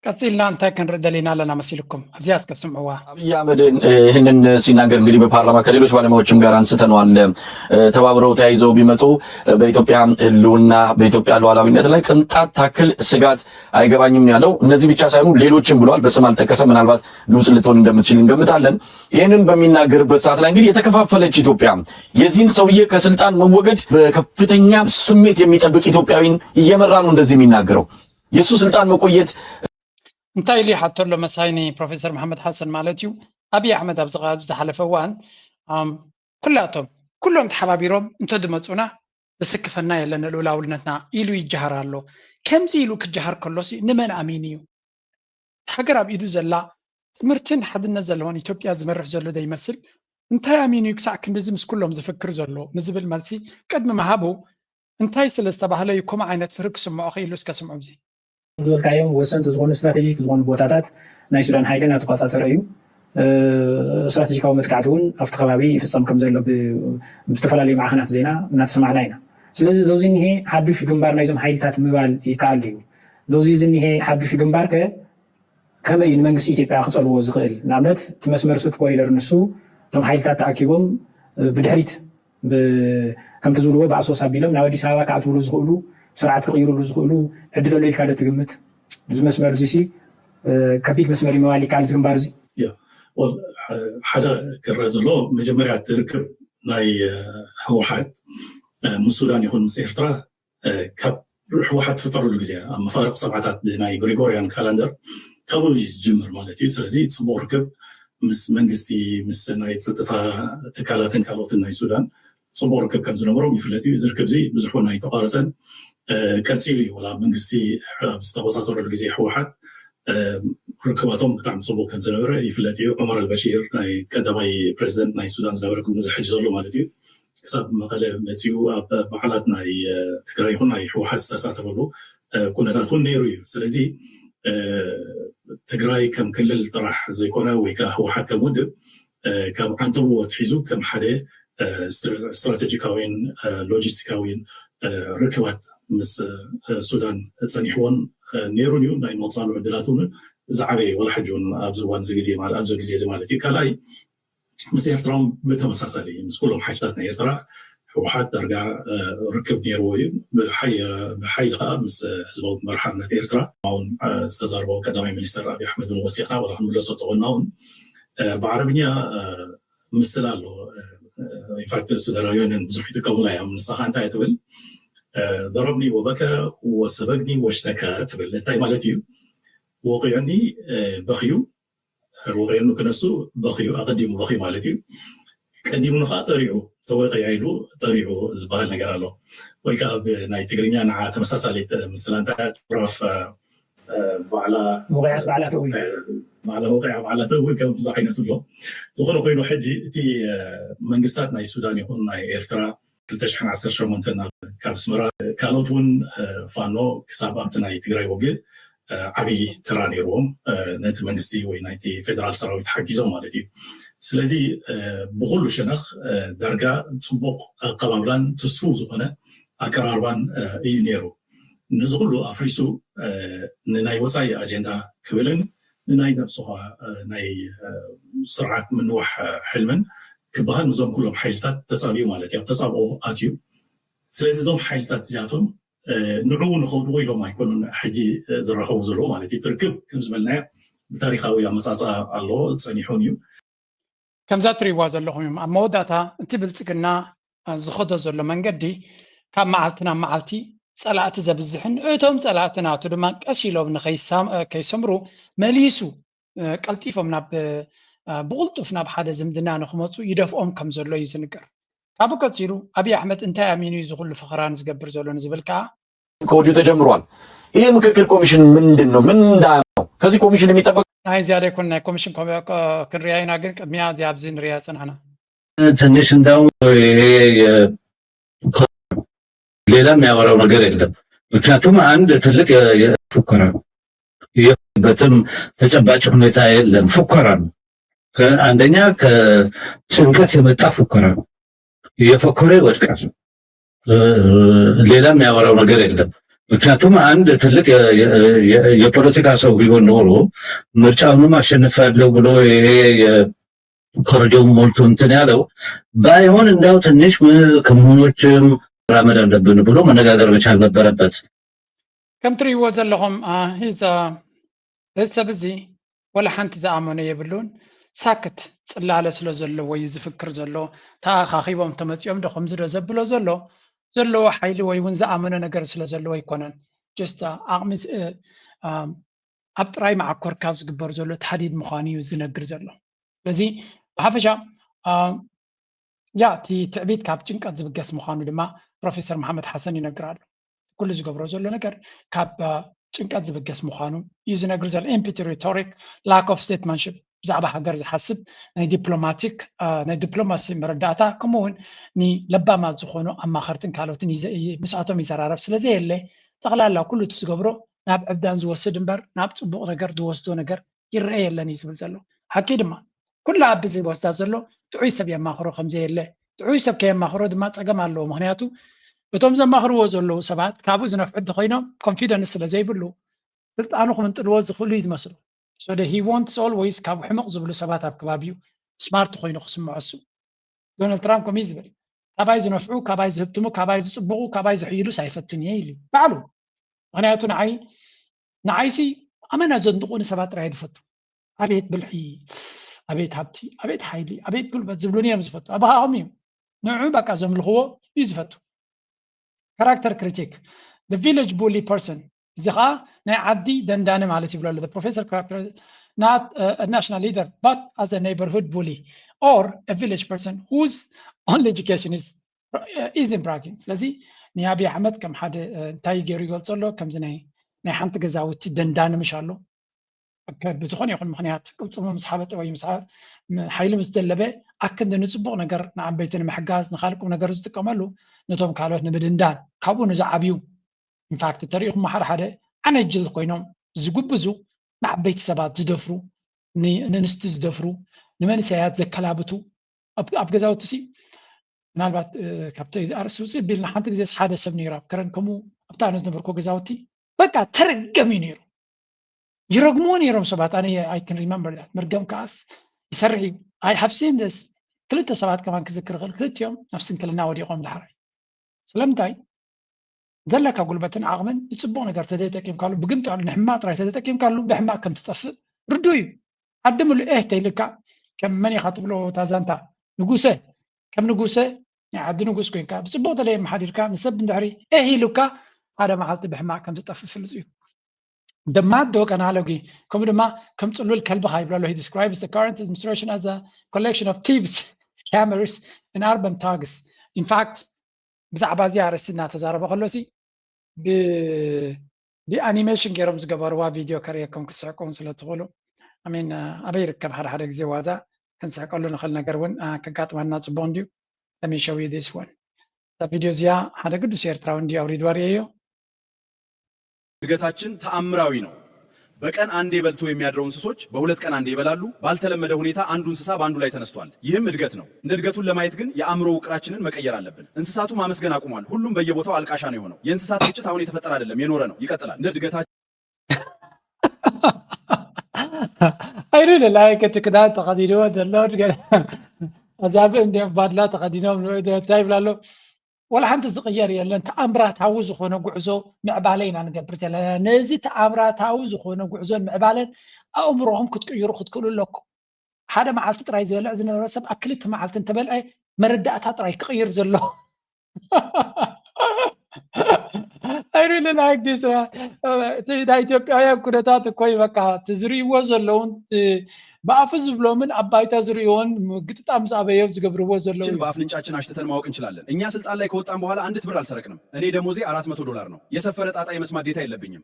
ቀፂልና እንታይ ክንርኢ ደሊና ኣለና መሲልኩም ኣብዚኣ እስከ ስምዕዋ። አብይ አህመድ ይህንን ሲናገር እንግዲህ በፓርላማ ከሌሎች ባለሙያዎችም ጋር አንስተነዋል። ተባብረው ተያይዘው ቢመጡ በኢትዮጵያ ህልውና በኢትዮጵያ ሉዓላዊነት ላይ ቅንጣት ታክል ስጋት አይገባኝም ያለው እነዚህ ብቻ ሳይሆኑ ሌሎችም ብለዋል። በስም አልጠቀሰም። ምናልባት ግብጽ ልትሆን እንደምትችል እንገምታለን። ይህንን በሚናገርበት ሰዓት ላይ እንግዲህ የተከፋፈለች ኢትዮጵያ የዚህን ሰውዬ ከስልጣን መወገድ በከፍተኛ ስሜት የሚጠብቅ ኢትዮጵያዊን እየመራ ነው እንደዚህ የሚናገረው። የእሱ ስልጣን መቆየት እንታይ ኢሉ ይሓቶ ኣሎ መሳይ ንፕሮፌሰር መሓመድ ሓሰን ማለት እዩ። ኣብይ ኣሕመድ ኣብዚ ዝሓለፈ እዋን ኩላቶም ኩሎም ተሓባቢሮም እንተድመፁና ዘስክፈና የለን ልኡላውነትና ኢሉ ይጀሃር ኣሎ። ከምዚ ኢሉ ክጀሃር ከሎሲ ንመን ኣሚኑ እዩ? ሃገር ኣብ ኢዱ ዘላ ትምህርትን ሓድነት ዘለዋን ኢትዮጵያ ዝመርሕ ዘሎ ዘይመስል እንታይ ኣሚኑ እዩ ክሳዕ ክንድዚ ምስ ኩሎም ዝፍክር ዘሎ ንዝብል መልሲ ቅድሚ ምሃቡ እንታይ ስለ ዝተባህለ እዩ ከምኡ ዓይነት ፍርህ ክስምዖ ክኢሉ እስከ ስምዑ እዚ። ዝበልካዮም ወሰንቲ ዝኾኑ ስትራቴጂክ ዝኾኑ ቦታታት ናይ ሱዳን ሓይሊ እናተቆፃፀረ እዩ። ስትራቴጂካዊ መጥቃዕቲ እውን ኣብቲ ከባቢ ይፍፀም ከም ዘሎ ብዝተፈላለዩ ማዕኸናት ዜና እናተሰማዕና ኢና። ስለዚ ዘውዚ እኒሄ ሓዱሽ ግንባር ናይዞም ሓይልታት ምባል ይከኣል እዩ። ዘውዚ እዚ እኒሄ ሓዱሽ ግንባር ከ ከመይ እዩ ንመንግስቲ ኢትዮጵያ ክፀልዎ ዝኽእል? ንኣብነት እቲ መስመር ሱድ ኮሪደር ንሱ እቶም ሓይልታት ተኣኪቦም ብድሕሪት ከምቲ ዝብልዎ ብኣሶስ ኣቢሎም ናብ ኣዲስ ኣበባ ክኣትውሉ ዝኽእሉ ስርዓት ክቕይሩሉ ዝኽእሉ ዕድል ኣሎ ኢልካ ዶ ትግምት? እዚ መስመር እዚሲ ከቢድ መስመር እዩ ምባል ይከኣል እዚ ግንባር እዚ? ሓደ ክረአ ዘሎ መጀመርያ እቲ ርክብ ናይ ህወሓት ምስ ሱዳን ይኹን ምስ ኤርትራ ካብ ህወሓት ትፍጠረሉ ግዜ ኣብ መፋርቕ ሰብዓታት ብናይ ግሪጎርያን ካላንደር ካብኡ እዩ ዝጅምር ማለት እዩ። ስለዚ ፅቡቕ ርክብ ምስ መንግስቲ ምስ ናይ ፀጥታ ትካላትን ካልኦትን ናይ ሱዳን ፅቡቕ ርክብ ከም ዝነበሮም ይፍለጥ እዩ። እዚ ርክብ እዚ ብዙሕ እውን ኣይተቋረፀን ቀፂሉ እዩ። ወላ መንግስቲ ኣብ ዝተቆፃፀረሉ ግዜ ህወሓት ርክባቶም ብጣዕሚ ፅቡቅ ከም ዝነበረ ይፍለጥ እዩ። ዑመር ኣልበሺር ናይ ቀዳማይ ፕሬዚደንት ናይ ሱዳን ዝነበረ ቅድሚ እዚ ሕጂ ዘሎ ማለት እዩ ክሳብ መቐለ መፂኡ ኣብ በዓላት ናይ ትግራይ ይኹን ናይ ህወሓት ዝተሳተፈሉ ኩነታት እውን ነይሩ እዩ። ስለዚ ትግራይ ከም ክልል ጥራሕ ዘይኮነ ወይ ከዓ ህወሓት ከም ውድብ ካብ ዓንተብዎ ኣትሒዙ ከም ሓደ ስትራቴጂካዊን ሎጂስቲካዊን ርክባት ምስ ሱዳን ፀኒሕዎን ነይሩን እዩ። ናይ ምቕፃሉ ዕድላት እውን ዝዓበየ ወላ ሕጂ እውን ኣብዚ እዋን እዚ ግዜ ኣብዚ ግዜ እዚ ማለት እዩ። ካልኣይ ምስ ኤርትራ እውን ብተመሳሳሊ ምስ ኩሎም ሓይልታት ናይ ኤርትራ ህወሓት ዳርጋ ርክብ ነይርዎ እዩ። ብሓይሊ ከዓ ምስ ህዝባዊ ግንባር ሓርነት ኤርትራ እውን ዝተዛርቦ ቀዳማይ ሚኒስተር ኣብይ ኣሕመድ እውን ወሲኽና ወላ ክንምለሶ ተኾንና እውን ብዓረብኛ ምስላ ኣሎ። ኢንፋክት ሱዳናውያንን ብዙሕ ይጥቀሙላ እዮም። ንስኻ እንታይ ትብል ضربني وبكى وسبقني واشتكى ትብል እንታይ ማለት እዩ? ወቂዑኒ በኽዩ ወቂዑኒ ክነሱ በኽዩ ኣቐዲሙ በኽዩ ማለት እዩ። ቀዲሙኒ ከዓ ጠሪዑ ተወቂዐ ኢሉ ጠሪዑ ዝበሃል ነገር ኣሎ። ወይ ከዓ ብናይ ትግርኛ ንዓ ተመሳሳሊት ምስላ እንታይ ራፍ ባዕላ ወቂዓስ ባዕላ ተእዊ ባዕላ ወቂዓ ባዕላ ተእዊ ከም ብዙ ዓይነት ኣሎ። ዝኾነ ኮይኑ ሕጂ እቲ መንግስታት ናይ ሱዳን ይኹን ናይ ኤርትራ ክልተ ሽሕን ዓሰርተ ሸሞንተን ካብ ኣስመራ ካልኦት እውን ፋኖ ክሳብ ኣብቲ ናይ ትግራይ ውግእ ዓብዪ ተራ ነይርዎም ነቲ መንግስቲ ወይ ናይቲ ፌደራል ሰራዊት ሓጊዞም ማለት እዩ። ስለዚ ብኩሉ ሸነኽ ዳርጋ ፅቡቕ ኣቀባብላን ትስፉው ዝኾነ ኣቀራርባን እዩ ነይሩ። ነዚ ኩሉ ኣፍሪሱ ንናይ ወፃኢ ኣጀንዳ ክብልን ንናይ ነብሱ ከዓ ናይ ስርዓት ምንዋሕ ሕልምን ክበሃል ምስዞም ኩሎም ሓይልታት ተፃቢኡ ማለት እዩ። ኣብ ተፃብኦ ኣትዩ። ስለዚ እዞም ሓይልታት እዚኣቶም ንዕኡ ንኸውድቑ ኢሎም ኣይኮኑን ሕጂ ዝራኸቡ ዘለዉ ማለት እዩ። ትርክብ ከም ዝበልናዮ ብታሪካዊ ኣመፃፅኣ ኣለዎ፣ ፀኒሑን እዩ። ከምዛ ትሪእዋ ዘለኹም እዮም ኣብ መወዳእታ እቲ ብልፅግና ዝኸዶ ዘሎ መንገዲ ካብ መዓልቲ ናብ መዓልቲ ፀላእቲ ዘብዝሕን እቶም ፀላእቲ ናቱ ድማ ቀስ ኢሎም ንከይሰምሩ መሊሱ ቀልጢፎም ናብ ብቕልጡፍ ናብ ሓደ ዝምድና ንክመፁ ይደፍኦም ከም ዘሎ እዩ ዝንገር። ካብኡ ቀፂሉ ኣብይ ኣሕመድ እንታይ ኣሚኑ እዩ ዝኩሉ ፈኸራን ዝገብር ዘሎ ንዝብል ከዓ ከወዲሁ ተጀምሯል። ይህ ምክክር ኮሚሽን ምንድን ነው? ምን እንዳ ነው? ከዚህ ኮሚሽን የሚጠበቅ ናይ ዝያዳ ይኮን ናይ ኮሚሽን ኮ- ኮ- ክንሪያ ኢና፣ ግን ቅድሚያ እዚ ኣብዚ ንሪያ ዝፀናሕና ትንሽ እንዳውም ይሄ የ- ሌላ የሚያወራው ነገር የለም። ምክንያቱም አንድ ትልቅ የ- የ- ፉከራ ነው። የበትም ተጨባጭ ሁኔታ የለም። ፉከራ ነው። ከ- አንደኛ ከጭንቀት የመጣ ፉከራ ነው። እየፎከረ ይወድቃል። ሌላ የሚያወራው ነገር የለም። ምክንያቱም አንድ ትልቅ የፖለቲካ ሰው ቢሆን ኖሮ ምርጫውንም አሸንፋለሁ ብሎ ይሄ የኮረጆውን ሞልቶ እንትን ያለው ባይሆን፣ እንዳው ትንሽ ከምኖችም መራመድ አለብን ብሎ መነጋገር መቻል ነበረበት። ከም ትርእይዎ ዘለኹም እዚ ሰብ እዚ ወላ ሓንቲ ዝኣመኖ የብሉን። ሳክት ጽላለ ስለ ዘለዎ እዩ ዝፍክር ዘሎ። ተኣኻኺቦም ተመጺኦም ዶ ከምዚ ዶ ዘብሎ ዘሎ ዘለዎ ሓይሊ ወይ እውን ዝኣመኖ ነገር ስለ ዘለዎ ኣይኮነን። ጀስት ዓቕሚ ኣብ ጥራይ መዓኮርካ ዝግበር ዘሎ ታህዲድ ምዃኑ እዩ ዝነግር ዘሎ። ስለዚ ብሓፈሻ ያ እቲ ትዕቢት ካብ ጭንቀት ዝብገስ ምዃኑ ድማ ፕሮፌሰር መሓመድ ሓሰን ይነግር ኣሎ። ኩሉ ዝገብሮ ዘሎ ነገር ካብ ጭንቀት ዝብገስ ምዃኑ እዩ ዝነግር ዘሎ። ኢምፒቲ ሪቶሪክ፣ ላክ ኦፍ ስቴትማንሽፕ፣ ብዛዕባ ሃገር ዝሓስብ ናይ ዲፕሎማቲክ ናይ ዲፕሎማሲ መረዳእታ፣ ከምኡ እውን ንለባማት ዝኾኑ ኣማኸርትን ካልኦትን ምስኣቶም ይዘራረብ ስለዘየለ፣ ጠቕላላ ኩሉ እቲ ዝገብሮ ናብ ዕብዳን ዝወስድ እምበር ናብ ፅቡቕ ነገር ዝወስዶ ነገር ይረአ የለን እዩ ዝብል ዘሎ። ሓቂ ድማ ኩላ ኣብዚ ወስዳ ዘሎ ጥዑይ ሰብ የማኽሮ ከምዘየለ፣ ጥዑይ ሰብ ከየማኽሮ ድማ ፀገም ኣለዎ። ምክንያቱ እቶም ዘማኽርዎ ዘለዉ ሰባት ካብኡ ዝነፍዑ እንተኮይኖም ኮንፊደንስ ስለ ዘይብሉ ስልጣኑ ክምንጥልዎ ዝኽእሉ እዩ ዝመስሉ። So he wants always ካብ ሕሙቕ ዝብሉ ሰባት ኣብ ከባቢኡ ስማርት ኮይኑ ክስምዖ እሱ። ዶናልድ ትራምፕ ከምኡ እዩ ዝብል፣ ካባይ ዝነፍዑ፣ ካባይ ዝህብትሙ፣ ካባይ ዝፅብቑ፣ ካባይ ዝሕይሉስ ኣይፈቱን እየ ኢሉ ባዕሉ። ምክንያቱ ንዓይ ንዓይሲ ኣመና ዘንድቑኒ ሰባት ጥራይ ዝፈቱ። ኣቤት ብልሒ፣ ኣቤት ሃብቲ፣ ኣቤት ሓይሊ፣ ኣቤት ጉልበት ዝብሉኒ እዮም ዝፈቱ። ኣባኻኹም እዩ ንዑ በቃ ዘምልኽዎ እዩ ዝፈቱ። ካራክተር ክሪቲክ፣ ቪሌጅ ቡሊ ፐርሰን፣ እዚ ከዓ ናይ ዓዲ ደንዳኒ ማለት ይብሎ ኣሎ። ፕሮፌሰር ካራክተር ናት ናሽናል ሊደር ባት ኣዘ ኔይበርሁድ ቡሊ ኦር ቪሌጅ ፐርሰን ሁዝ ኦንሊ ኤጁኬሽን ኢዝ ኢዝ ኢን ብራጊንግ። ስለዚ ንኣብይ ኣሕመድ ከም ሓደ እንታይ ገይሩ ይገልፆ ኣሎ? ከምዚ ናይ ናይ ሓንቲ ገዛውቲ ደንዳኒ ምሽ ኣሎ። ብዝኾነ ይኹን ምኽንያት ቅልፅሙ ምስ ሓበጠ ወይ ሓይሉ ምስ ደለበ ኣክንዲ ንፅቡቕ ነገር ንዓበይቲ ንምሕጋዝ ንካልእ ቁም ነገር ዝጥቀመሉ ነቶም ካልኦት ንምድንዳን ካብኡ ንዝዓብዩ ኢንፋክት ተሪኢኹም ሓደ ሓደ ዓነጅል ኮይኖም ዝጉብዙ ንዓበይቲ ሰባት ዝደፍሩ ንንስቲ ዝደፍሩ ንመንሰያት ዘከላብቱ ኣብ ገዛውቲ ሲ ምናልባት ካብቲ ኣርእስቲ ውፅእ ቢልና ሓንቲ ግዜ ሓደ ሰብ ነይሩ ኣብ ከረን ከምኡ ኣብታ ኣነ ዝነበርኮ ገዛውቲ በቃ ተረገም እዩ ነይሩ። ይረግምዎ ነይሮም ሰባት። ኣነ I can remember that። መርገም ከዓስ ይሰርሕ እዩ። I have seen this። ክልተ ሰባት ከማን ክዝክር ይኽእል። ክልቲኦም ናብ ስንክልና ወዲቖም ዳሕራይ። ስለምንታይ? ዘለካ ጉልበትን ዓቕምን ንፅቡቕ ነገር ተዘይጠቂምካሉ ብግምጣሉ ንሕማቕ ጥራይ ተዘይጠቂምካሉ ብሕማቕ ከም ትጠፍእ ርዱ እዩ። ዓዲ ምሉእ ኤህ ተይልካ ከም መን ኢኻ ትብሎ እታ ዛንታ ንጉሰ ከም ንጉሰ ናይ ዓዲ ንጉስ ኮይንካ ብፅቡቕ ተለየመሓዲርካ ንሰብ እንድሕሪ ኤህ ኢሉካ ሓደ መዓልቲ ብሕማቕ ከም ትጠፍእ ፍሉጥ እዩ። ደማት ዶ ቀናለጊ ከምኡ ድማ ከም ፅሉል ከልብኻ ይብሎ ኣሎ። He describes the current administration as a collection of thieves, scammers and urban thugs. In fact ብዛዕባ እዚ ኣርእስቲ እናተዛረበ ከሎ ሲ ብኣኒሜሽን ገይሮም ዝገበርዋ ቪድዮ ከርእየኩም ክትስሕቁ ስለ ትኽእሉ ኣበይ ይርከብ ሓደ ሓደ ግዜ ዋዛ ክንስሕቀሉ ንኽእል ነገር እውን ከጋጥመና ፅቡቕ እንድዩ። Let me show you this one። እዛ ቪድዮ እዚኣ ሓደ ቅዱስ ኤርትራዊ እንድዩ ኣውሪድዋ ርእየዮ። እድገታችን ተአምራዊ ነው። በቀን አንዴ በልቶ የሚያድረው እንስሶች በሁለት ቀን አንዴ ይበላሉ። ባልተለመደ ሁኔታ አንዱ እንስሳ በአንዱ ላይ ተነስቷል። ይህም እድገት ነው። እንደ እድገቱን ለማየት ግን የአእምሮ ውቅራችንን መቀየር አለብን። እንስሳቱ ማመስገን አቁሟል። ሁሉም በየቦታው አልቃሻ ነው የሆነው። የእንስሳት ግጭት አሁን የተፈጠረ አይደለም፣ የኖረ ነው። ይቀጥላል። እንደ እድገታችን I really like it። ክዳን ተኸዲንዎ ዘሎ ኣዛብእ እንዲኦም ባድላ ተኸዲኖም እንታይ ይብላ ኣሎ? ወላ ሓንቲ ዝቕየር የለን። ተኣምራታዊ ዝኾነ ጉዕዞ ምዕባለ ኢና ንገብር ዘለና። ነዚ ተኣምራታዊ ዝኾነ ጉዕዞን ምዕባለን ኣእምሮኹም ክትቅይሩ ክትክእሉ ኣለኩም። ሓደ መዓልቲ ጥራይ ዝበልዕ ዝነበረ ሰብ ኣብ ክልተ መዓልቲ እንተበልዐ መረዳእታ ጥራይ ክቕይር ዘሎ። I really like this። እቲ ናይ ኢትዮጵያውያን ኩነታት እኮ እዩ በቃ እቲ ዝርእይዎ ዘለውን ብኣፉ ዝብሎምን ኣብ ባይታ ዝርእይዎን ምግጥጣም ምስ ኣበዮ ዝገብርዎ ዘለዉ በአፍንጫችን አሽትተን ማወቅ እንችላለን። እኛ ስልጣን ላይ ከወጣን በኋላ አንዲት ብር አልሰረቅንም። እኔ ደሞዜ አራት መቶ ዶላር ነው። የሰፈረ ጣጣ የመስማት ዴታ የለብኝም።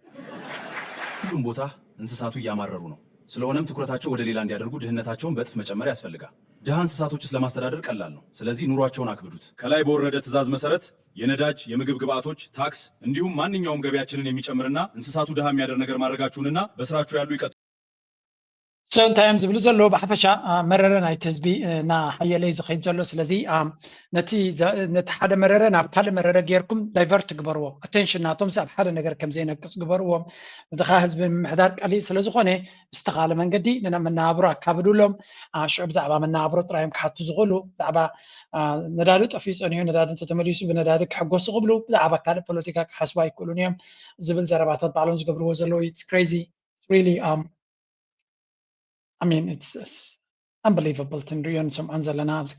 ሁሉም ቦታ እንስሳቱ እያማረሩ ነው። ስለሆነም ትኩረታቸው ወደ ሌላ እንዲያደርጉ ድህነታቸውን በእጥፍ መጨመር ያስፈልጋል። ድሃ እንስሳቶችስ ለማስተዳደር ቀላል ነው። ስለዚህ ኑሯቸውን አክብዱት። ከላይ በወረደ ትዕዛዝ መሰረት የነዳጅ፣ የምግብ ግብአቶች፣ ታክስ እንዲሁም ማንኛውም ገቢያችንን የሚጨምርና እንስሳቱ ድሃ የሚያደር ነገር ማድረጋችሁንና በስራችሁ ያሉ ይቀጥሉ። So እንታይ እዮም ዝብሉ ዘለዉ? ብሓፈሻ መረረ ናይቲ ህዝቢ እናሓየለ እዩ ዝኸይድ ዘሎ። ስለዚ ነቲ ሓደ መረረ ናብ ካልእ መረረ ጌርኩም ዳይቨርት ግበርዎ። ኣቴንሽን ናቶም ኣብ ሓደ ነገር ከም ዘይነቅጽ ግበርዎም። ድኻ ህዝቢ ምምሕዳር ቀሊል ስለ ዝኾነ ብዝተኻለ መንገዲ ንመነባብሮ ኣካብዱሎም። ሽዑ ብዛዕባ መነባብሮ ጥራዮም ክሓቱ ዝኽእሉ፣ ብዛዕባ ነዳዲ ጠፊኡ ጸኒሑ ነዳዲ እንተተመሊሱ ብነዳዲ ክሕጎሱ ክብሉ፣ ብዛዕባ ካልእ ፖለቲካ ክሓስቡ ኣይክእሉን እዮም ዝብል ዘረባታት ባዕሎም ዝገብርዎ ዘለዉ። It's crazy. It's really um I mean it's unbelievable። ትንሪዮን ሰምዖን ዘለና ኣብዚ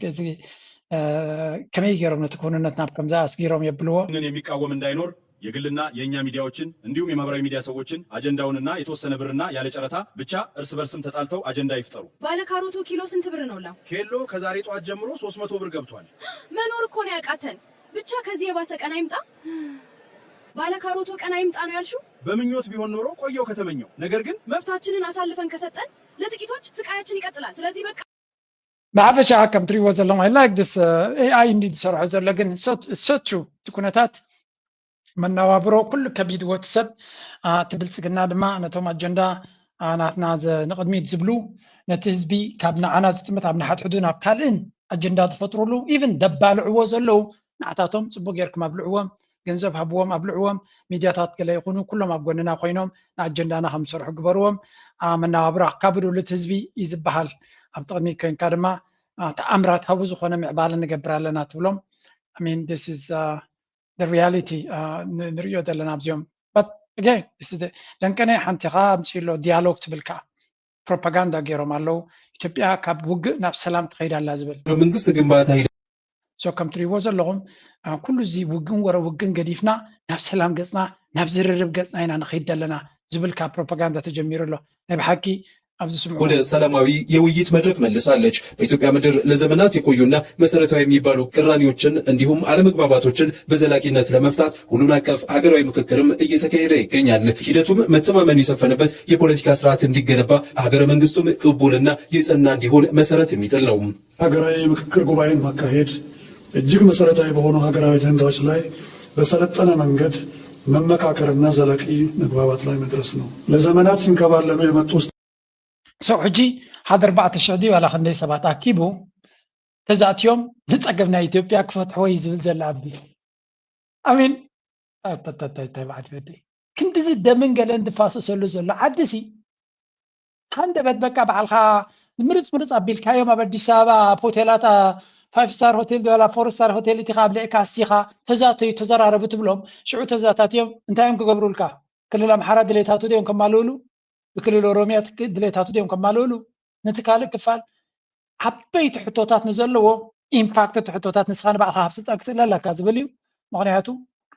ከመይ ገይሮም ነቲ ክውንነት ናብ ከምዚ ኣስጊሮም የብልዎ። ንን የሚቃወም እንዳይኖር የግልና የእኛ ሚዲያዎችን እንዲሁም የማህበራዊ ሚዲያ ሰዎችን አጀንዳውንና የተወሰነ ብርና ያለ ጨረታ ብቻ እርስ በርስም ተጣልተው አጀንዳ ይፍጠሩ። ባለ ካሮቶ ኪሎ ስንት ብር ነው ላም? ኬሎ ከዛሬ ጠዋት ጀምሮ ሶስት መቶ ብር ገብቷል። መኖር እኮ ነው ያቃተን። ብቻ ከዚህ የባሰ ቀን አይምጣ። ባለ ካሮቶ ቀን አይምጣ ነው ያልሽው? በምኞት ቢሆን ኖሮ ቆየው ከተመኘው። ነገር ግን መብታችንን አሳልፈን ከሰጠን ለጥቂቶች ስቃያችን ይቀጥላል። ስለዚህ በቃ ብሓፈሻ ከም ትሪእዎ ዘለኹም I like this AI እንዲ ዝሰርሖ ዘሎ ግን so true እቲ ኩነታት መነባብሮ ኩሉ ከቢድዎ እቲ ሰብ እቲ ብልጽግና ድማ ነቶም ኣጀንዳ ናትና ንቕድሚት ዝብሉ ነቲ ህዝቢ ካብ ንዓና ዝጥምት ኣብ ንሓድሕዱ ናብ ካልእን ኣጀንዳ ዝፈጥሩሉ ኢቭን ደባልዕዎ ዘለዉ ንዓታቶም ጽቡቅ ጌርኩም ኣብልዕዎም ገንዘብ ሃብዎም ኣብልዕዎም ሚድያታት ገለ ይኹኑ ኩሎም ኣብ ጎንና ኮይኖም ንኣጀንዳና ከም ዝሰርሑ ግበርዎም መነባብሮ ኣካብዱሉ እቲ ህዝቢ እዩ ዝበሃል ኣብ ጥቕሚት ኮይንካ ድማ ተኣምራታዊ ዝኾነ ምዕባለ ንገብር ኣለና ትብሎም I mean this is the reality ንሪኦ ዘለና ኣብዚኦም but again ለንቀነ ሓንቲ ኻ ኣምፅእሎ ዲያሎግ ትብል ከዓ ፕሮፓጋንዳ ገይሮም ኣለዉ ኢትዮጵያ ካብ ውግእ ናብ ሰላም ትኸይድ ኣላ ዝብል መንግስት ግንባታ so ከም ትሪእዎ ዘለኹም ኩሉ እዚ ውግን ወረ ውግን ገዲፍና ናብ ሰላም ገፅና ናብ ዝርርብ ገፅና ኢና ንኸይድ ዘለና ዝብል ካብ ፕሮፓጋንዳ ተጀሚሩ ኣሎ ናይ ብሓቂ ኣብዚ ስምዑ ወደ ሰላማዊ የውይይት መድረክ መልሳለች። በኢትዮጵያ ምድር ለዘመናት የቆዩና መሰረታዊ የሚባሉ ቅራኔዎችን እንዲሁም አለመግባባቶችን በዘላቂነት ለመፍታት ሁሉን አቀፍ ሀገራዊ ምክክርም እየተካሄደ ይገኛል። ሂደቱም መተማመን የሰፈነበት የፖለቲካ ስርዓት እንዲገነባ ሀገረ መንግስቱም ቅቡልና የጸና እንዲሆን መሰረት የሚጥል ነው። ሀገራዊ የምክክር ጉባኤን ማካሄድ እጅግ መሰረታዊ በሆኑ ሀገራዊ አጀንዳዎች ላይ በሰለጠነ መንገድ መመካከርና ዘላቂ መግባባት ላይ መድረስ ነው። ለዘመናት ሲንከባለሉ የመጡ ሰው ሕጂ ሓደ ኣርባዕተ ሽሕ ድዩ ዋላ ክንደይ ሰባት ኣኪቡ ተዛእትዮም ንፀገም ናይ ኢትዮጵያ ክፈትሕዎ እዩ ዝብል ዘሎ ኣቢ ኣሚን ተባዕት ወደይ ክንድዚ ደምን ገለን ዝፋሰሰሉ ዘሎ ዓዲ ሲ ሃንደበት በቃ በዓልካ ምርፅ ምርፅ ኣቢልካዮም ኣብ ኣዲስ ኣበባ ኣብ ሆቴላት ፋይፍ ስታር ሆቴል ዶላ ፎር ስታር ሆቴል እቲካ ኣብሊዕካ ኣስቲካ ተዛተዩ ተዘራረቡ ትብሎም ሽዑ ተዛታትዮም እንታይ እዮም ክገብሩልካ ክልል ኣምሓራ ድሌታቱ ድዮም ከማልእሉ ብክልል ኦሮሚያ ድሌታቱ ድዮም ከማልእሉ ነቲ ካልእ ክፋል ዓበይቲ ሕቶታት ንዘለዎ ኢንፋክት እቲ ሕቶታት ንስኻ ንባዕልካ ካብ ስልጣን ክትእለ ኣለካ ዝብል እዩ ምክንያቱ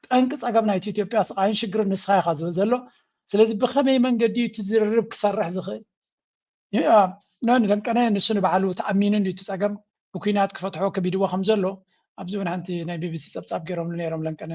ጠንቂ ፀገም ናይቲ ኢትዮጵያ ስቃይን ሽግርን ንስኻ ኢኻ ዝብል ዘሎ ስለዚ ብኸመይ መንገዲ እዩ እቲ ዝርርብ ክሰርሕ ዝኽእል ንለንቀነ ንሱ ንባዕሉ ተኣሚኑ እዩ እቲ ፀገም ብኩናት ክፈትሖ ከቢድዎ ከም ዘሎ ኣብዚ እውን ሓንቲ ናይ ቢቢሲ ፀብፃብ ገይሮምሉ ነይሮም ለንቀነ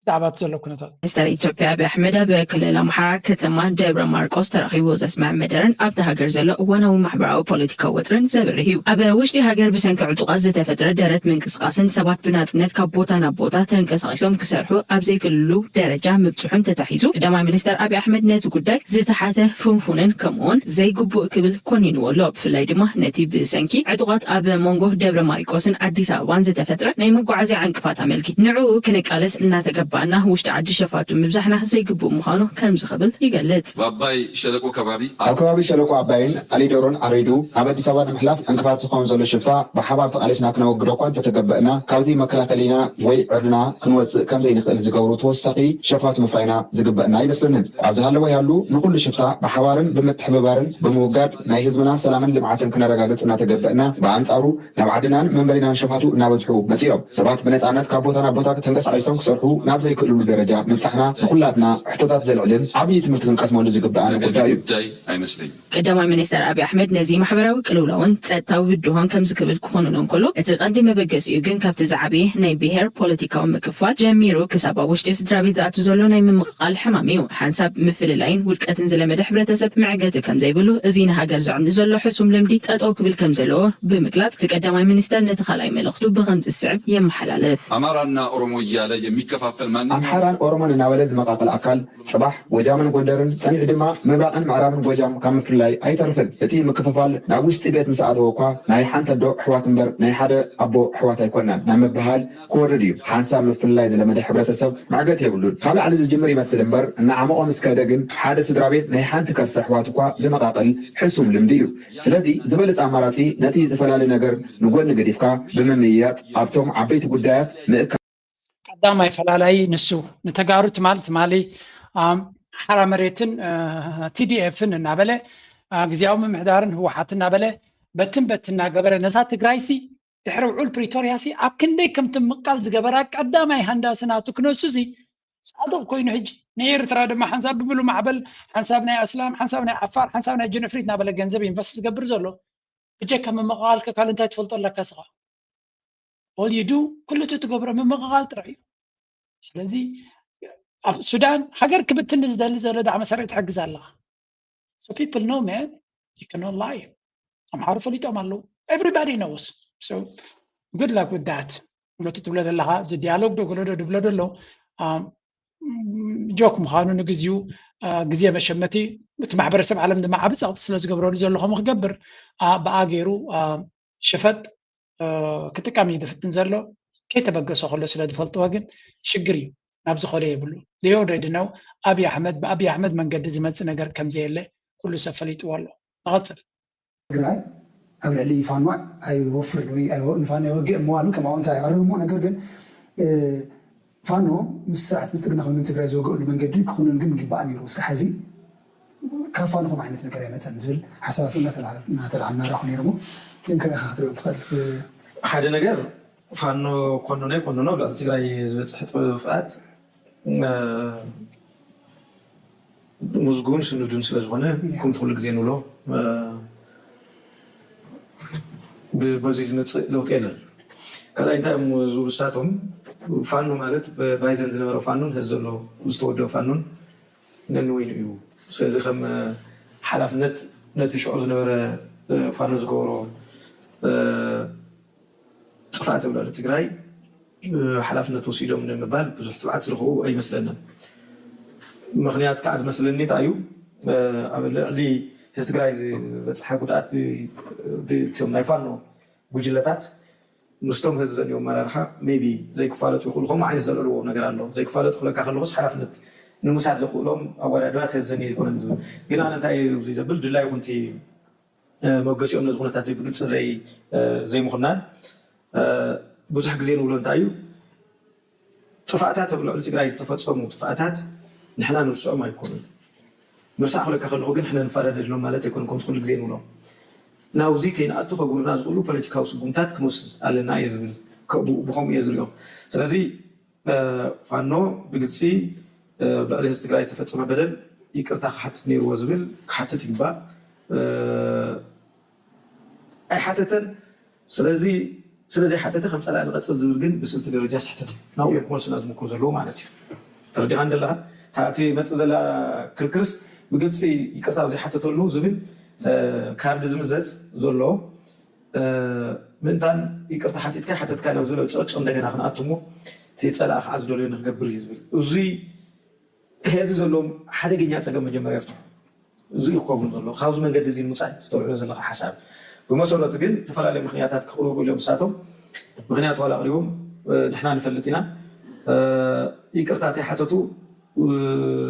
ብዛዕባ እቲ ዘሎ ኩነታት። ሚኒስተር ኢትዮጵያ ኣብይ ኣሕመድ ኣብ ክልል ኣምሓራ ከተማ ደብረ ማርቆስ ተረኺቡ ዘስምዕ መደረን ኣብቲ ሃገር ዘሎ እዋናዊ ማሕበራዊ ፖለቲካዊ ወጥርን ዘብርህ እዩ። ኣብ ውሽጢ ሃገር ብሰንኪ ዕጡቓት ዝተፈጥረ ደረት ምንቅስቓስን ሰባት ብናጽነት ካብ ቦታ ናብ ቦታ ተንቀሳቒሶም ክሰርሑ ኣብ ዘይክእልሉ ደረጃ ምብጽሑን ተታሒዙ ቀዳማይ ሚኒስተር ኣብይ ኣሕመድ ነቲ ጉዳይ ዝተሓተ ፍንፉንን ከምኡውን ዘይግቡእ ክብል ኮኒንዎ ኣሎ። ብፍላይ ድማ ነቲ ብሰንኪ ዕጡቓት ኣብ መንጎ ደብረ ማርቆስን ኣዲስ ኣበባን ዝተፈጥረ ናይ መጓዓዝያ ዕንቅፋት ኣመልኪቱ ንዕኡ ክንቃለስ እናተገባእና ውሽጢ ዓዲ ሸፋቱ ምብዛሕና ዘይግቡእ ምዃኑ ከምዚ ክብል ይገልጽ። ኣብ ኣባይ ሸለቆ ከባቢ ኣብ ከባቢ ሸለቆ ኣባይን ኣሊዶሮን ኣሪዱ ናብ ኣዲስ ኣበባ ንምሕላፍ ዕንቅፋት ዝኸውን ዘሎ ሽፍታ ብሓባር ተቓሊስና ክነወግዶ እኳ እንተተገበእና ካብዚ መከላኸሊና ወይ ዕርና ክንወፅእ ከምዘይንኽእል ዝገብሩ ተወሳኺ ሸፋቱ ምፍራይና ዝግበእና ኣይመስለንን። ኣብ ዝሃለወ ይሃሉ ንኹሉ ሽፍታ ብሓባርን ብምትሕብባርን ብምውጋድ ናይ ህዝብና ሰላምን ልምዓትን ክነረጋግፅ እናተገበእና ብኣንፃሩ ናብ ዓድናን መንበሪናን ሸፋቱ እናበዝሑ መፂኦም። ሰባት ብነፃነት ካብ ቦታ ናብ ቦታ ተንቀሳቒሶም ክሰርሑ ናብ ዘይክእልሉ ደረጃ ምብፃሕና ንኹላትና ሕቶታት ዘልዕልን ዓብዪ ትምህርቲ ክንቀስመሉ ዝግበኣና ጉዳይ እዩ። ቀዳማይ ሚኒስተር ኣብይ ኣሕመድ ነዚ ማሕበራዊ ቅልውላውን ፀጥታዊ ብድሆን ከምዚ ክብል ክኾንኖ እንከሎ እቲ ቀንዲ መበገሲኡ ግን ካብቲ ዝዓበየ ናይ ብሄር ፖለቲካዊ ምክፋል ጀሚሩ ክሳብ ኣብ ውሽጢ ስድራ ቤት ዝኣቱ ዘሎ ናይ ምምቕቓል ሕማም እዩ። ሓንሳብ ምፍልላይን ውድቀትን ዝለመደ ሕብረተሰብ መዕገቲ ከም ዘይብሉ እዚ ንሃገር ዘዕኑ ዘሎ ሕሱም ልምዲ ጠጠው ክብል ከም ዘለዎ ብምግላፅ እቲ ቀዳማይ ሚኒስተር ነቲ ካልኣይ መልእኽቱ ብኸምዚ ዝስዕብ የመሓላልፍ። ኣማራና ኦሮሞ እያለ የሚከፋፈል ኣምሓራን ኦሮሞን እናበለ ዝመቓቕል ኣካል፣ ጽባሕ ጎጃምን ጎንደርን፣ ጸኒሑ ድማ ምብራቕን ምዕራብን ጎጃም ካብ ምፍልላይ ኣይተርፍን። እቲ ምክፍፋል ናብ ውሽጢ ቤት ምስ ኣተወ እኳ፣ ናይ ሓንቲ ኣዶ ኣሕዋት እምበር ናይ ሓደ ኣቦ ኣሕዋት ኣይኮናን ናብ ምብሃል ክወርድ እዩ። ሓንሳብ ምፍልላይ ዝለመደ ሕብረተሰብ መዕገት የብሉን። ካብ ላዕሊ ዝጅምር ይመስል እምበር፣ እናዓመቖ ምስ ከደ ግን፣ ሓደ ስድራ ቤት ናይ ሓንቲ ከርሲ ኣሕዋት እኳ ዝመቓቕል ሕሱም ልምዲ እዩ። ስለዚ ዝበለጸ ኣማራጺ፣ ነቲ ዝፈላሊ ነገር ንጎኒ ገዲፍካ፣ ብምምይያጥ ኣብቶም ዓበይቲ ጉዳያት ምእካብ። ቀዳማይ ፈላላይ ንሱ። ንተጋሩ ትማል ትማሊ፣ ኣም፣ ሓራ መሬትን፣ እ፣ ቲ ዲ ኤፍን እናበለ፣ እ፣ ግዜያዊ ምምሕዳርን ህወሓት እናበለ፣ በትን በትን እናገበረ፣ ነታ ትግራይሲ ድሕሪ ውዑል ፕሪቶርያሲ ኣብ ክንደይ ከም ትምቃል ዝገበራ ቀዳማይ ሃንዳሲ ናቱ ክነሱሲ ጻድቕ ኮይኑ፣ ሕጂ ንኤርትራ ድማ ሓንሳብ ብምሉ ማዕበል፣ ሓንሳብ ናይ ኣስላም፣ ሓንሳብ ናይ ዓፋር፣ ሓንሳብ ናይ ጀነፍሪት እናበለ ገንዘብ ኢንቨስት ዝገብር ዘሎ፣ ብጀካ ምምቕቓል ከካል እንታይ ትፈልጦ ኣለካ ስኻ? All you do፣ ኩሉ እቲ ትገብሮ ምምቕቓል ጥራይ እዩ። ስለዚ ኣብ ሱዳን ሃገር ክብትን ዝደሊ ዘሎ ዳዕመ ሰሪዕ ትሕግዝ ኣለኻ። So people know, man, you cannot lie። ኣምሓሩ ፈሊጦም ኣለዉ። Everybody knows. So good luck with that። ነቲ ትብሎ ዘለኻ፣ እዚ ዲያሎግ ዶ ገለ ዶ ድብሎ ደሎ፣ ኣም፣ ጆክ ምዃኑ ንግዚኡ፣ አ፣ ግዜ መሸመቲ፣ እቲ ማሕበረሰብ ዓለም ድማ ዓቢ ጸቕጢ ስለ ዝገብረሉ ዘሎ ከምኡ ክገብር፣ አ፣ ብኣ ገይሩ፣ አ፣ ሽፈጥ፣ አ፣ ክጥቀም እዩ ዝፍትን ዘሎ። ከይተበገሶ ከሎ ስለ ዝፈልጥዎ ግን ሽግር እዩ። ናብዚ ከዶ የብሉ። They already know ኣብይ ኣሕመድ፣ ብኣብይ ኣሕመድ መንገዲ ዝመጽእ ነገር ከም ዘየለ ኩሉ ሰብ ፈሊጥዎ ኣሎ። ንቐጽል። ትግራይ ኣብ ልዕሊ ፋኖ ኣይወፍርን ወይ ኣይወ-፣ ንፋኖ ኣይወግእን ምባሉ ከም ኣወንታ ይቐርብ እሞ፣ ነገር ግን፣ እ፣ ፋኖ ምስ ስርዓት ብልጽግና ኮይኑ ንትግራይ ዝወግእሉ መንገዲ ክኹንን ግን ይግባእ ነይሩ። እስካብ ሕዚ ካብ ፋኖ ከም ዓይነት ነገር ኣይመጸን ዝብል ሓሳባት እውን እናተለዓ-፣ እናተለዓልና ራኹ ነይሩ እሞ፣ እዚኦም ከመይ ኢኻ ክትሪኦም ትኽእል? እ፣ ሓደ ነገር ፋኖ ኮንኖ ኣይኮንኖ ኣብ ልዕሊ ትግራይ ዝበፅሕ ጥፍኣት፣ እ፣ ምዝጉን ስኑድን ስለ ዝኾነ፣ ከምቲ ኩሉ ግዜ ንብሎ፣ እ፣ ብ-፣ በዚ ዝመፅእ ለውጢ የለን። ካልኣይ እንታይ እዮም ዝብሉ ንሳቶም፣ ፋኖ ማለት ብ-፣ ባይዘን ዝነበረ ፋኖን ሕዚ ዘሎ ዝተወደበ ፋኖን ነንወይኑ እዩ። ስለዚ ከም፣ እ፣ ሓላፍነት ነቲ ሽዑ ዝነበረ፣ እ፣ ፋኖ ዝገበሮ፣ እ፣ ጥፍኣት ኣብ ልዕሊ ትግራይ፣ እ፣ ሓላፍነት ወሲዶም ንምባል ብዙሕ ትብዓት ዝረኽቡ ኣይመስለንን። ምኽንያት ከዓ ዝመስለኒ እንታይ እዩ፣ እ፣ ኣብ ልዕሊ ህዝቢ ትግራይ ዝበፅሐ ጉድኣት ብ-፣ ብእቶም ናይ ፋኖ ጉጅለታት ምስቶም ህዝቢ ዘንዮም ኣመራርሓ maybe ዘይክፋለጡ ይኽእሉ። ከምኡ ዓይነት ዘልዕልዎ ነገር ኣሎ። ዘይክፋለጡ ክብለካ ከለኹስ ሓላፍነት ንምውሳድ ዘኽእሎም ኣወዳድባት ህዝቢ ዘንዮ ኣይኮነን ዝብል። ግን ኣነ እንታይ እዩ እዚ ዘብል ድላይ ይኹን እቲ፣ እ፣ መበገሲኦም ነዚ ኩነታት እዚ ብግልፂ ዘይ-፣ እ፣ ዘይምኹናን፣ እ፣ ብዙሕ ግዜ ንብሎ እንታይ እዩ፣ ጥፍኣታት ኣብ ልዕሊ ትግራይ ዝተፈፀሙ ጥፍኣታት ንሕና ንርስዖም ኣይኮኑን። ምርሳዕ ክብለካ ከለኹ ግን ንሕና ንፋዳደድሎም ማለት ኣይኮኑን፣ ከምቲ ኩሉ ግዜ ንብሎ። ናብዚ ከይንኣቱ ከጉርና ዝኽእሉ ፖለቲካዊ ስጉምታት ክንወስድ ኣለና እየ ዝብል። ከ-፣ ብ-፣ ብኸምኡ እየ ዝሪኦ። ስለዚ፣ እ፣ ፋኖ ብግልፂ፣ እ፣ ኣብ ልዕሊ ህዝቢ ትግራይ ዝተፈፀመ በደል ይቅርታ ክሓትት ነይርዎ ዝብል ክሓትት ይግባእ። እ፣ ኣይሓተተን። ስለዚ፣ ስለ ዘይሓተተ ከም ጸላኢ ንቐጽል ዝብል ግን ብስልቲ ደረጃ ስሕተት እዩ። ናብኡ እዮም ክመልሱና ዝምክሩ ዘለዉ ማለት እዩ። ተረዲኻ እንደለኻ? እታ እቲ መጽእ ዘላ ክርክርስ ብግልጺ ይቅርታ ኣብ ዘይሓተተሉ ዝብል፣ እ፣ ካርድ ዝምዘዝ ዘሎ፣ እ፣ ምእንታን ይቅርታ ሓቲትካ ሓተትካ ናብ ዝሎ ጭቕጭቕ እንደገና ክንኣቱ እሞ እቲ ጸላኢ ከዓ ዝደልዮ ንክገብር እዩ ዝብል። እዙይ ሕዚ ዘለዎም ሓደገኛ ጸገም መጀመርያ ይፍትሑ። እዚ እዩ ክኸውን ዘሎ። ካብዚ መንገዲ እዚ ንምውጻእ ተልዕሎ ዘለኻ ሓሳብ። ብመሰረቱ ግን ዝተፈላለዩ ምኽንያታት ክቕርቡ ኢሎም ንሳቶም ምኽንያት ዋላ ኣቕሪቦም፣ እ፣ ንሕና ንፈልጥ ኢና፣ እ፣ ይቅርታ ተይሓተቱ፣ እ፣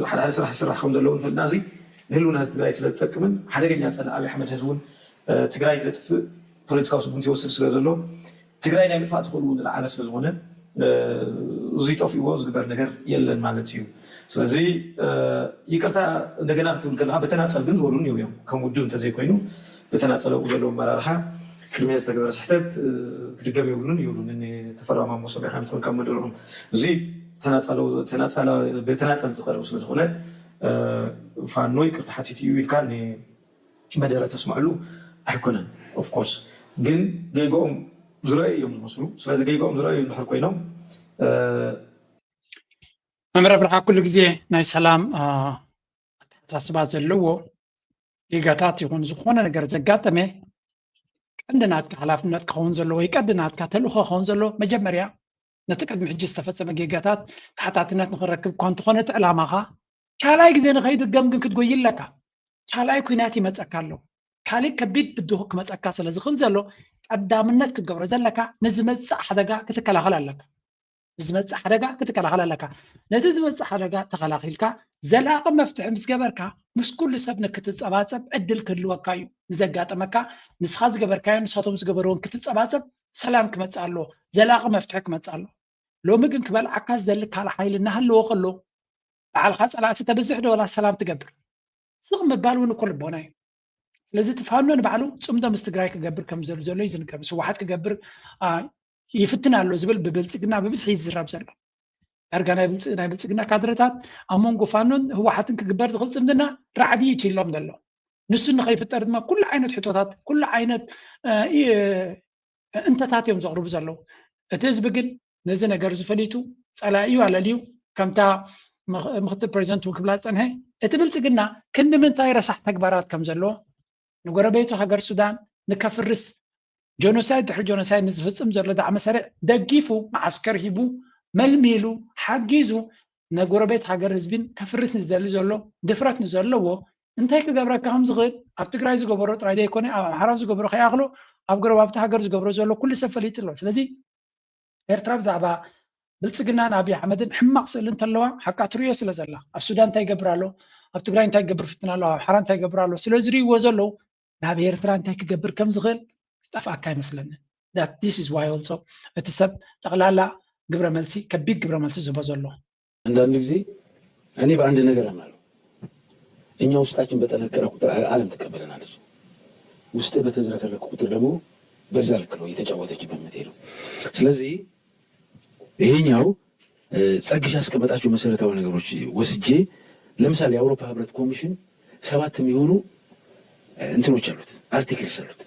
ሓደ ሓደ ስራሕ ይስራሕ ከም ዘለዉ ንፈልጥና። እዚ ንህልውና ህዝቢ ትግራይ ስለ ዝጠቅምን ሓደገኛ ጸላኢ ኣብይ ኣሕመድ ህዝቢ እውን፣ እ፣ ትግራይ ዘጥፍእ ፖለቲካዊ ስጉምቲ ይወስድ ስለ ዘሎ ትግራይ ናይ ምጥፋእ ትኽእሉ እውን ዝለዓለ ስለ ዝኾነ፣ እ፣ እዚ ጠፊእዎ ዝግበር ነገር የለን ማለት እዩ። ስለዚ፣ እ፣ ይቅርታ እንደገና ክትብል ከለኻ በተናጸል ግን ዝበሉን እዮም እዮም። ከም ውድብ እንተዘይኮይኑ በተናጸል ኣብኡ ዘለዉ ኣመራርሓ ቅድሚያ ዝተገበረ ስሕተት፣ እ፣ ክድገም የብሉን ይብሉን። እኒ ተፈራ ማሞ ሰሚዕካ ምትኾን ካብ መደርኦም። እዚ ተናጸሎ-፣ ተናጸላ-፣ በተናጸል ዝቐርብ ስለ ዝኾነ፣ እ፣ ፋኖ ይቅርታ ሓቲቱ እዩ ኢልካ ን-፣ መደረ ተስምዐሉ ኣይኮነን። Of course ግን ጌግኦም ዝረኣዩ እዮም ዝመስሉ። ስለዚ ጌግኦም ዝረኣዩ እንድሕር ኮይኖም፣ እ፣ መምህር ኣብርሃ ኩሉ ግዜ ናይ ሰላም፣ እ፣ ኣተሓሳስባ ዘለዎ፣ ጌጋታት ይኹን ዝኾነ ነገር ዘጋጠመ ቀንዲ ናትካ ሓላፍነት ክኸውን ዘለዎ ወይ ቀንዲ ናትካ ተልእኾ ክኸውን ዘለዎ መጀመርያ ነቲ ቅድሚ ሕጂ ዝተፈጸመ ጌጋታት ተሓታትነት ንኽረክብ እኳ እንተኾነ እቲ ዕላማኻ ካልኣይ ግዜ ንኸይድገም ግን ክትጎይ ኣለካ። ካልኣይ ኲናት ይመጸካ ኣሎ። ካልእ ከቢድ ብድሆ ክመጸካ ስለ ዝኽእል ዘሎ ቀዳምነት ክትገብሮ ዘለካ ንዝመጽእ ሓደጋ ክትከላኸል ኣለካ። ንዝመጽእ ሓደጋ ክትከላኸል ኣለካ። ነቲ ዝመጽእ ሓደጋ ተኸላኺልካ ዘላቒ መፍትሒ ምስ ገበርካ ምስ ኩሉ ሰብ ንክትጸባጸብ ዕድል ክህልወካ እዩ። ንዘጋጠመካ ንስኻ ዝገበርካዮ ንሳቶም ዝገበርዎን ክትጸባጸብ ሰላም ክመጽእ ኣለዎ። ዘላቒ መፍትሒ ክመጽእ ኣለዎ። ሎሚ ግን ክበልዓካ ዝደሊ ካልእ ሓይሊ እናሃለወ ከሎ ባዕልኻ ጸላእቲ ተብዝሕ ዶ ወላ ሰላም ትገብር? ስቕ ምባል እውን እኮ ልቦና እዩ። ስለዚ እቲ ፋኖ ንባዕሉ ጽምዶ ምስ ትግራይ ክገብር ከም ዘሎ ዘሎ እዩ ዝንገር። ምስ ህወሓት ክገብር ይፍትን ኣሎ ዝብል ብብልፅግና ብብዝሒ እዩ ዝዝረብ ዘሎ። ዳርጋ ናይ ብልፅግና ካድረታት ኣብ መንጎ ፋኖን ህወሓትን ክግበር ዝኽእል ፅምድና ራዕዲ እዩ ኢሎም ዘሎ። ንሱ ንኸይፍጠር ድማ ኩሉ ዓይነት ሕቶታት ኩሉ ዓይነት እንተታት እዮም ዘቕርቡ ዘለዉ። እቲ ህዝቢ ግን ነዚ ነገር ዝፈሊጡ ፀላኢዩ ኣለልዩ ከምታ ምክትል ፕሬዚደንት እውን ክብላ ዝፀንሐ እቲ ብልፅግና ክንዲ ምንታይ ረሳሕ ተግባራት ከም ዘለዎ ንጎረቤቱ ሃገር ሱዳን ንከፍርስ ጆኖሳይድ ድሕሪ ጆኖሳይድ ንዝፍፅም ዘሎ ዳዕመ ሰሪዕ ደጊፉ መዓስከር ሂቡ መልሚሉ ሓጊዙ ንጎረቤት ሃገር ህዝቢን ከፍርስ ንዝደሊ ዘሎ ድፍረት ንዘለዎ እንታይ ክገብረካ ከም ዝኽእል ኣብ ትግራይ ዝገበሮ ጥራይ ዘይኮነ ኣብ ኣምሓራ ዝገብሮ ከይኣኽሎ ኣብ ጎረባብቲ ሃገር ዝገብሮ ዘሎ ኩሉ ሰብ ፈሊጡ ኣሎ። ስለዚ ኤርትራ ብዛዕባ ብልፅግናን ኣብይ ኣሕመድን ሕማቕ ስእሊ እንተለዋ ሓቃ ትርእዮ ስለ ዘላ ኣብ ሱዳን እንታይ ይገብር ኣሎ፣ ኣብ ትግራይ እንታይ ይገብር ፍትን ኣሎ፣ ኣብ ኣምሓራ እንታይ ይገብር ኣሎ ስለ ዝርእይዎ ዘለዉ ናብ ኤርትራ እንታይ ክገብር ከም ዝኽእል ዝጠፍኣካ ኣይመስለንን። That this is why also እቲ ሰብ ጠቕላላ ግብረ መልሲ ከቢድ ግብረ መልሲ ዝህቦ ዘሎ አንዳንድ ጊዜ እኔ በአንድ ነገር አምናለሁ። እኛ ውስጣችን በጠነከረ ቁጥር ዓለም ትቀበለናለች። ውስጥ በተዝረከረክ ቁጥር ደግሞ በዛ ልክ ነው እየተጫወተችበት የምትሄደው። ስለዚህ ይሄኛው ጸግሽ ያስቀመጣቸው መሰረታዊ ነገሮች ወስጄ ለምሳሌ የአውሮፓ ህብረት ኮሚሽን ሰባት የሚሆኑ እንትኖች አሉት፣ አርቲክልስ አሉት።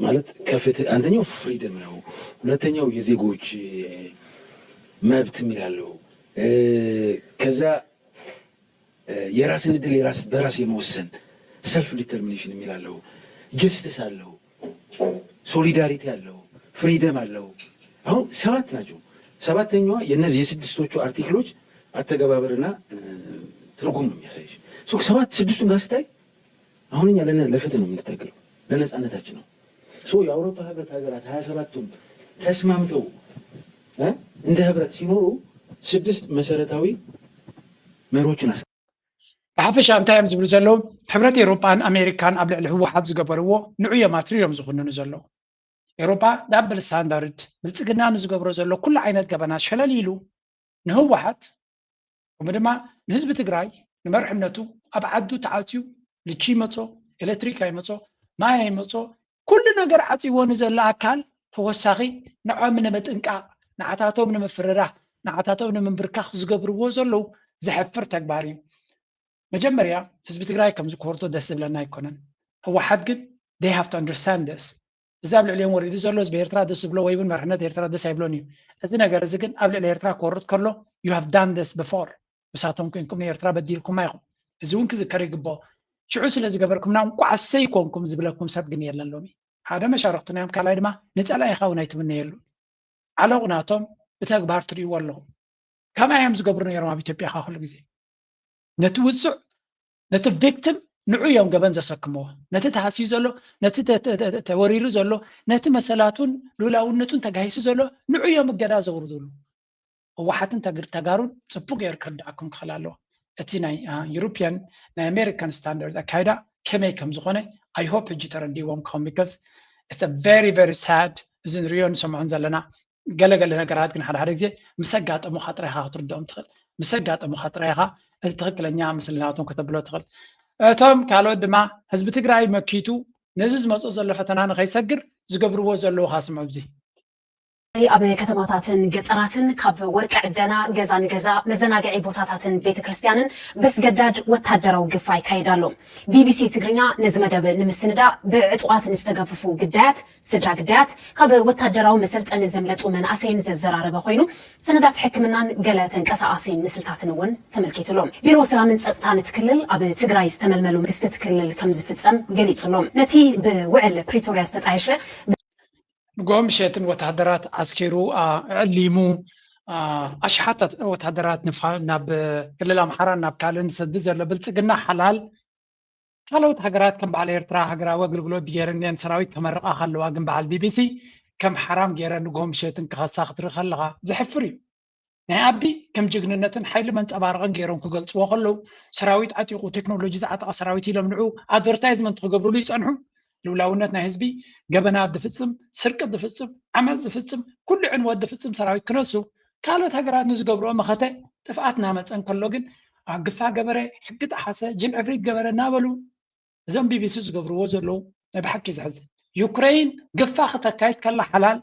ማለት ከፍትህ አንደኛው ፍሪደም ነው፣ ሁለተኛው የዜጎች መብት የሚላለው ከዛ የራስን እድል የራስ በራስ የመወሰን ሰልፍ ዲተርሚኔሽን የሚላለው ጀስቲስ አለው፣ ሶሊዳሪቲ አለው፣ ፍሪደም አለው። አሁን ሰባት ናቸው። ሰባተኛዋ የነዚህ የስድስቶቹ አርቲክሎች አተገባበርና ትርጉም ነው የሚያሳይሽ። ሰባት ስድስቱን ጋር ስታይ አሁን እኛ ለፍትህ ነው የምንታገለው፣ ለነፃነታችን ነው። የአውሮፓ ህብረት ሀገራት ሀያ ሰባቱም ተስማምተው እንደ ህብረት ሲኖሩ ስድስት መሰረታዊ መርሆችን አስ ብሓፈሻ እንታይ እዮም ዝብሉ ዘለዉ? ሕብረት ኤውሮጳን ኣሜሪካን ኣብ ልዕሊ ህወሓት ዝገበርዎ ንዑ እዮም ኣትሪሮም ዝኹንኑ ዘለዉ። ኤውሮጳ ዳብል ስታንዳርድ ብልፅግና ንዝገብሮ ዘሎ ኩሉ ዓይነት ገበናት ሸለል ኢሉ ንህወሓት ከምኡ ድማ ንህዝቢ ትግራይ ንመርሕነቱ ኣብ ዓዱ ተዓፅዩ ልቺ ይመፆ፣ ኤሌክትሪክ ኣይመፆ፣ ማይ ኣይመፆ፣ ኩሉ ነገር ዓፂዎ ንዘሎ ኣካል ተወሳኺ ንዖም ንምጥንቃቕ፣ ንዓታቶም ንምፍርራህ፣ ንዓታቶም ንምንብርካኽ ዝገብርዎ ዘለዉ ዘሕፍር ተግባር እዩ። መጀመርያ ህዝቢ ትግራይ ከም ዝኮርቶ ደስ ዝብለና ኣይኮነን። ህወሓት ግን they have to understand this። እዚ ኣብ ልዕሊኦም ወሪዱ ዘሎ ህዝቢ ኤርትራ ደስ ዝብሎ ወይ እውን መርሕነት ኤርትራ ደስ ኣይብሎን እዩ። እዚ ነገር እዚ ግን ኣብ ልዕሊ ኤርትራ ክወርድ ከሎ you have done this before። ምሳቶም ኮንኩም ንኤርትራ በዲልኩማ ኢኹም። እዚ እውን ክዝከር ይግብኦ። ሽዑ ስለ ዝገበርኩምና እንቋዕ ኣሰይ ኮንኩም ዝብለኩም ሰብ ግን የለን ሎሚ። ሓደ መሻርኽትና እዮም፣ ካልኣይ ድማ ንጸላኢኻ እውን ኣይትምነየሉ። ዓለቑ ናቶም ብተግባር ትርእይዎ ኣለኹም። ከምኣ እዮም ዝገብሩ ነይሮም ኣብ ኢትዮጵያ ኸዓ ኩሉ ግዜ። ነቲ ውጹዕ ነቲ ቪክቲም ንዑ እዮም ገበን ዘሰክምዎ። ነቲ ተሃስዩ ዘሎ፣ ነቲ ተወሪሩ ዘሎ፣ ነቲ መሰላቱን ልኡላውነቱን ተጋሂሱ ዘሎ ንዑ እዮም እገዳ ዘውርዱሉ። ህወሓትን ተጋሩን ጽቡቕ ገይሩ ክርድኣኩም ክኽእል ኣለዎ። እቲ ናይ ዩሮፒያን ናይ ኣሜሪካን ስታንዳርድ ኣካይዳ ከመይ ከም ዝኾነ I hope ሕጂ ተረዲእዎም ክኸውን because it's a very very sad እዚ ንሪኦ ንሰምዖን ዘለና ገለ ገለ ነገራት ግን ሓደ ሓደ ግዜ ምስ ኣጋጠሙኻ ጥራይ ኢኻ ክትርድኦም ትኽእል። ምስ ኣጋጠሙኻ ጥራይ ኢኻ እቲ ትኽክለኛ ምስልናቶም ከተብሎ ትኽእል። እቶም ካልኦት ድማ ህዝቢ ትግራይ መኪቱ ነዚ ዝመፅኦ ዘሎ ፈተና ንኸይሰግር ዝገብርዎ ዘለዉ ኻስምዑ ኣብዚ ኣብ ከተማታትን ገጠራትን ካብ ወርቂ ዕደና ገዛ ንገዛ መዘናግዒ ቦታታትን ቤተ ክርስቲያንን በስገዳድ ወታደራዊ ግፋ ይካየድ ኣሎ። ቢቢሲ ትግርኛ ነዚ መደብ ንምስንዳእ ብዕጡቓት ንዝተገፍፉ ግዳያት፣ ስድራ ግዳያት፣ ካብ ወታደራዊ መሰልጠኒ ዘምለጡ መናእሰይን ዘዘራረበ ኮይኑ ሰነዳት ሕክምናን ገለ ተንቀሳቓሲ ምስልታትን እውን ተመልኪቱሎም። ቢሮ ሰላምን ፀጥታን እቲ ክልል ኣብ ትግራይ ዝተመልመሉ መንግስቲ እቲ ክልል ከም ዝፍፀም ገሊፁሎም። ነቲ ብውዕል ፕሪቶርያ ዝተጣየሸ ንጎ ምሸትን ወታደራት ኣስኪሩ ኣዕሊሙ ኣሽሓት ወታደራት ናብ ክልል ኣምሓራን ናብ ካልእን ዝሰዲ ዘሎ ብልፅግና ሓላል ካልኦት ሃገራት ከም በዓል ኤርትራ ሃገራዊ ኣገልግሎት ገይረን እየን ሰራዊት ከመርቓ ከለዋ ግን በዓል ቢቢሲ ከም ሓራም ገይረ ንጎ ምሸትን ክኸሳ ክትርኢ ከለኻ ዘሕፍር እዩ። ናይ ኣቢ ከም ጅግንነትን ሓይሊ መንፀባረቕን ገይሮም ክገልፅዎ ከለዉ ሰራዊት ዓጢቑ ቴክኖሎጂ ዝዓጠቐ ሰራዊት ኢሎም ንዑ ኣድቨርታይዝመንት ክገብርሉ ይፀንሑ። ልውላውነት ናይ ህዝቢ ገበናት ዝፍፅም፣ ስርቂ ዝፍፅም፣ ዓመፅ ዝፍፅም፣ ኩሉ ዕንወት ዝፍፅም ሰራዊት ክነሱ ካልኦት ሃገራት ንዝገብርኦ መኸተ ጥፍኣት እናመፀ እንከሎ ግን ግፋ ገበረ፣ ሕጊ ጠሓሰ፣ ጅን ዕፍሪት ገበረ እናበሉ እዞም ቢቢሲ ዝገብርዎ ዘለዉ ናይ ብሓቂ ዘሕዝን። ዩክሬን ግፋ ክተካይድ ከላ ሓላል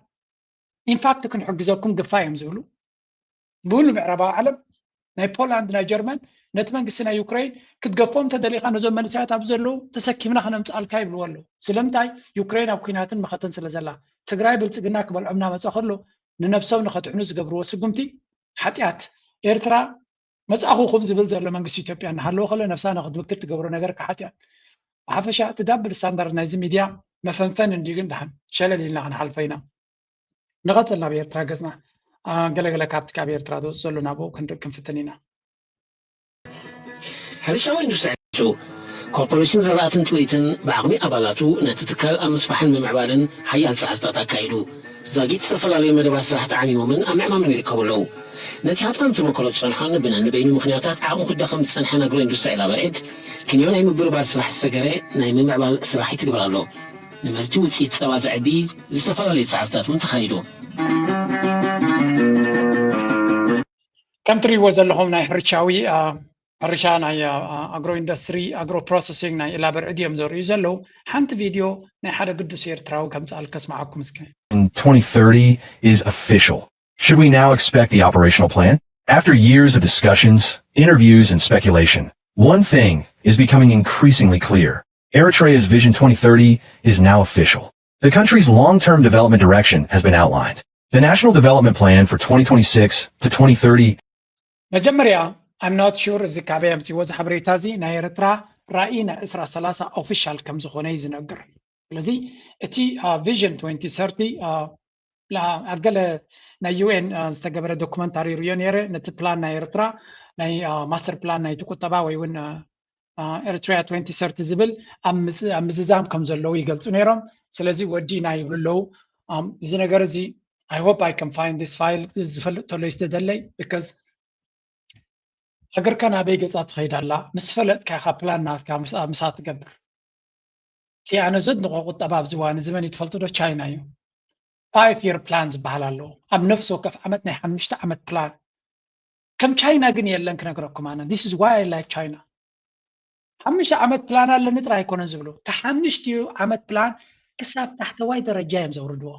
ኢንፋክት ክንሕግዘኩም ግፋ እዮም ዝብሉ ብሉ ምዕራባዊ ዓለም ናይ ፖላንድ ናይ ጀርመን ነቲ መንግስቲ ናይ ዩክሬን ክትገፎም ተደሊኻ ነዞም መንእሰያት ኣብ ዘለዉ ተሰኪምና ከነምፅኣልካ ይብልዎ ኣለዉ። ስለምንታይ? ዩክሬን ኣብ ኩናትን መኸተን ስለ ዘላ። ትግራይ ብልፅግና ክበልዖም እናመፀ ከሎ ንነብሶም ንኸድሕኑ ዝገብርዎ ስጉምቲ ሓጢኣት። ኤርትራ መፃኹኹም ዝብል ዘሎ መንግስቲ ኢትዮጵያ እናሃለወ ከሎ ነብሳ ንክትምክት ትገብሮ ነገር ሓጢኣት። ብሓፈሻ እቲ ዳብል ስታንዳርድ ናይዚ ሚድያ መፈንፈን እንድዩ ግን ደሓን ሸለል ኢልና ክንሓልፎ ኢና። ንቐፅል ናብ ኤርትራ ገፅና። ገለገለ ካብቲ ካብ ኤርትራ ዝወፅእ ዘሎ ናብኡ ክንርኢ ክንፍትን ኢና። ሕርሻዊ ኢንዱስትሪ ኮርፖሬሽን ዘራእትን ጥሪትን ብዓቕሚ ኣባላቱ ነቲ ትካል ኣብ ምስፋሕን ምምዕባልን ሓያል ፃዕርታት ኣካይዱ። ዛጊት ዝተፈላለዩ መደባት ስራሕ ተዓሚሞምን ኣብ ምዕማምን ይርከቡ ኣለዉ። ነቲ ሃብታም ተመክሮ ዝፀንሖን ብነንበይኑ ምኽንያታት ዓቕሙ ክዳኸም ዝፀንሐን ኣግሮ ኢንዱስትሪ ኤላበሬት ክንዮ ናይ ምብርባር ስራሕ ዝሰገረ ናይ ምምዕባል ስራሕ ይትግበር ኣሎ። ንምህርቲ ውፅኢት ፀባ ዘዕቢ ዝተፈላለዩ ፃዕርታት እውን ተኻይዱ። ከም ትሪእዎ ዘለኹም ናይ ሕርሻዊ ሕርሻ ናይ ኣግሮ ኢንዱስትሪ ኣግሮ ፕሮሰሲንግ ናይ ኢላበርዕድ እዮም ዘርእዩ ዘለዉ። ሓንቲ ቪድዮ ናይ ሓደ ግዱስ ኤርትራዊ ከምፅኣል ከስምዓኩም እስከ። in twenty thirty is official. Should we now expect the operational plan? After years of discussions, interviews, and speculation, one thing is becoming increasingly clear. Eritrea's Vision twenty thirty is now official. The country's long-term development direction has been outlined. The National Development Plan for twenty twenty-six to twenty thirty መጀመርያ I'm not sure እዚ ካበይ ኣምፅዎ እዚ ሓበሬታ እዚ ናይ ኤርትራ ራእይ ናይ ዕስራ ሰላሳ ኦፊሻል ከም ዝኾነ እዩ ዝነግር። ስለዚ እቲ ቪዥን ኣብ ገለ ናይ ዩኤን ዝተገበረ ዶኩመንታሪ ርእዮ ነይረ። ነቲ ፕላን ናይ ኤርትራ ናይ ማስተር ፕላን ናይቲ ቁጠባ ወይ እውን ኤርትራ twenty thirty ዝብል ኣብ ምዝዛም ከም ዘለዉ ይገልፁ ነይሮም። ስለዚ ወዲእና ይብሉ ኣለዉ። እዚ ነገር እዚ I hope I can find this file ዝፈልጥ ተሎ ዝተደለይ because ሃገርካ ናበይ ገፃ ትኸይድ ኣላ ምስ ፈለጥካ ኢኻ ፕላን ናትካ ምስኣ ትገብር። እቲ ኣነ ዘድንቖ ቁጠባ ኣብዚ እዋን እዚ መን እዩ ትፈልጡ ዶ? ቻይና እዩ። ፋይቭ ይር ፕላን ዝበሃል ኣለዎ። ኣብ ነፍሲ ወከፍ ዓመት ናይ ሓሙሽተ ዓመት ፕላን። ከም ቻይና ግን የለን ክነግረኩም ኣነ። This is why I like China። ሓሙሽተ ዓመት ፕላን ኣለኒ ጥራይ ኣይኮነን ዝብሉ። እቲ ሓሙሽቲኡ ዓመት ፕላን ክሳብ ታሕተዋይ ደረጃ እዮም ዘውርድዎ።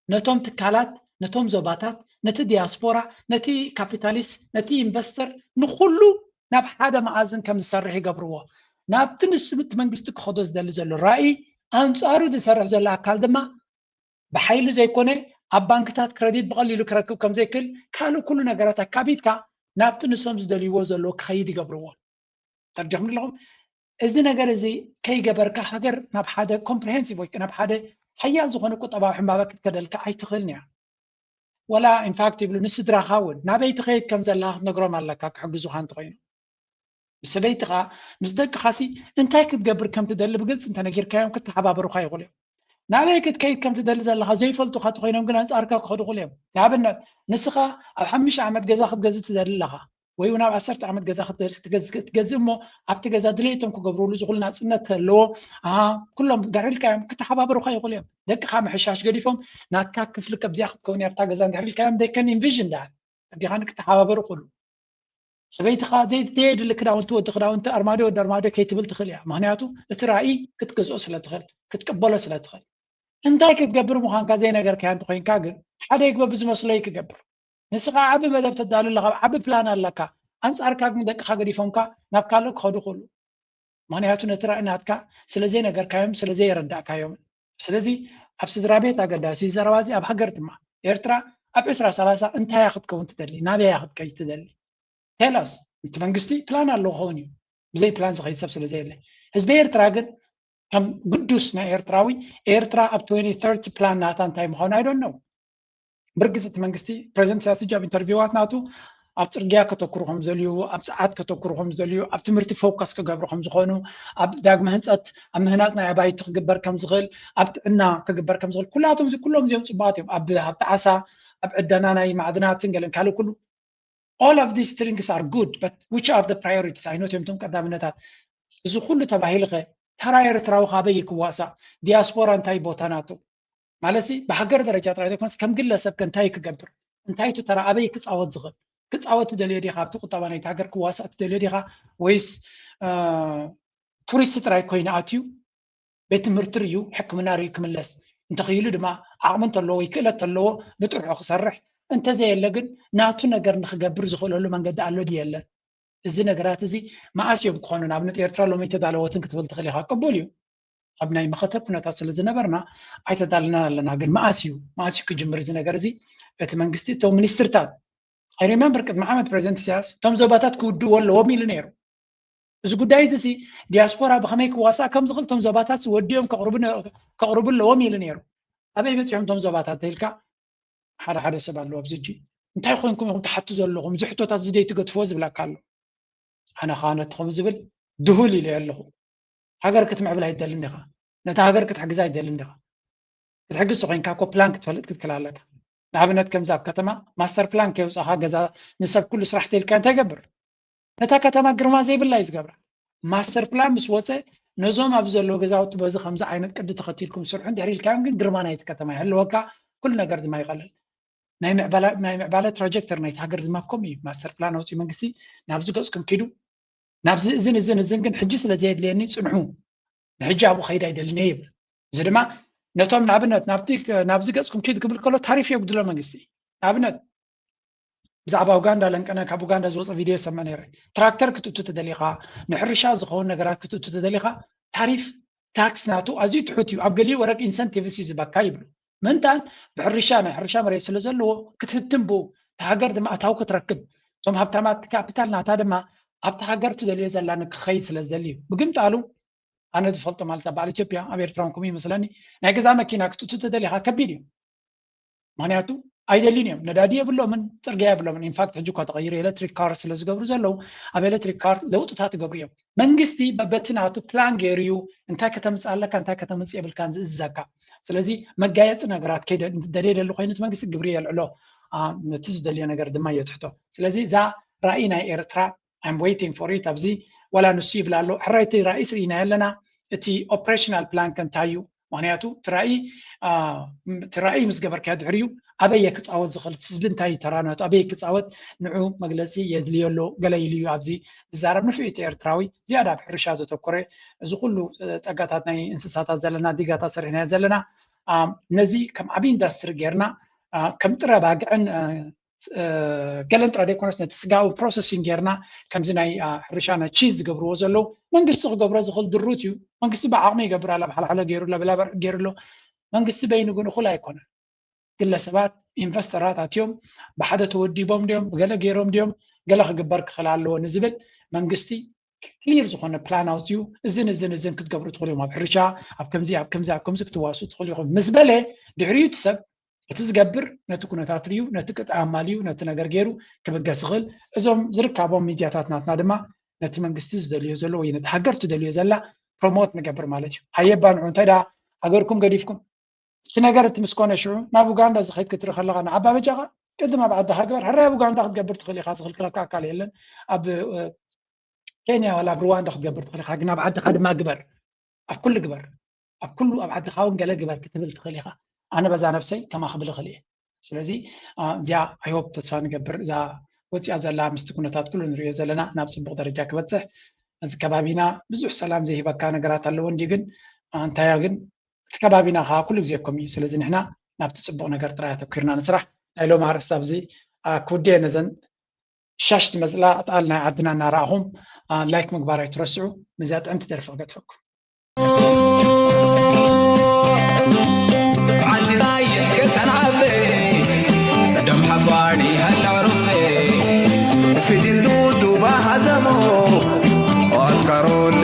ነቶም ትካላት፣ ነቶም ዞባታት፣ ነቲ ዲያስፖራ፣ ነቲ ካፒታሊስት፣ ነቲ ኢንቨስተር ንኹሉ ናብ ሓደ መኣዝን ከም ዝሰርሕ ይገብርዎ። ናብቲ ንሱ እቲ መንግስቲ ክኸዶ ዝደሊ ዘሎ ራእይ ኣንፃሩ ዝሰርሕ ዘሎ ኣካል ድማ ብሓይሊ ዘይኮነ ኣብ ባንክታት ክረዲት ብቐሊሉ ክረክብ ከም ዘይክእል ካልእ ኩሉ ነገራት ኣካቢድካ ናብቲ ንሶም ዝደልይዎ ዘሎ ክኸይድ ይገብርዎ። ተረዲኹም ኣለኹም? እዚ ነገር እዚ ከይገበርካ ሃገር ናብ ሓደ ኮምፕሪሄንሲቭ ወይ ናብ ሓደ ሓያል ዝኾነ ቁጠባዊ ሕንባበ ክትከደልካ ኣይትኽእልን እያ። ወላ ኢንፋክት ይብሉ ንስድራኻ እውን ናበይ ትኸይድ ከም ዘለኻ ክትነግሮም ኣለካ ክሕግዙኻ እንተኾይኑ። ምስ ሰበይትኻ ምስ ደቅኻሲ እንታይ ክትገብር ከም ትደሊ ብግልፂ እንተነጊርካዮም ክተሓባበሩኻ ይኽእሉ እዮም። ናበይ ክትከይድ ከም ትደሊ ዘለኻ ዘይፈልጡኻ እንተኾይኖም ግን ኣንፃርካ ክኸዱ ይኽእሉ እዮም። ንኣብነት ንስኻ ኣብ ሓሙሽተ ዓመት ገዛ ክትገዝእ ትደሊ ኣለኻ ወይ እውን ኣብ ዓሰርተ ዓመት ገዛ ክትገዝእ እሞ ኣብቲ ገዛ ድሌቶም ክገብርሉ ዝኽእሉ ናፅነት ተለዎ ኩሎም ድሕሪ ኢልካዮም ክተሓባበሩኻ ይኽእሉ እዮም። ደቅኻ ምሕሻሽ ገዲፎም ናትካ ክፍሊ ከብዚኣ ክትከውን ኣብታ ገዛ እንድሕር ኢልካዮም they can envision that ኣዲኻ ንክተሓባበሩ ክእሉ ሰበይትኻ ዘይተየድሊ ክዳውንቲ ወዲ ክዳውንቲ ኣርማድዮ ወዲ ኣርማድዮ ከይትብል ትኽእል እያ። ምክንያቱ እቲ ራእይ ክትገዝኦ ስለ ትኽእል ክትቅበሎ ስለ ትኽእል እንታይ ክትገብር ምዃንካ ዘይነገርካያ እንተኮይንካ ግን ሓደ ይግበ ብዝመስሎ እዩ ክገብር። ንስኻ ዓቢ መደብ ተዳሉ ኣለኻ፣ ዓቢ ፕላን ኣለካ፣ ኣንጻርካ ግን ደቅኻ ገዲፎምካ ናብ ካልእ ክኸዱ ክእሉ። ምኽንያቱ ነቲ ራእይ ናትካ ስለ ዘይነገርካዮም ስለ ዘየረዳእካዮም። ስለዚ ኣብ ስድራ ቤት ኣገዳሲ እዩ ዘረባ እዚ፣ ኣብ ሃገር ድማ። ኤርትራ ኣብ ዕስራ ሰላሳ እንታይ እያ ክትከውን ትደሊ? ናበይ እያ ክትከይድ ትደሊ? Tell us። እቲ መንግስቲ ፕላን ኣለዎ ክኸውን እዩ፣ ብዘይ ፕላን ዝኸይድ ሰብ ስለ ዘየለ። ህዝቢ ኤርትራ ግን ከም ግዱስ ናይ ኤርትራዊ ኤርትራ ኣብ twenty thirty plan ናታ እንታይ ምዃኑ I don't know። ብርግጽ እቲ መንግስቲ ፕሬዚደንት ኢሳያስ ሕጂ ኣብ ኢንተርቪዋት ናቱ ኣብ ጽርግያ ከተኩሩ ከም ዘልዩ፣ ኣብ ጸዓት ከተኩሩ ከም ዘልዩ፣ ኣብ ትምህርቲ ፎከስ ክገብሩ ከም ዝኾኑ፣ ኣብ ዳግመ ህንጸት ኣብ ምህናጽ ናይ ኣባይቲ ክግበር ከም ዝኽእል፣ ኣብ ጥዕና ክግበር ከም ዝኽእል ኩላቶም እዚ ኩሎም እዚኦም ጽቡቓት እዮም። ኣብ ኣብ ጣዕሳ ኣብ ዕደና ናይ ማዕድናትን ገለን ካልእ ኩሉ all of these things are good, but which are the priorities? ኣይኖት እዮም እቶም ቀዳምነታት? እዚ ኩሉ ተባሂልኸ ተራ ኤርትራዊ ካበይ ክዋሳእ? ዲያስፖራ እንታይ ቦታ ናቱ? ማለት ብሃገር ደረጃ ጥራይ ዘይኮነስ ከም ግለሰብ ከ እንታይ ክገብር? እንታይ እቲ ተራ ኣበይ ክፃወት ዝኽእል? ክፃወት ትደልዮ ዲኻ? ኣብቲ ቁጠባ ናይቲ ሃገር ክዋሳእ ትደልዮ ዲኻ? ወይስ ቱሪስት ጥራይ ኮይኑ ኣትዩ ቤት ትምህርቲ ርዩ ሕክምና ርዩ ክምለስ እንተኽኢሉ ድማ ዓቕሚ እንተለዎ ወይ ክእለት እንተለዎ ብጥርሑ ክሰርሕ እንተዘየለ ግን ናቱ ነገር ንክገብር ዝኽእለሉ መንገዲ ኣሎ ድዩ የለን? እዚ ነገራት እዚ መኣስ እዮም ክኾኑ? ንኣብነት ኤርትራ ሎሚ ኣይተዳለወትን ክትብል ትኽእል ኢኻ፣ ቅቡል እዩ። ኣብ ናይ መኸተ ኩነታት ስለ ዝነበርና ኣይተዳለናን ኣለና። ግን መኣስ እዩ መኣስ እዩ ክጅምር እዚ ነገር እዚ? እቲ መንግስቲ እቶም ሚኒስትርታት I remember ቅድሚ ዓመት ፕሬዚደንት ኢሳያስ እቶም ዞባታት ክውድዎ ኣለዎም ኢሉ ነይሩ። እዚ ጉዳይ እዚ ሲ ዲያስፖራ ብኸመይ ክዋሳእ ከም ዝኽእል እቶም ዞባታት ሲ ወዲኦም ከቕርቡ ነ- ከቕርቡ ኣለዎም ኢሉ ነይሩ። ኣበይ በፂሖም እቶም ዞባታት ተኢልካ ሓደ ሓደ ሰብ ኣለዉ ኣብዚ ሕጂ እንታይ ኮንኩም ኢኹም ትሓቱ ዘለኹም እዚ ሕቶታት እዚ ደይትገድፍዎ ዝብለካ ኣሎ። ኣነ ከዓ ነቲ ከምኡ ዝብል ድሁል ኢለ ኣለኹ። ሃገር ክትምዕብል ኣይደልን ዲኻ? ነታ ሃገር ክትሕግዛ ኣይደልን ዲኻ? ክትሕግዝ ተኮይንካ እኮ ፕላን ክትፈልጥ ክትክእል ኣለካ። ንኣብነት ከምዚ ኣብ ከተማ ማስተር ፕላን ከየውፃኻ ገዛ ንሰብ ኩሉ ስራሕ ተልካ እንታይ ይገብር? ነታ ከተማ ግርማ ዘይብላ እዩ ዝገብራ። ማስተር ፕላን ምስ ወፀ ነዞም ኣብ ዘለዎ ገዛውቲ በዚ ከምዚ ዓይነት ቅዲ ተኸቲልኩም ስርሑ እንድሕር ኢልካዮም ግን ግርማ ናይቲ ከተማ ይህልወካ፣ ኩሉ ነገር ድማ ይቐልል። ናይ ምዕባለ ትራጀክተር ናይቲ ሃገር ድማ ከምኡ እዩ። ማስተር ፕላን ኣውፅኡ መንግስቲ ናብዚ ገፅኩም ኪዱ ናብዚ እዝን እዝን እዝን ግን ሕጂ ስለ ዘየድልየኒ ፅንሑ ንሕጂ ኣብኡ ከይድ ኣይደልን እየ ይብል። እዚ ድማ ነቶም ንኣብነት ናብዚ ገፅኩም ኪድ ክብል ከሎ ታሪፍ የጉድሎ መንግስቲ። ንኣብነት ብዛዕባ ኡጋንዳ ለንቀነ ካብ ኡጋንዳ ዝወፀ ቪድዮ ሰመ ነረ። ትራክተር ክትእቱ ተደሊኻ ንሕርሻ ዝኸውን ነገራት ክትእቱ ተደሊኻ ታሪፍ ታክስ ናቱ ኣዝዩ ትሑት እዩ። ኣብ ገሊኡ ወረቅ ኢንሰንቲቭስ እዩ ዝበካ ይብሉ። ምንታን ብሕርሻ ናይ ሕርሻ መሬት ስለ ዘለዎ ክትህትም ብኡ እታ ሃገር ድማ ኣታዊ ክትረክብ እቶም ሃብታማት ካፒታል ናታ ድማ ኣብቲ ሃገር ትደልዮ ዘላ ንክኸይድ ስለ ዝደሊ እዩ። ብግምጣሉ ኣነ ዝፈልጦ ማለት ኣብ በዓል ኢትዮጵያ ኣብ ኤርትራ እውን ከምኡ ይመስለኒ ናይ ገዛ መኪና ክትእቱ ተደሊኻ ከቢድ እዩ። ምክንያቱ ኣይደልዩን እዮም። ነዳዲ የብሎምን፣ ፅርግያ የብሎምን። ኢንፋክት ሕጂ እኳ ተቐይሩ ኤሌክትሪክ ካር ስለ ዝገብሩ ዘለዉ ኣብ ኤሌክትሪክ ካር ለውጥታት ይገብሩ እዮም። መንግስቲ በበቲ ናቱ ፕላን ገይሩ እዩ እንታይ ከተምፅእ ኣለካ እንታይ ከተምፅእ የብልካን ዝእዝዘካ። ስለዚ መጋየፂ ነገራት ከይደ- ደልየ ደሊ ኮይኑ እቲ መንግስቲ ግብሪ የልዕሎ፣ አ፣ ነቲ ዝደልዮ ነገር ድማ የትሕቶ። ስለዚ እዛ ራእይ ናይ ኤርትራ I'm waiting for it ኣብዚ ዋላ ንሱ ይብል ኣሎ። ሕራይ እቲ ራእይስ ርኢናዮ ኣለና። እቲ ኦፕሬሽናል ፕላን ከ እንታይ እዩ? ምክንያቱ እቲ ራእይ አ፣ እቲ ራእይ ምስ ገበርካዮ ድሕሪኡ ኣበየ ክፃወት ዝኽእል እቲ ህዝቢ እንታይ እዩ ተራነቱ ኣበየ ክፃወት ንዑ መግለፂ የድልዮ ኣሎ ገለ ኢሉ እዩ ኣብዚ ዝዛረብ። ንፍዒ እቲ ኤርትራዊ ዝያዳ ኣብ ሕርሻ ዘተኮረ እዚ ኩሉ እ፣ ፀጋታት ናይ እንስሳታት ዘለና ዲጋታት ሰሪሕናዮ ዘለና አ፣ ነዚ ከም ዓብዪ ኢንዳስትሪ ጌርና አ፣ ከም ጥረ ባግዕን አ፣ እ፣ ገለን ጥረ ዘይኮነስ ነቲ ስጋዊ ፕሮሰሲንግ ጌርና ከምዚ ናይ አ፣ ሕርሻ ናይ ቺዝ ዝገብርዎ ዘለዉ መንግስቲ ክገብሮ ዝኽእል ድሩት እዩ። መንግስቲ ብዓቕሙ ይገብር ኣሎ፣ ኣብ ሓልሓሎ ገይሩ ኣሎ፣ ብላበርዕ ገይሩ ኣሎ። መንግስቲ በይኑ ግን እኹል ኣይኮነን። ግለሰባት ኢንቨስተራት ኣትዮም ብሓደ ተወዲቦም ድዮም ብገለ ገይሮም ድዮም ገለ ክግበር ክኽእል ኣለዎ ንዝብል መንግስቲ ክሊር ዝኾነ ፕላን ኣውፅኡ እዝን እዝን እዝን ክትገብሩ ትኽእሉ እዮም ኣብ ሕርሻ ኣብ ከምዚ ኣብ ከምዚ ኣብ ከምዚ ክትዋሱ ትኽእሉ ኢኹም ምስ በለ ድሕሪኡ እቲ ሰብ እቲ ዝገብር ነቲ ኩነታት ርዩ ነቲ ቅጥ ኣማልዩ ነቲ ነገር ገይሩ ክብገስ ይኽእል እዞም ዝርካቦም ሚድያታት ናትና ድማ ነቲ መንግስቲ ዝደልዮ ዘሎ ወይ ነቲ ሃገር ትደልዮ ዘላ ፕሮሞት ንገብር ማለት እዩ ሃየባ ንዑ እንታይ ዳ ሃገርኩም ገዲፍኩም እቲ ነገር እቲ ምስ ኮነ ሽዑ ናብ ኡጋንዳ ዝኸይድ ክትርኢ ከለኻ ንዓባ በጃኻ ቅድም ኣብ ዓድኻ ግበር። ሕራይ ኣብ ኡጋንዳ ክትገብር ትኽእል ኢኻ፣ ዝኽልክለካ ኣካል የለን። ኣብ እ፣ ኬንያ ዋላ ኣብ ሩዋንዳ ክትገብር ትኽእል ኢኻ፣ ግን ኣብ ዓድኻ ድማ ግበር። ኣብ ኩሉ ግበር። ኣብ ኩሉ ኣብ ዓድኻ እውን ገለ ግበር ክትብል ትኽእል ኢኻ። ኣነ በዛ ነብሰይ ከማ ክብል እኽእል እየ። ስለዚ አ፣ እዚኣ ኣይሆፕ ተስፋ ንገብር እዛ ወፂኣ ዘላ ምስቲ ኩነታት ኩሉ ንሪኦ ዘለና ናብ ፅቡቕ ደረጃ ክበፅሕ እዚ ከባቢና ብዙሕ ሰላም ዘይህበካ ነገራት ኣለዎ እንዲ ግን አ፣ እንታያ ግን እቲ ከባቢና ከዓ ኩሉ ግዜ ከም እዩ ስለዚ ንሕና ናብቲ ፅቡቅ ነገር ጥራይ ኣተኪርና ንስራሕ ናይ ሎም ኣርእስቲ ኣብዚ ክውድየ ነዘን ሻሽ ትመፅላ ጣል ናይ ዓድና እናረኣኹም ላይክ ምግባር ኣይትረስዑ። ምዚኣ ጥዕምቲ ደርፊ ክገጥፈኩም። ዓዲ ቐይሕ ከሰንዓፈ ደም ሓፋኒ ሃላዕሩፈ ፊትንቱ ዱባ ሃዘሞ ኣትካሮለ